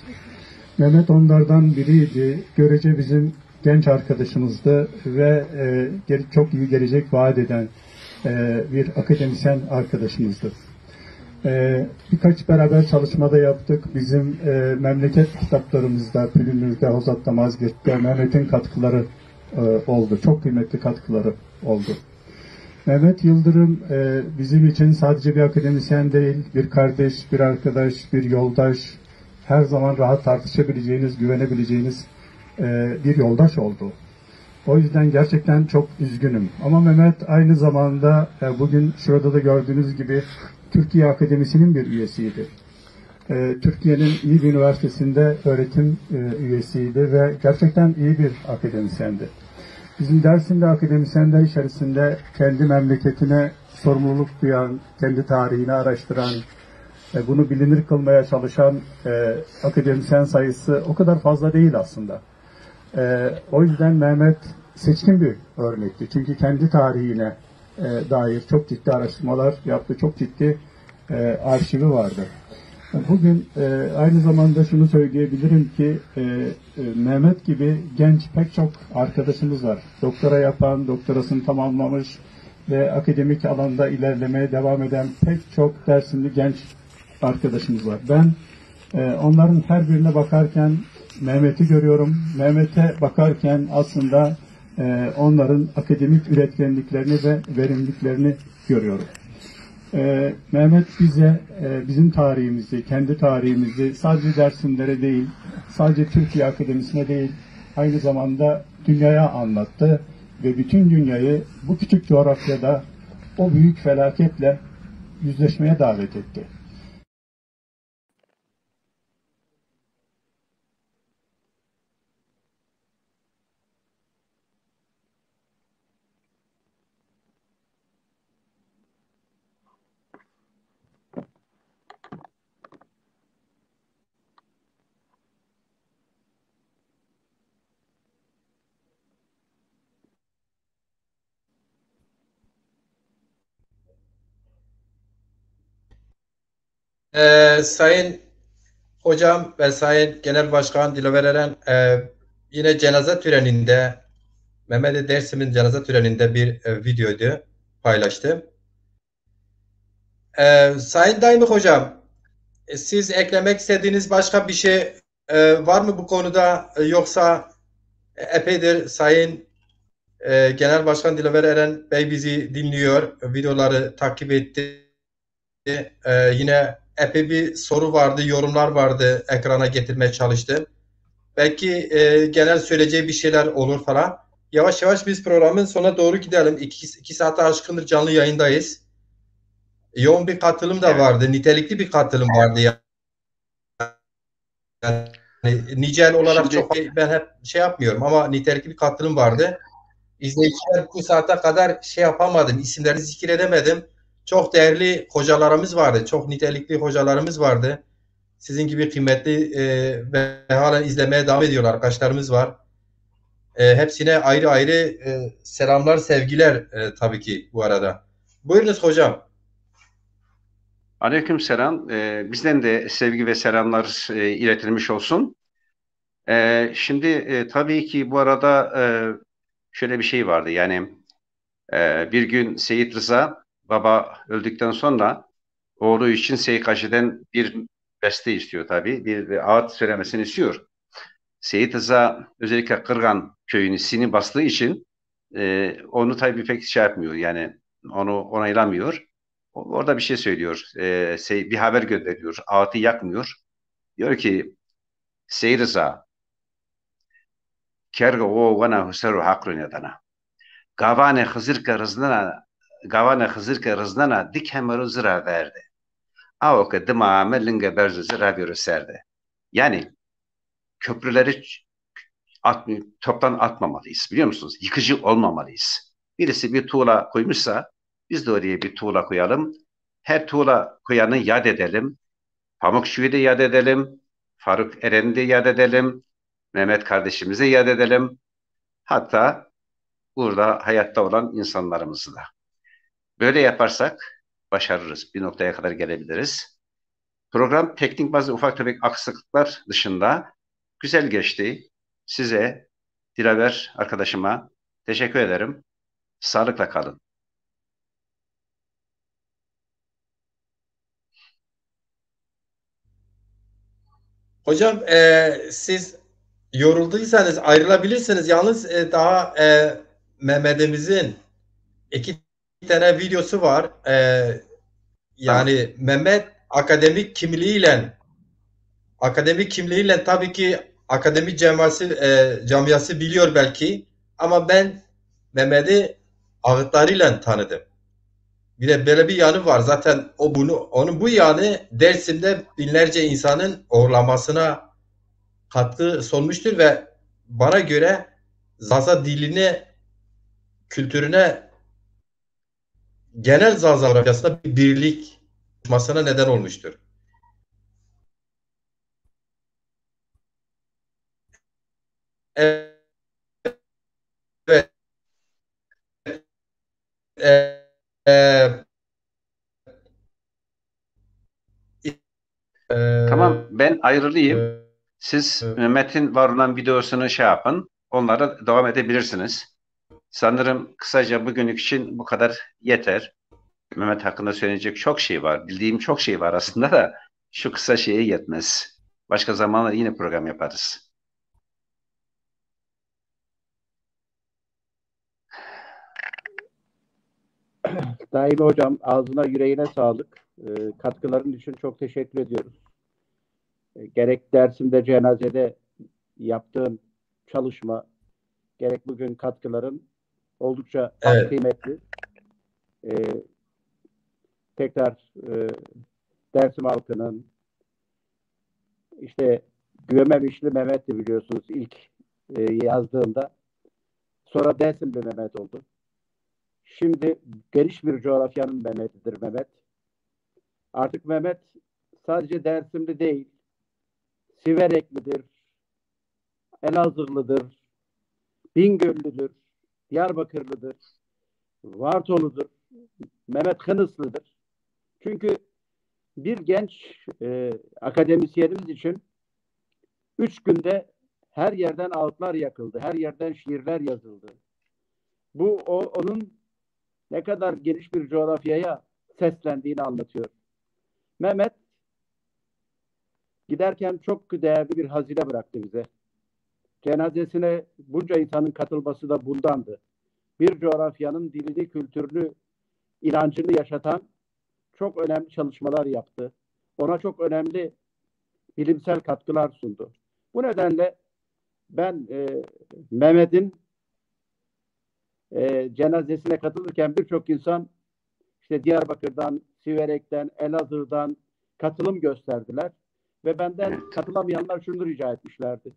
Mehmet onlardan biriydi. Görece bizim genç arkadaşımızdı ve e, gel- çok iyi gelecek vaat eden e, bir akademisyen arkadaşımızdı. E, birkaç beraber çalışma da yaptık. Bizim e, memleket kitaplarımızda, Pülümür'de, Hozat'ta, Mazgirt'te Mehmet'in katkıları e, oldu. Çok kıymetli katkıları oldu. Mehmet Yıldırım e, bizim için sadece bir akademisyen değil, bir kardeş, bir arkadaş, bir yoldaş, her zaman rahat tartışabileceğiniz, güvenebileceğiniz e, bir yoldaş oldu. O yüzden gerçekten çok üzgünüm. Ama Mehmet aynı zamanda e, bugün şurada da gördüğünüz gibi Türkiye Akademisi'nin bir üyesiydi. E, Türkiye'nin iyi bir üniversitesinde öğretim e, üyesiydi ve gerçekten iyi bir akademisyendi. Bizim Dersim'de akademisyenler içerisinde kendi memleketine sorumluluk duyan, kendi tarihini araştıran, e, bunu bilinir kılmaya çalışan e, akademisyen sayısı o kadar fazla değil aslında. E, o yüzden Mehmet seçkin bir örnekti. Çünkü kendi tarihine e, dair çok ciddi araştırmalar yaptı, çok ciddi e, arşivi vardı. Bugün e, aynı zamanda şunu söyleyebilirim ki e, e, Mehmet gibi genç pek çok arkadaşımız var. Doktora yapan, doktorasını tamamlamış ve akademik alanda ilerlemeye devam eden pek çok Dersimli genç arkadaşımız var. Ben e, onların her birine bakarken Mehmet'i görüyorum. Mehmet'e bakarken aslında e, onların akademik üretkenliklerini ve verimliliklerini görüyorum. Ee, Mehmet bize, e, bizim tarihimizi, kendi tarihimizi sadece Dersimlere değil, sadece Türkiye Akademisi'ne değil, aynı zamanda dünyaya anlattı ve bütün dünyayı bu küçük coğrafyada o büyük felaketle yüzleşmeye davet etti. Ee, Sayın Hocam ve Sayın Genel Başkan Dilaver Eren, e, yine cenaze töreninde, Mehmet Dersim'in cenaze töreninde bir, e, videoydu, paylaştı. Ee, Sayın Daimi Hocam, e, siz eklemek istediğiniz başka bir şey, e, var mı bu konuda? E, yoksa, e, epeydir Sayın, e, Genel Başkan Dilaver Eren Bey bizi dinliyor, videoları takip etti. E, yine epey bir soru vardı, yorumlar vardı ekrana getirmeye çalıştım. Belki, e, genel söyleyeceği bir şeyler olur falan. Yavaş yavaş biz programın sonuna doğru gidelim. İki, iki saate aşkındır canlı yayındayız. Yoğun bir katılım da vardı, nitelikli bir katılım vardı ya. Yani nicel olarak çok ben hep şey yapmıyorum ama nitelikli bir katılım vardı. İzleyiciler bu saate kadar şey yapamadım, isimlerini zikir edemedim. Çok değerli hocalarımız vardı, çok nitelikli hocalarımız vardı. Sizin gibi kıymetli, e, ve halen izlemeye devam ediyor arkadaşlarımız var. E, hepsine ayrı ayrı, e, selamlar, sevgiler, e, tabii ki bu arada. Buyurunuz hocam. Aleyküm selam. E, bizden de sevgi ve selamlar, e, iletilmiş olsun. E, şimdi, e, tabii ki bu arada, e, şöyle bir şey vardı. Yani, e, bir gün Seyit Rıza Baba öldükten sonra oğlu için Seyit Kaşi'den bir beste istiyor tabii. Bir, bir ağıt söylemesini istiyor. Seyit Rıza özellikle Kırgan köyünü, Sin'i bastığı için, e, onu tabii pek şey yapmıyor. Yani onu onaylamıyor. O- Orada bir şey söylüyor. E, şey, bir haber gönderiyor. Ağıtı yakmıyor. Diyor ki, Seyit Rıza, kerga o vana husero hakro nedana. Gavane Xizir ke rıznena, gavane Xizir ke rıznena, di kemero zira verde. Ao ke dima ame linge berzo zira viro serde. Yani köprüleri at, toptan atmamalıyız, biliyor musunuz? Yıkıcı olmamalıyız. Birisi bir tuğla koymuşsa biz de oraya bir tuğla koyalım. Her tuğla koyanı yad edelim. Pamukçu'yu da yad edelim. Faruk Eren'i de yad edelim. Mehmet kardeşimizi de yad edelim. Hatta burada hayatta olan insanlarımızı da. Böyle yaparsak başarırız. Bir noktaya kadar gelebiliriz. Program teknik bazı ufak tefek aksaklıklar dışında güzel geçti. Size, Dilaver arkadaşıma teşekkür ederim. Sağlıkla kalın. Hocam, e, siz yorulduysanız ayrılabilirsiniz. Yalnız, e, daha, e, Mehmet'imizin iki tane videosu var. E, yani Mehmet akademik kimliğiyle, akademik kimliğiyle tabii ki akademik camiası, e, camiası biliyor belki. Ama ben Mehmet'i ağıtlarıyla tanıdım. Bir de böyle bir yanı var. Zaten o bunu, onun bu yanı Dersim'de binlerce insanın horlamasına katkı sunmuştur ve bana göre Zaza diline, kültürüne, genel Zaza coğrafyasında bir birlik oluşmasına neden olmuştur. Evet. E, e, e, Tamam, ben ayrılayım. Siz Mehmet'in var olan videosunu şey yapın. Onlara devam edebilirsiniz. Sanırım kısaca bugünlük için bu kadar yeter. Mehmet hakkında söyleyecek çok şey var. Bildiğim çok şey var aslında da şu kısa şeye yetmez. Başka zamanlar yine program yaparız. Daimi hocam, ağzına yüreğine sağlık. E, katkıların için çok teşekkür ediyoruz. E, gerek Dersim'de cenazede yaptığın çalışma, gerek bugün katkıların oldukça Evet. kıymetli. E, tekrar e, Dersim halkının işte Gömemişli Mehmet'ti biliyorsunuz ilk e, yazdığında. Sonra Dersimli Mehmet oldu. Şimdi geniş bir coğrafyanın Mehmet'idir Mehmet. Artık Mehmet sadece Dersimli değil, Sivereklidir, Elazığlıdır, Bingöllüdür, Diyarbakırlıdır, Vartoludur, Mehmet Kınıslıdır. Çünkü bir genç e, akademisyenimiz için üç günde her yerden ağıtlar yakıldı, her yerden şiirler yazıldı. Bu o, onun ne kadar geniş bir coğrafyaya seslendiğini anlatıyor. Mehmet giderken çok değerli bir hazine bıraktı bize. Cenazesine bunca insanın katılması da bundandı. Bir coğrafyanın dilini, kültürünü, inancını yaşatan çok önemli çalışmalar yaptı. Ona çok önemli bilimsel katkılar sundu. Bu nedenle ben e, Mehmet'in e, cenazesine katılırken birçok insan işte Diyarbakır'dan, Siverek'ten, Elazığ'dan katılım gösterdiler. Ve benden katılamayanlar şunu rica etmişlerdi.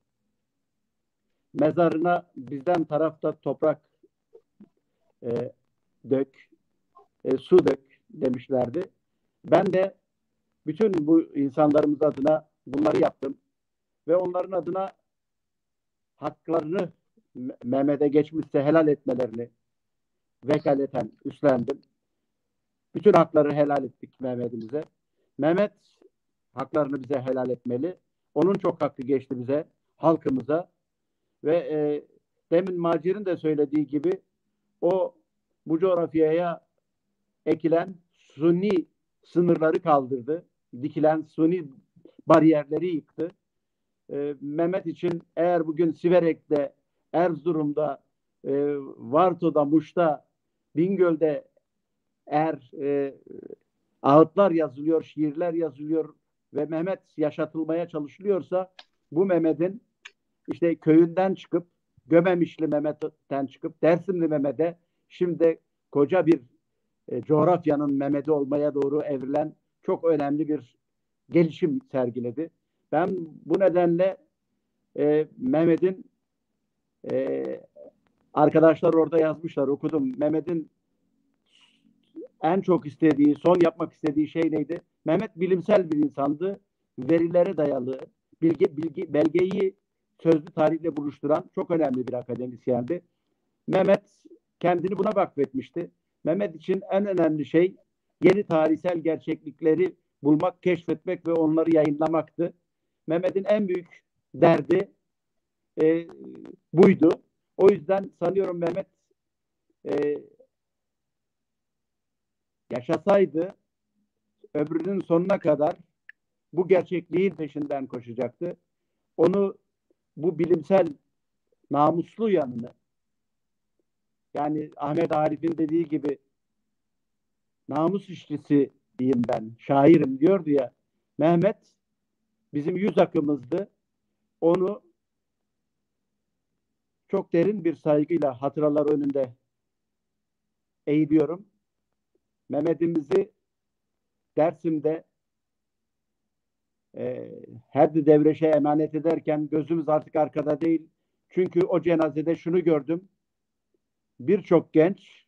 Mezarına bizden tarafta toprak e, dök, e, su dök demişlerdi. Ben de bütün bu insanlarımız adına bunları yaptım. Ve onların adına haklarını Me- Mehmet'e geçmişse helal etmelerini vekaleten üstlendim. Bütün hakları helal ettik Mehmet'imize. Mehmet haklarını bize helal etmeli. Onun çok hakkı geçti bize, halkımıza. Ve e, demin Macir'in de söylediği gibi o bu coğrafyaya ekilen suni sınırları kaldırdı. Dikilen suni bariyerleri yıktı. E, Mehmet için eğer bugün Siverek'te, Erzurum'da, e, Varto'da, Muş'ta, Bingöl'de eğer e, ağıtlar yazılıyor, şiirler yazılıyor ve Mehmet yaşatılmaya çalışılıyorsa bu Mehmet'in işte köyünden çıkıp Gömemişli Mehmet'ten çıkıp Dersimli Mehmet'e şimdi koca bir e, coğrafyanın Mehmet'i olmaya doğru evrilen çok önemli bir gelişim sergiledi. Ben bu nedenle e, Mehmet'in e, arkadaşlar orada yazmışlar, okudum. Mehmet'in en çok istediği, son yapmak istediği şey neydi? Mehmet bilimsel bir insandı. Verilere dayalı, bilgi, bilgi, belgeyi sözlü tarihle buluşturan çok önemli bir akademisyendi. Mehmet kendini buna vakfetmişti. Mehmet için en önemli şey yeni tarihsel gerçeklikleri bulmak, keşfetmek ve onları yayınlamaktı. Mehmet'in en büyük derdi e, buydu. O yüzden sanıyorum Mehmet e, yaşasaydı ömrünün sonuna kadar bu gerçekliğin peşinden koşacaktı. Onu bu bilimsel namuslu yanını, yani Ahmet Arif'in dediği gibi namus işçisiyim ben, şairim diyordu ya Mehmet, bizim yüz akımızdı. Onu çok derin bir saygıyla hatıralar önünde eğiliyorum. Mehmet'imizi Dersim'de e, Herdi Devreş'e emanet ederken gözümüz artık arkada değil. Çünkü o cenazede şunu gördüm. Birçok genç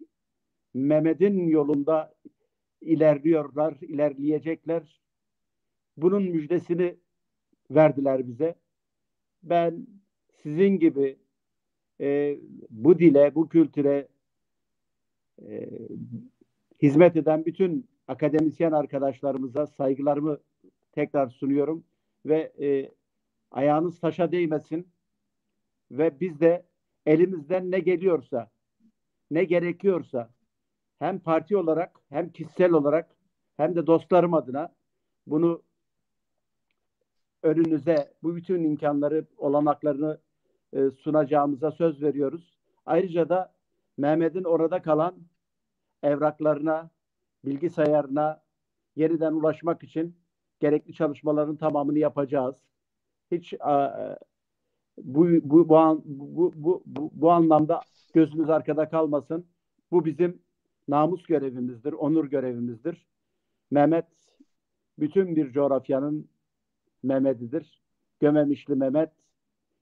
Mehmet'in yolunda ilerliyorlar, ilerleyecekler. Bunun müjdesini verdiler bize. Ben sizin gibi e, bu dile, bu kültüre e, hizmet eden bütün akademisyen arkadaşlarımıza saygılarımı tekrar sunuyorum ve e, ayağınız taşa değmesin ve biz de elimizden ne geliyorsa, ne gerekiyorsa hem parti olarak hem kişisel olarak hem de dostlarım adına bunu önünüze bu bütün imkanları, olanaklarını e, sunacağımıza söz veriyoruz. Ayrıca da Mehmet'in orada kalan evraklarına, bilgisayarına yeniden ulaşmak için gerekli çalışmaların tamamını yapacağız. Hiç a, bu, bu, bu, an- bu, bu, bu, bu anlamda gözünüz arkada kalmasın. Bu bizim namus görevimizdir, onur görevimizdir. Mehmet bütün bir coğrafyanın Mehmet'idir. Gömemişli Mehmet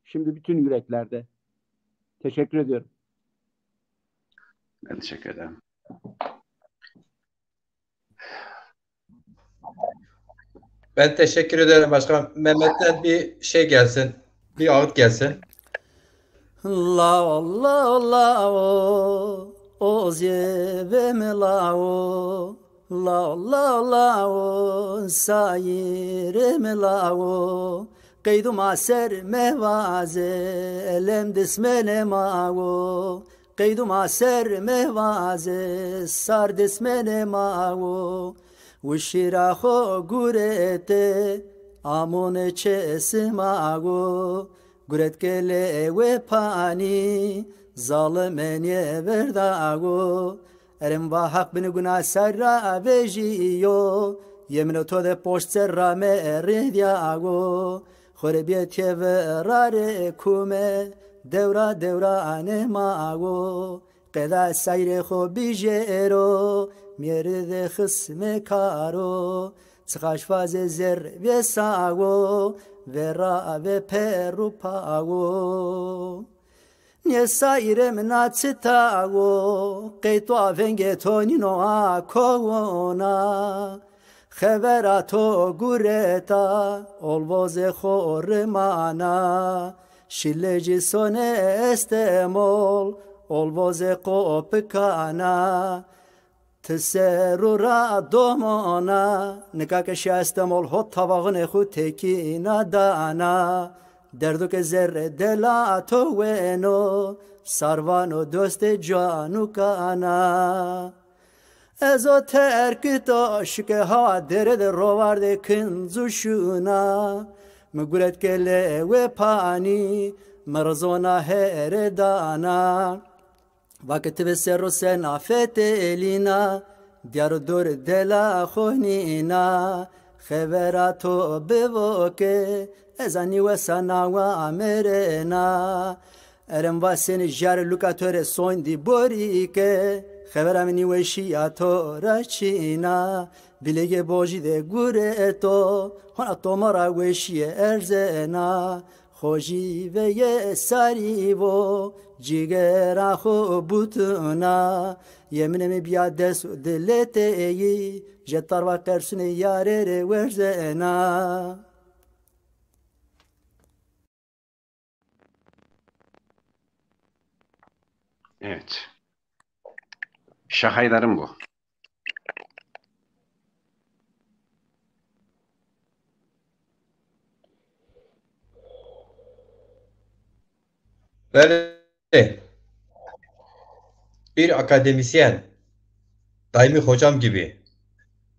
şimdi bütün yüreklerde. Teşekkür ediyorum. Ben teşekkür ederim. Ben teşekkür ederim başkan. Mehmet'ten bir şey gelsin. Bir ağıt gelsin. Lao, lao, lao, o zêvê mi lao. Lao, lao, lao, sayîrê mi lao. Qeydû ma ser mevaze, elem dismenê ma wo. Qeydû ma ser mevaze, sar dismenê ma wo. Wişîra xo gurete, amone çê sima wo. Guret ke lê we panî, zalime nêverda wo. Erem va Haq bini guna ser ra vejîyo, yemino to de poşt ser ra me rêdya wo. Xo rê bîye têve rarê kume, dewra dewra anê ma wo. Qeda sayrê xo bijêro, mêride xisme karo. Çiqaş vazê zer vêsawo, vera ve peru pawo. Nê sayrê mi na çitawo, qey to vengê to nîno a kowona. Xevera to gureta, olvozê xo rimana. Şîle jî sonê Estemol, olvozê qo pikana. Ti serû ra domona, nika ke şîya Estemol hot tavaxunê xu tekîna dana. Derdo ke zerrê dela to weno, sarvano dostê canûkana. Ez o terkito şike ha dere de rovardê kinc û şuna. Mi guret ke lê we panî, mi rizona here dana. Va ke ti ve serro sena fetelîna, diyar û dor dela xo nîna. Xevera to bivo ke, ez a nîwesa nawa merena. Erem va senî jare luka to rê sondî borî ke, xevera mi nîweşîya to ra çîna. Bilêgê bojî de gureto, hona toma ra weşîye erzena. Xojî veye sarî vo, cîgera xo butuna. Yeminê mi bîya dest û dilê teyî, je tarva qersûnê yarê rê werzena. Evet. Şahaydarım bu. Belê. Bir akademisyen, Daimi hocam gibi.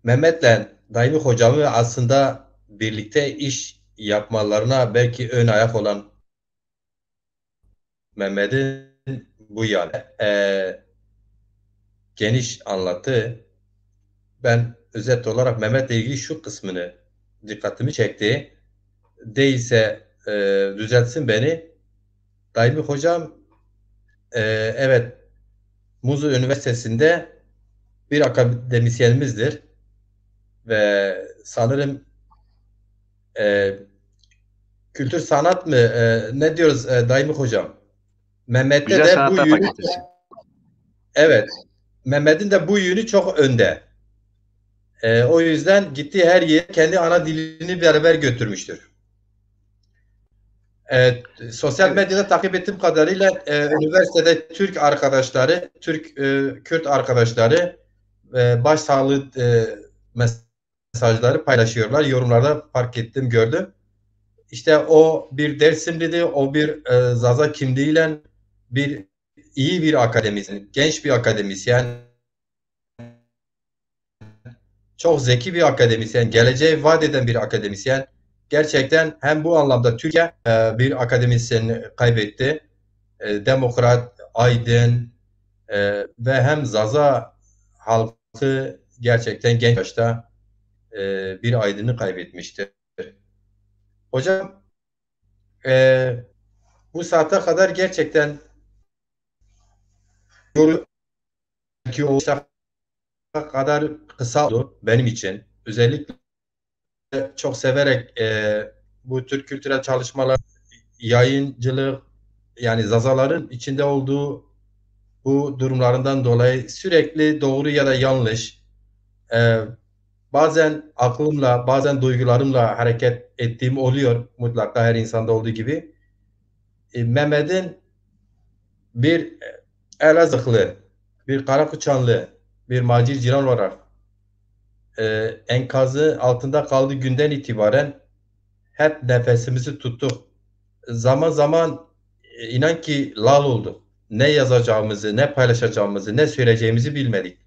Mehmet'le Daimi hocamı aslında birlikte iş yapmalarına belki ön ayak olan Mehmet'in bu yani e, geniş anlatı. Ben özet olarak Mehmet'le ilgili şu kısmını dikkatimi çekti. Değilse e, düzeltsin beni. Daimi hocam e, evet Muzu Üniversitesi'nde bir akademisyenimizdir. Ve sanırım e, kültür sanat mı? E, ne diyoruz e, Daimi hocam? Mehmet'te Güzel de bu sanatlar yönü fakültesi. Evet. Mehmet'in de bu yönü çok önde. E, o yüzden gittiği her yere kendi ana dilini beraber götürmüştür. E, sosyal medyada takip ettiğim kadarıyla e, üniversitede Türk arkadaşları, Türk e, Kürt arkadaşları e, başsağlığı e, mesajları paylaşıyorlar. Yorumlarda fark ettim, gördüm. İşte o bir Dersimliydi, o bir e, Zaza kimliğiyle bir iyi bir akademisyen, genç bir akademisyen, çok zeki bir akademisyen, geleceği vaat eden bir akademisyen. Gerçekten hem bu anlamda Türkiye e, bir akademisyen kaybetti. E, demokrat, aydın e, ve hem Zaza halkı gerçekten genç yaşta e, bir aydını kaybetmiştir. Hocam, e, bu saate kadar gerçekten yorucu, belki o kadar kısa oldu benim için. Özellikle çok severek e, bu tür kültürel çalışmalar, yayıncılık, yani Zazaların içinde olduğu bu durumlarından dolayı sürekli doğru ya da yanlış, e, bazen aklımla, bazen duygularımla hareket ettiğim oluyor mutlaka her insanda olduğu gibi. E, Mehmet'in bir Elazığlı, bir Karakuçanlı, bir Macir Ciran olarak e, enkazı altında kaldığı günden itibaren hep nefesimizi tuttuk. Zaman zaman e, inan ki lal olduk. Ne yazacağımızı, ne paylaşacağımızı, ne söyleyeceğimizi bilmedik.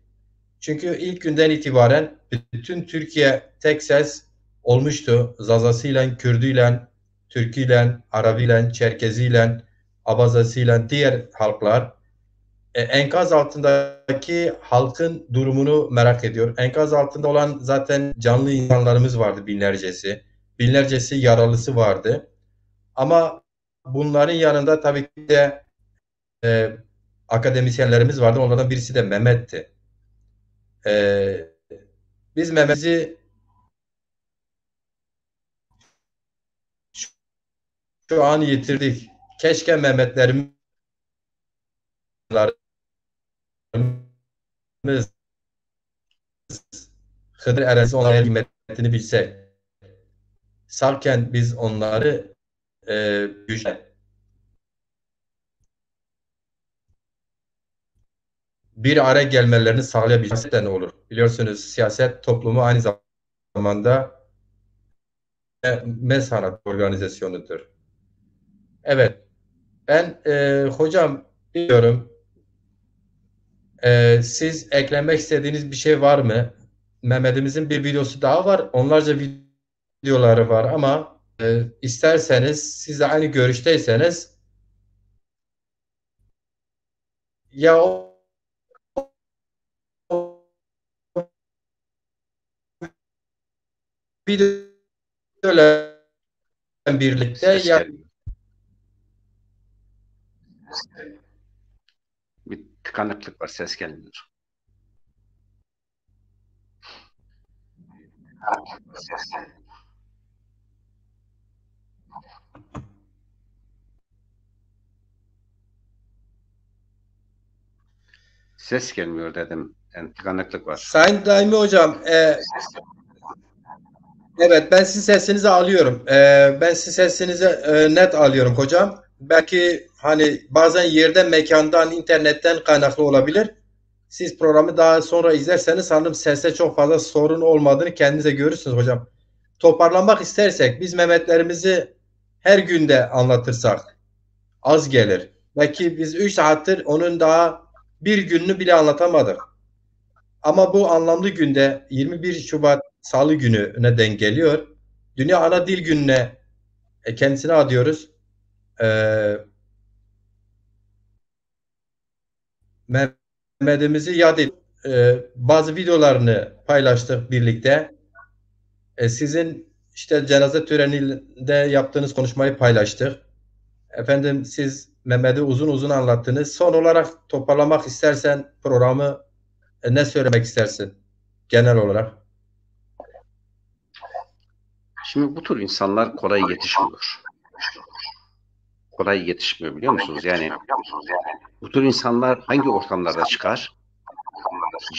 Çünkü ilk günden itibaren bütün Türkiye tek ses olmuştu. Zazasıyla, Kürdüyle, Türküyle, Arabiyle, Çerkeziyle, Abazasıyla diğer halklar e, enkaz altındaki halkın durumunu merak ediyor. Enkaz altında olan zaten canlı insanlarımız vardı binlercesi. Binlercesi yaralısı vardı. Ama bunların yanında tabii ki de e, akademisyenlerimiz vardı. Onlardan birisi de Mehmet'ti. E, biz Mehmet'i şu an yitirdik. Keşke Mehmetlerimiz, Hıdır Erensiz onların kıymetini bilsek. Sağken biz onları e, güçle bir araya gelmelerini sağlayabilmesi de ne olur? Biliyorsunuz siyaset toplumu aynı zamanda e, mezhana organizasyonudur. Evet, ben e, hocam bilmiyorum. E, siz eklemek istediğiniz bir şey var mı? Mehmet'imizin bir videosu daha var. Onlarca videoları var ama e, isterseniz siz de aynı görüşteyseniz ya o, o videoyla birlikte ses ya gelmiyor. Bir tıkanıklık var, ses gelmiyor. Ses gelmiyor dedim. Yani tıkanıklık var. Sayın Daimi Hocam, e, evet, ben sizin sesinizi alıyorum. E, ben sizin sesinizi e, net alıyorum hocam. Belki hani bazen yerden, mekandan, internetten kaynaklı olabilir. Siz programı daha sonra izlerseniz sanırım seste çok fazla sorun olmadığını kendiniz de görürsünüz hocam. Toparlamak istersek biz Mehmetlerimizi her günde anlatırsak az gelir. Belki biz üç saattir onun daha bir gününü bile anlatamadık. Ama bu anlamlı günde yirmi bir Şubat Salı gününe denk geliyor. Dünya Ana Dil Günü'ne e, kendisine adıyoruz. E, Mehmet'imizi yad et, e, bazı videolarını paylaştık birlikte. E, sizin işte cenaze töreninde yaptığınız konuşmayı paylaştık. Efendim siz Mehmet'i uzun uzun anlattınız. Son olarak toparlamak istersen programı e, ne söylemek istersin genel olarak? Şimdi bu tür insanlar kolay yetişmiyor. Kolay yetişmiyor biliyor musunuz? Yani bu tür insanlar hangi ortamlarda çıkar?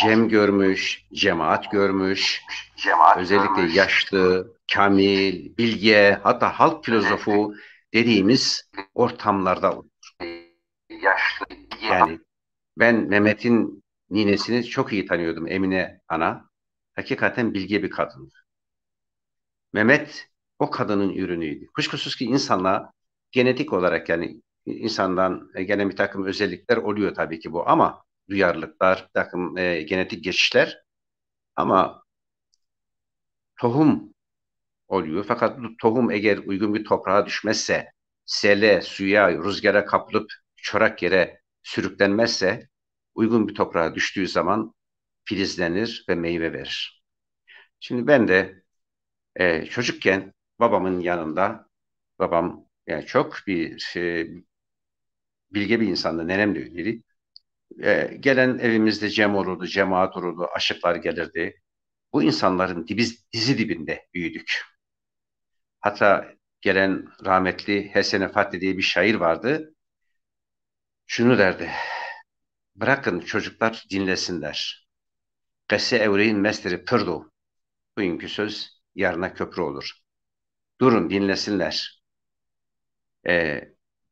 Cem görmüş, cemaat görmüş, özellikle yaşlı, kamil, bilge, hatta halk filozofu dediğimiz ortamlarda olur. Yani ben Mehmet'in ninesini çok iyi tanıyordum, Emine Ana. Hakikaten bilge bir kadındı. Mehmet o kadının ürünüydü. Kuşkusuz ki insanla genetik olarak yani insandan e, gelen bir takım özellikler oluyor tabii ki bu ama duyarlılıklar, bir takım e, genetik geçişler ama tohum oluyor. Fakat bu tohum eğer uygun bir toprağa düşmezse, sele, suya, rüzgara kapılıp çorak yere sürüklenmezse uygun bir toprağa düştüğü zaman filizlenir ve meyve verir. Şimdi ben de e, çocukken babamın yanında, babam yani çok bir e, bilge bir insandı, nenem de öyleydi. E, gelen evimizde cem olurdu, cemaat olurdu, aşıklar gelirdi. Bu insanların dibiz, dizi dibinde büyüdük. Hatta gelen rahmetli Hesen Efendi diye bir şair vardı. Şunu derdi: "Bırakın çocuklar dinlesinler. Qese ewreyîn mestirî pird o." Bugünkü söz yarına köprü olur. Durun, dinlesinler. E,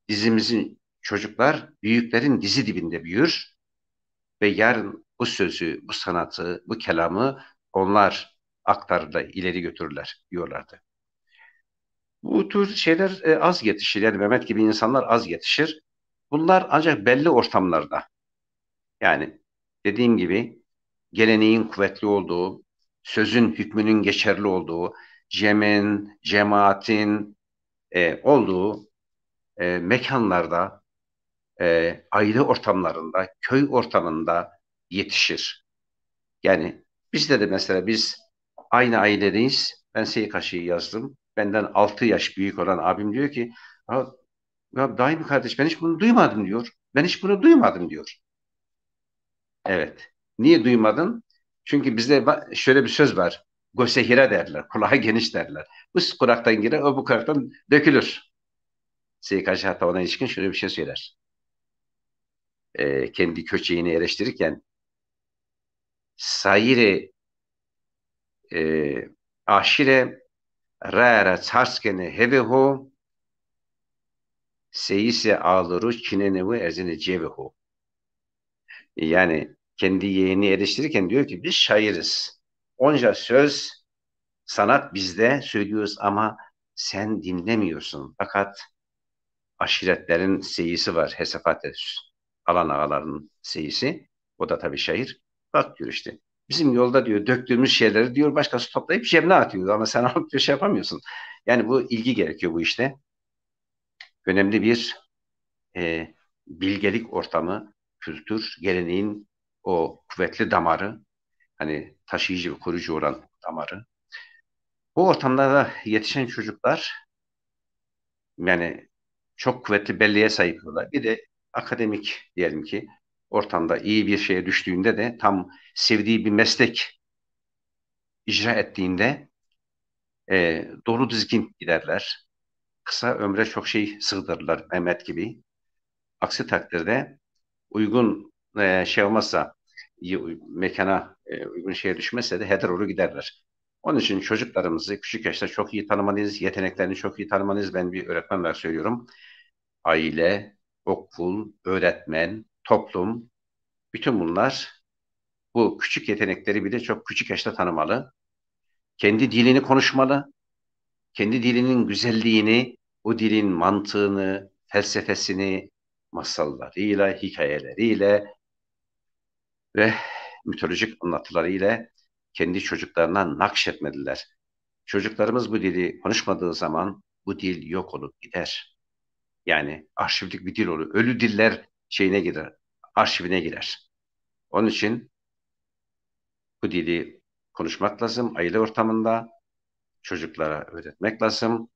dizimizin çocuklar büyüklerin dizi dibinde büyür ve yarın bu sözü, bu sanatı, bu kelamı onlar aktarırlar, ileri götürürler diyorlardı. Bu tür şeyler e, az yetişir. Yani Mehmet gibi insanlar az yetişir. Bunlar ancak belli ortamlarda, yani dediğim gibi, geleneğin kuvvetli olduğu, sözün hükmünün geçerli olduğu, cemin, cemaatin e, olduğu e, mekanlarda, e, aile ortamlarında, köy ortamında yetişir. Yani bizde de mesela biz aynı ailedeyiz. Ben Seyit Kaşı'yı yazdım. Benden altı yaş büyük olan abim diyor ki, "Ya, ya Daimi kardeş, ben hiç bunu duymadım," diyor. "Ben hiç bunu duymadım," diyor. Evet. Niye duymadın? Çünkü bizde va- şöyle bir söz var. Gose hîra derler. Kulağı geniş derler. Bu kulaktan girer, o bu kulaktan dökülür. Seyit Kaşık hatta ona ilişkin şöyle bir şey söyler. E, kendi köçeğini eleştirirken, "Sayirê e, aşîre rae ra çars kenê hevê ho, seyîsê alirû çinenê wi erzenê cevê ho." Yani kendi yeğenini eleştirirken diyor ki, "Biz şairiz. Onca söz, sanat bizde, söylüyoruz ama sen dinlemiyorsun." Fakat aşiretlerin seyisi var, Hesefates, Alan ağaların seyisi. O da tabii şair. "Bak," diyor işte, "bizim yolda," diyor, "döktüğümüz şeyleri," diyor, "başkası toplayıp cebine atıyor ama sen alıp," diyor, "şey yapamıyorsun." Yani bu ilgi gerekiyor bu işte. Önemli bir e, bilgelik ortamı, kültür, geleneğin o kuvvetli damarı, hani taşıyıcı ve koruyucu olan damarı. Bu ortamlarda yetişen çocuklar yani çok kuvvetli belleğe sahip oluyorlar. Bir de akademik diyelim ki ortamda iyi bir şeye düştüğünde de tam sevdiği bir meslek icra ettiğinde e, dolu dizgin giderler. Kısa ömre çok şey sığdırırlar Mehmet gibi. Aksi takdirde uygun e, şey olmazsa, y- mekana e, uygun şeye düşmezse de heder olur giderler. Onun için çocuklarımızı küçük yaşta çok iyi tanımalıyız, yeteneklerini çok iyi tanımalıyız. Ben bir öğretmen olarak söylüyorum. Aile, okul, öğretmen, toplum, bütün bunlar bu küçük yetenekleri bile çok küçük yaşta tanımalı. Kendi dilini konuşmalı, kendi dilinin güzelliğini, o dilin mantığını, felsefesini masallarıyla, hikayeleriyle ve mitolojik anlatılarıyla kendi çocuklarına nakşetmeliler. Çocuklarımız bu dili konuşmadığı zaman bu dil yok olup gider. Yani arşivlik bir dil olur. Ölü diller şeyine girer, arşivine girer. Onun için bu dili konuşmak lazım aile ortamında, çocuklara öğretmek lazım.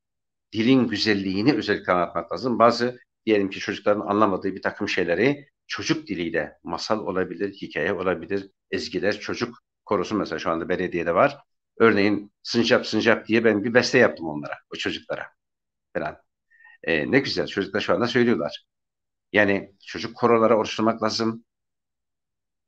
Dilin güzelliğini özellikle anlatmak lazım. Bazı, diyelim ki, çocukların anlamadığı bir takım şeyleri çocuk diliyle, masal olabilir, hikaye olabilir, ezgiler, çocuk korosu mesela şu anda belediyede var. Örneğin "Sincap sincap" diye ben bir beste yaptım onlara, o çocuklara falan. E, ne güzel, çocuklar şu anda söylüyorlar. Yani çocuk koroları oluşturmak lazım.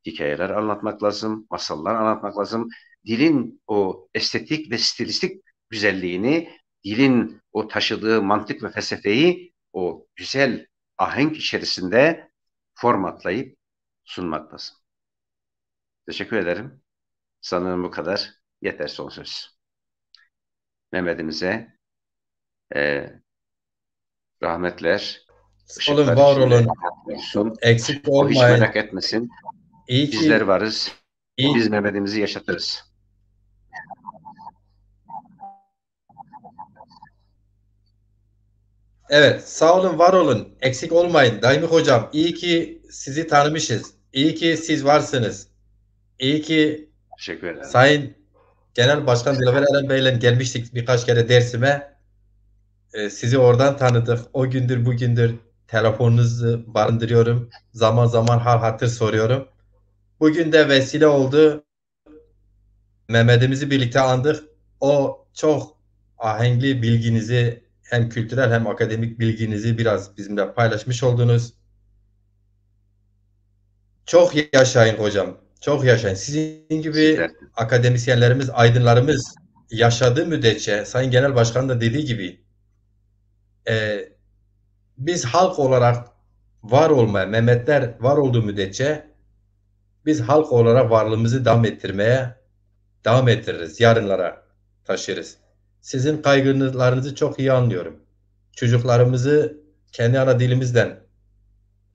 Hikayeler anlatmak lazım, masallar anlatmak lazım. Dilin o estetik ve stilistik güzelliğini, dilin o taşıdığı mantık ve felsefeyi o güzel ahenk içerisinde formatlayıp sunmak lazım. Teşekkür ederim. Sanırım bu kadar. Yeter son söz. Mehmet'imize e, rahmetler, ışıklar içinde yatmış olsun. Sağ olun, var olun. Eksik olmayın. O hiç merak etmesin. İyi ki, bizler varız. İyi. Biz Mehmet'imizi yaşatırız. Evet, sağ olun, var olun. Eksik olmayın. Daimi hocam, iyi ki sizi tanımışız. İyi ki siz varsınız. İyi ki Sayın Genel Başkan Dilaver Eren Bey'le gelmiştik birkaç kere Dersim'e. E, sizi oradan tanıdık. O gündür bugündür telefonunuzu barındırıyorum. Zaman zaman hal hatır soruyorum. Bugün de vesile oldu. Mehmet'imizi birlikte andık. O çok ahenkli bilginizi, hem kültürel hem akademik bilginizi biraz bizimle paylaşmış oldunuz. Çok yaşayın hocam. Çok yaşayın. Sizin gibi akademisyenlerimiz, aydınlarımız yaşadığı müddetçe, Sayın Genel Başkan da dediği gibi, e, biz halk olarak var olmaya, Mehmetler var olduğu müddetçe biz halk olarak varlığımızı devam ettirmeye devam ettiririz, yarınlara taşırız. Sizin kaygılarınızı çok iyi anlıyorum. Çocuklarımızı kendi ana dilimizden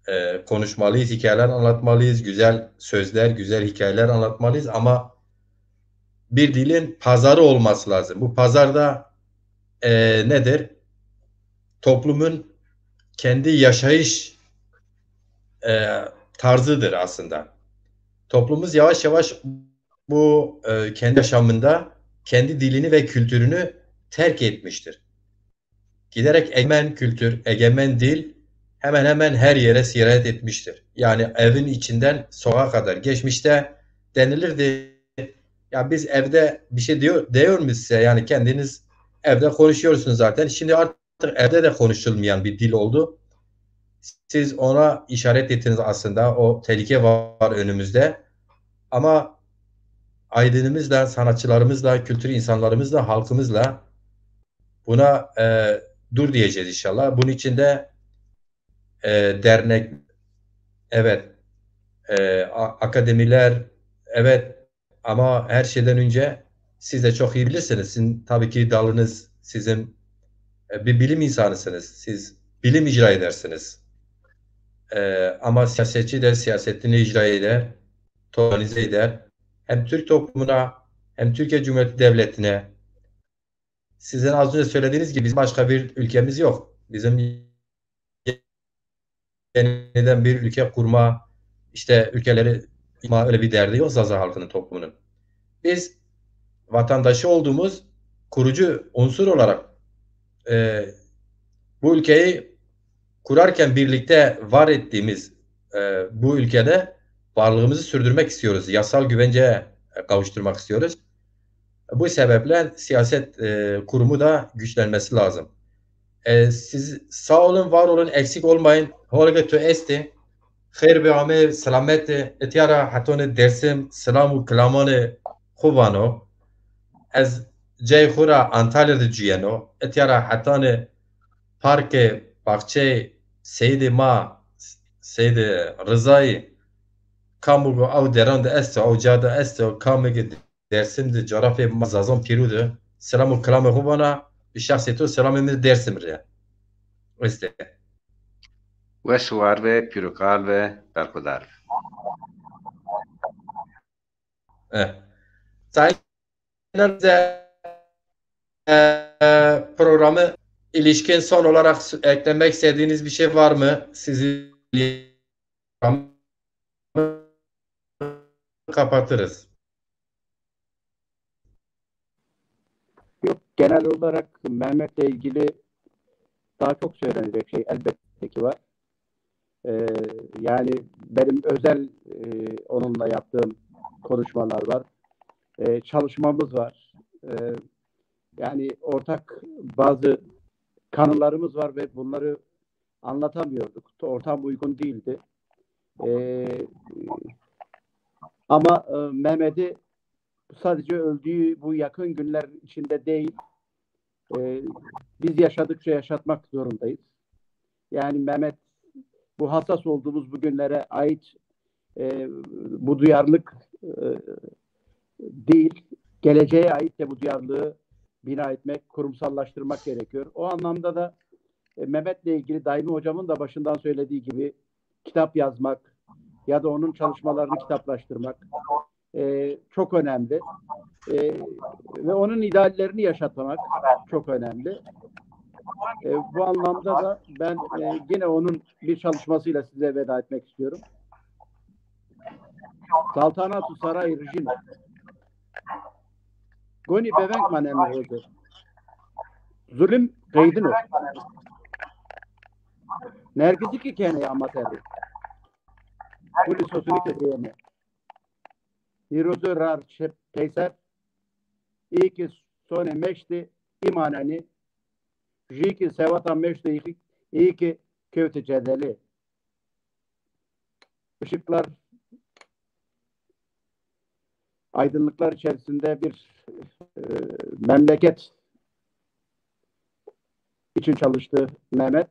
e, konuşmalıyız, hikayeler anlatmalıyız, güzel sözler, güzel hikayeler anlatmalıyız ama bir dilin pazarı olması lazım. Bu pazar da e, nedir? Toplumun kendi yaşayış e, tarzıdır aslında. Toplumumuz yavaş yavaş bu e, kendi yaşamında kendi dilini ve kültürünü terk etmiştir. Giderek egemen kültür, egemen dil hemen hemen her yere sirayet etmiştir. Yani evin içinden sokağa kadar. Geçmişte denilirdi, ya biz evde bir şey diyor, diyor muyuz size? Yani kendiniz evde konuşuyorsunuz zaten. Şimdi artık evde de konuşulmayan bir dil oldu. Siz ona işaret ettiniz aslında. O tehlike var önümüzde. Ama aydınımızla, sanatçılarımızla, kültür insanlarımızla, halkımızla buna e, dur diyeceğiz inşallah. Bunun için de e, dernek, evet, e, a- akademiler, evet, ama her şeyden önce siz de çok iyi bilirsiniz. Sizin tabii ki dalınız, sizin e, bir bilim insanısınız. Siz bilim icra edersiniz. E, ama siyasetçi de siyasetini icra eder, organize eder. Hem Türk toplumuna hem Türkiye Cumhuriyeti Devleti'ne sizin az önce söylediğiniz gibi bizim başka bir ülkemiz yok. Bizim yeniden bir ülke kurma, işte ülkeleri yıkma öyle bir derdi yok Zaza halkının toplumunun. Biz vatandaşı olduğumuz kurucu unsur olarak e, bu ülkeyi kurarken birlikte var ettiğimiz e, bu ülkede varlığımızı sürdürmek istiyoruz. Yasal güvenceye kavuşturmak istiyoruz. Bu sebeple siyaset e, kurumu da güçlenmesi lazım. E, siz sağ olun, var olun, eksik olmayın. Holge tu esti. Xeyr bi ame, selamet. Etiyara hetone Dersim, selam u kilamane xu vano. Ez cey xu ra Antalya de cuyeno. Etiyara hetane parke, baxçe Seydi ma, Seydi Rızayı, kamu go ew deran de esto, ew ca de esto, kamu ge Dersim de, coğrafya ma Zazan pîrû de, selam û kilamê xo vana, bi şexsê to selamê mi Dersim rê este. Wes û war ve, pîroqal ve, berxudar ve. Eh. Sayın Hocam, e, programı ilişkin son olarak s- eklemek istediğiniz bir şey var mı? Sizi kapatırız. Yok, genel olarak Mehmet'le ilgili daha çok söylenecek şey elbette ki var. Ee, yani benim özel e, onunla yaptığım konuşmalar var. Ee, çalışmamız var. Ee, yani ortak bazı kanılarımız var ve bunları anlatamıyorduk. Ortam uygun değildi. Ee, ama e, Mehmet'i sadece öldüğü bu yakın günler içinde değil, e, biz yaşadıkça yaşatmak zorundayız. Yani Mehmet, bu hassas olduğumuz bugünlere ait e, bu duyarlılık e, değil, geleceğe ait de bu duyarlılığı bina etmek, kurumsallaştırmak gerekiyor. O anlamda da e, Mehmet'le ilgili Daimi Hocam'ın da başından söylediği gibi kitap yazmak ya da onun çalışmalarını kitaplaştırmak e, çok önemli. E, ve onun ideallerini yaşatmak çok önemli. E, bu anlamda da ben e, yine onun bir çalışmasıyla size veda etmek istiyorum. Saltanat û sarayî rijîno. Gonî beveng maneno rozo. Zulim qeydino. Nergizî kî kenê amaterî. Kulî sosunî ke dêyene. Hîrozo rar çe-, peyser, ê ki sonê meştî îmanenî, jî ki sewata meştî, ê ki kewtî cedelî. Işıklar, aydınlıklar içerisinde bir e, memleket için çalıştı Mehmet.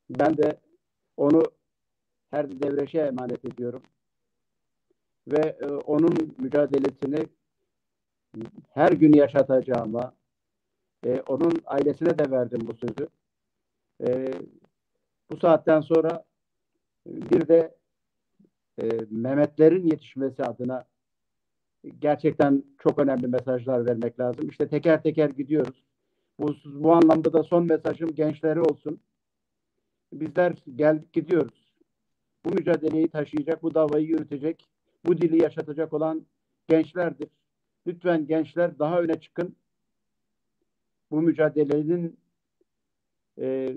Ben de onu her devreşe emanet ediyorum. Ve e, onun mücadelesini her gün yaşatacağıma, e, onun ailesine de verdim bu sözü. E, bu saatten sonra bir de e, Mehmetlerin yetişmesi adına gerçekten çok önemli mesajlar vermek lazım. İşte teker teker gidiyoruz. Bu, bu anlamda da son mesajım gençlere olsun. Bizler geldik gidiyoruz. Bu mücadeleyi taşıyacak, bu davayı yürütecek, bu dili yaşatacak olan gençlerdir. Lütfen gençler daha öne çıkın. Bu mücadelenin e,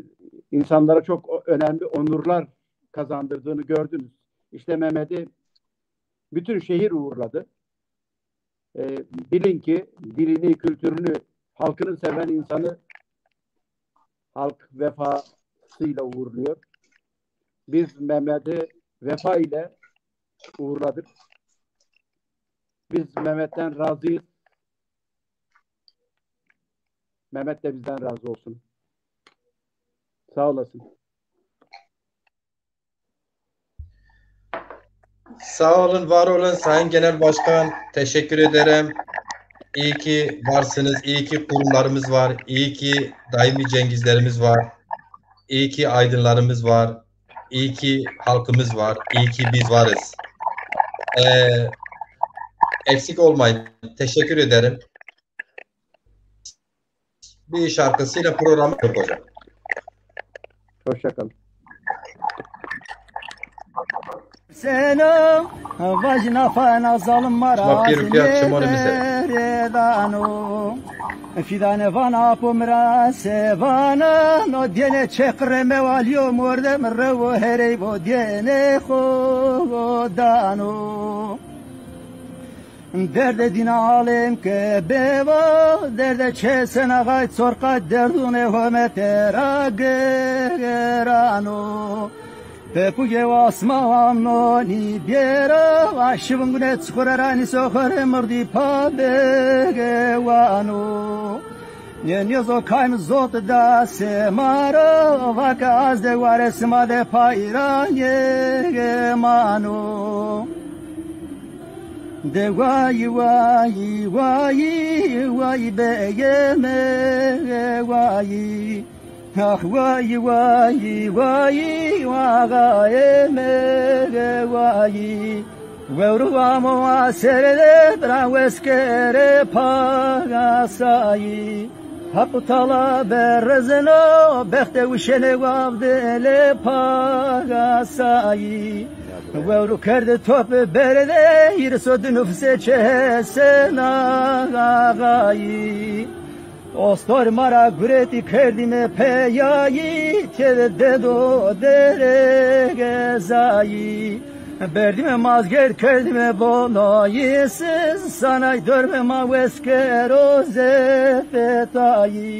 insanlara çok önemli onurlar kazandırdığını gördünüz. İşte Mehmet'i bütün şehir uğurladı. E, bilin ki dilini, kültürünü, halkını seven insanı halk vefasıyla uğurluyor. Biz Mehmet'i vefa ile uğurladık. Biz Mehmet'ten razıyız. Mehmet de bizden razı olsun. Sağ olasın. Sağ olun, var olun Sayın Genel Başkan. Teşekkür ederim. İyi ki varsınız, iyi ki kurumlarımız var, iyi ki daimi Cengizlerimiz var, iyi ki aydınlarımız var, iyi ki halkımız var, iyi ki biz varız. Ee, eksik olmayın. Teşekkür ederim. Bir şarkısıyla programı kapatacağım. Hoşçakalın. Seno vajina fana zalim mara. Ma pîr û pîya çimorê mi ser. Dano. Fîdane vana apo mi ra se vana, no dêne çeqre mewalîyo mordem rewo herey bo dêne xo dano. Derdê dîna alem ke bêva, derdê çesena xay çorqa derdûnê home tera gerano. Pepûgê wasma amnonî bêra, aşivin gune çixure ra nîso xore mirdî pa bege wano. Nê nêzo kay mi zot da se ma ro, vake az de ware sima de pay ra yege mano. De wayî wayî wayî wayî beyê mi wayî. Ax wayî wayî wayî axayê mi wayî. Wewru amo wa serê de bira wes kerê pagasayî. Haq û tala berezeno bextê wişenê wavdilê pagasayî. Wewru kerde top berde hîris û di nufusê çehesena axayî. Ostor ma ra guretî kerdîme peyayî, têde dedo dere gezayî. Berdîme mazgêrd kerdîme bonoyî, siz sanay dorme ma wes kero zefetayî.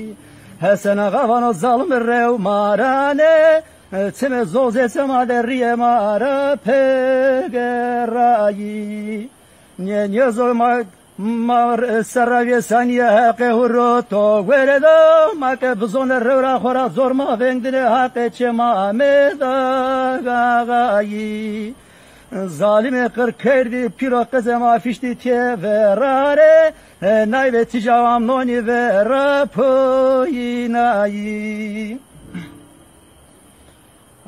Hesen Axa vano zalim rew ma ra ne, çimê zozê sema de rîyê ma ra pegerayî. Nê nêzo ma Ma serra vêsanîye heqê hurro to were do, ma ke bizone rewra xo ra zor ma vengdine haqê çê ma amê da gagayî. Zalimê qir kerdî pîro qizê ma fiştî tê verare, nay ve tîja amnonî vera poyînayî.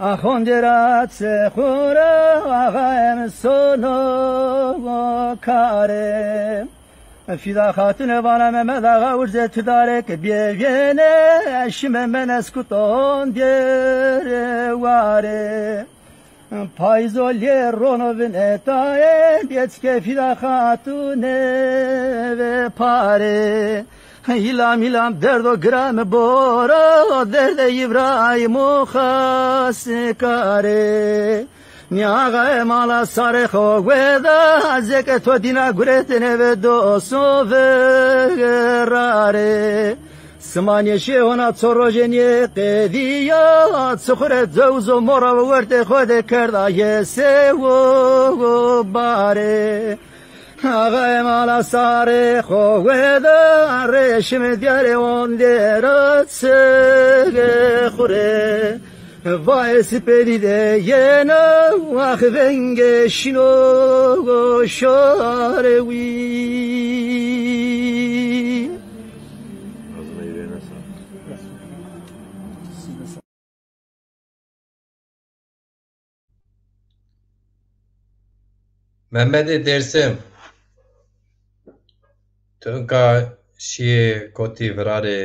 Axondê ra çe xo ra axa em sono kare. Fîda Xatune vana Memed Axa urze tu dare ke bêvêne şime menes kuton dêre ware. Payzo lê rono vinetayê, dêt kefî da xatune ve pare. Îlam îlam derdo gira mi bora, derdê Îbrahîm û xas kare. Nî axayê mala sarê xo weda, zeke to dîna guretine ve doso ve rare. Simanê şêhona ço rojê nê qedîya, çuxurê cewzo mora ve wertê xo de kerda yê sewo bare. Axayê mala sarê xo weda, rêşim diyarê ondê ra çege xure. Vay sipelî de yena, wax vengê şino şarê wî. Memedê Dêrsim, tu inka şîyê kotî virarê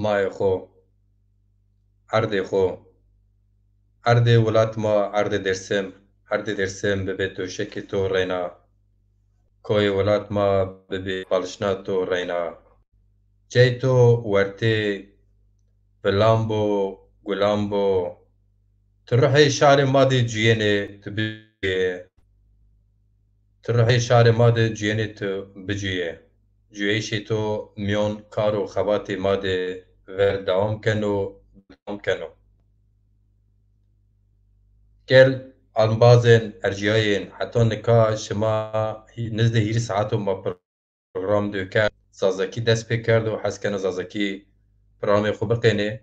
mayê xo, erdê xo, erdê welat ma, erdê Dêrsim, erdê Dêrsim bibê doşekê to reyna, koyê welat ma bibê balişna to reyna. Cey to wertê vilan bo, gulan bo. Tu ruhê şarê ma de cuyênê, tu bicuyê. Tu ruhê şarê ma de cuyênê, tu bicuyê. Cuyeyişê to mîyon kar û xebatê ma de ver dewam keno, dewam keno. Gel embazên erciyayên, heta nika şima hî-, nizdê hîrê saeto ma program dû kerd. Zazakî dest pê kerdo, hes keno Zazakî programê xo biqênê.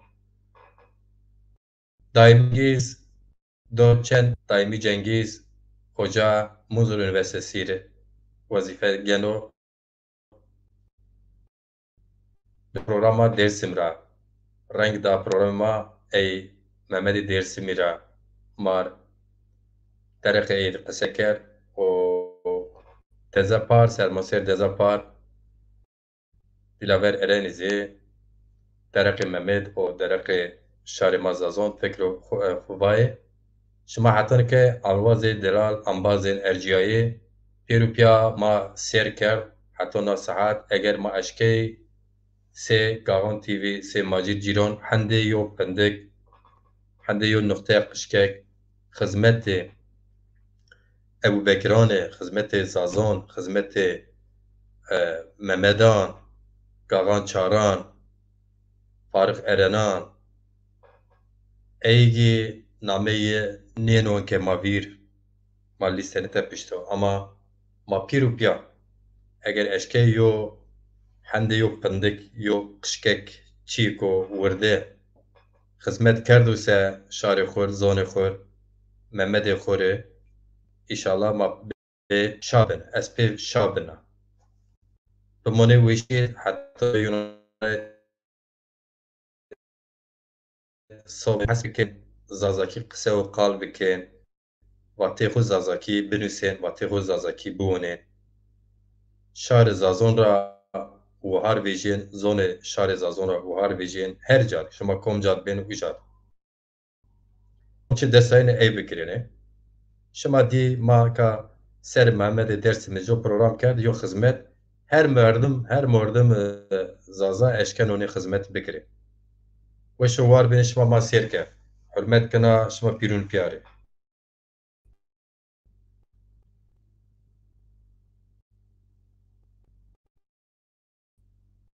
Daîmî Cengîz, doçent Daîmî Cengîz, hoca Munzur Üniversitesi rê wezîfe geno. Programa Dêrsim ra. Reng da programê ma ey Memedê Dêrsimî ra mar dereqê ey de qise kerd û Dezepar, sermaser Dezepar, Dilaver Erenî zî dereqê Memed û dereqê şarê ma Zazon fikro xwu, e, xwu vayê. Şima hetanî ke alwazê delal embazên ercîyayê pêro pîya ma sêr kerd, heto na saet eger ma eşkey sê Gaxan T V, sê Macîd Cîran hendê yo pindik, hendê yo nuqteyê qişkek xizmetê Ebûbekiranê, xizmetê Zazon, xizmetê, e, Memedan, Gaxan Çaran, Farix Erenan, eygî nameyê nênon ke ma vîr, ma lîstenê tepişto. Ama ma pîr û pîya, eger eşkey yo hendê yo pindik, yo qişkek çîko wirde xizmet kerdo se şarê xwu rê, zonê xwu rê, Memedê xwu rê, înşallah ma bê şa bin, ez pê şa bina. Bimonê weşî heta yûnanê sobê hes bikin, Zazakî qise û qal bikin, vatê xwu Zazakî binusên, vatê xwu Zazakî biwonên. Şarê Zazon ra wihar vejîn, zonê şarê Zazon ra wihar vejîn, her ca de, şima kom ca de bên, uca de. Çi desayene ey bikirêne. Şima dî ma ka ser Mehmedê Dêrsimî jo program kerd, yo xizmet. Her merdim, her merdim, e, Zaza eşkeno nê xizmet bikirê. Weş û war bêne, şima ma sêr kerd. Hurmet kena şima pîrûn pîyarê.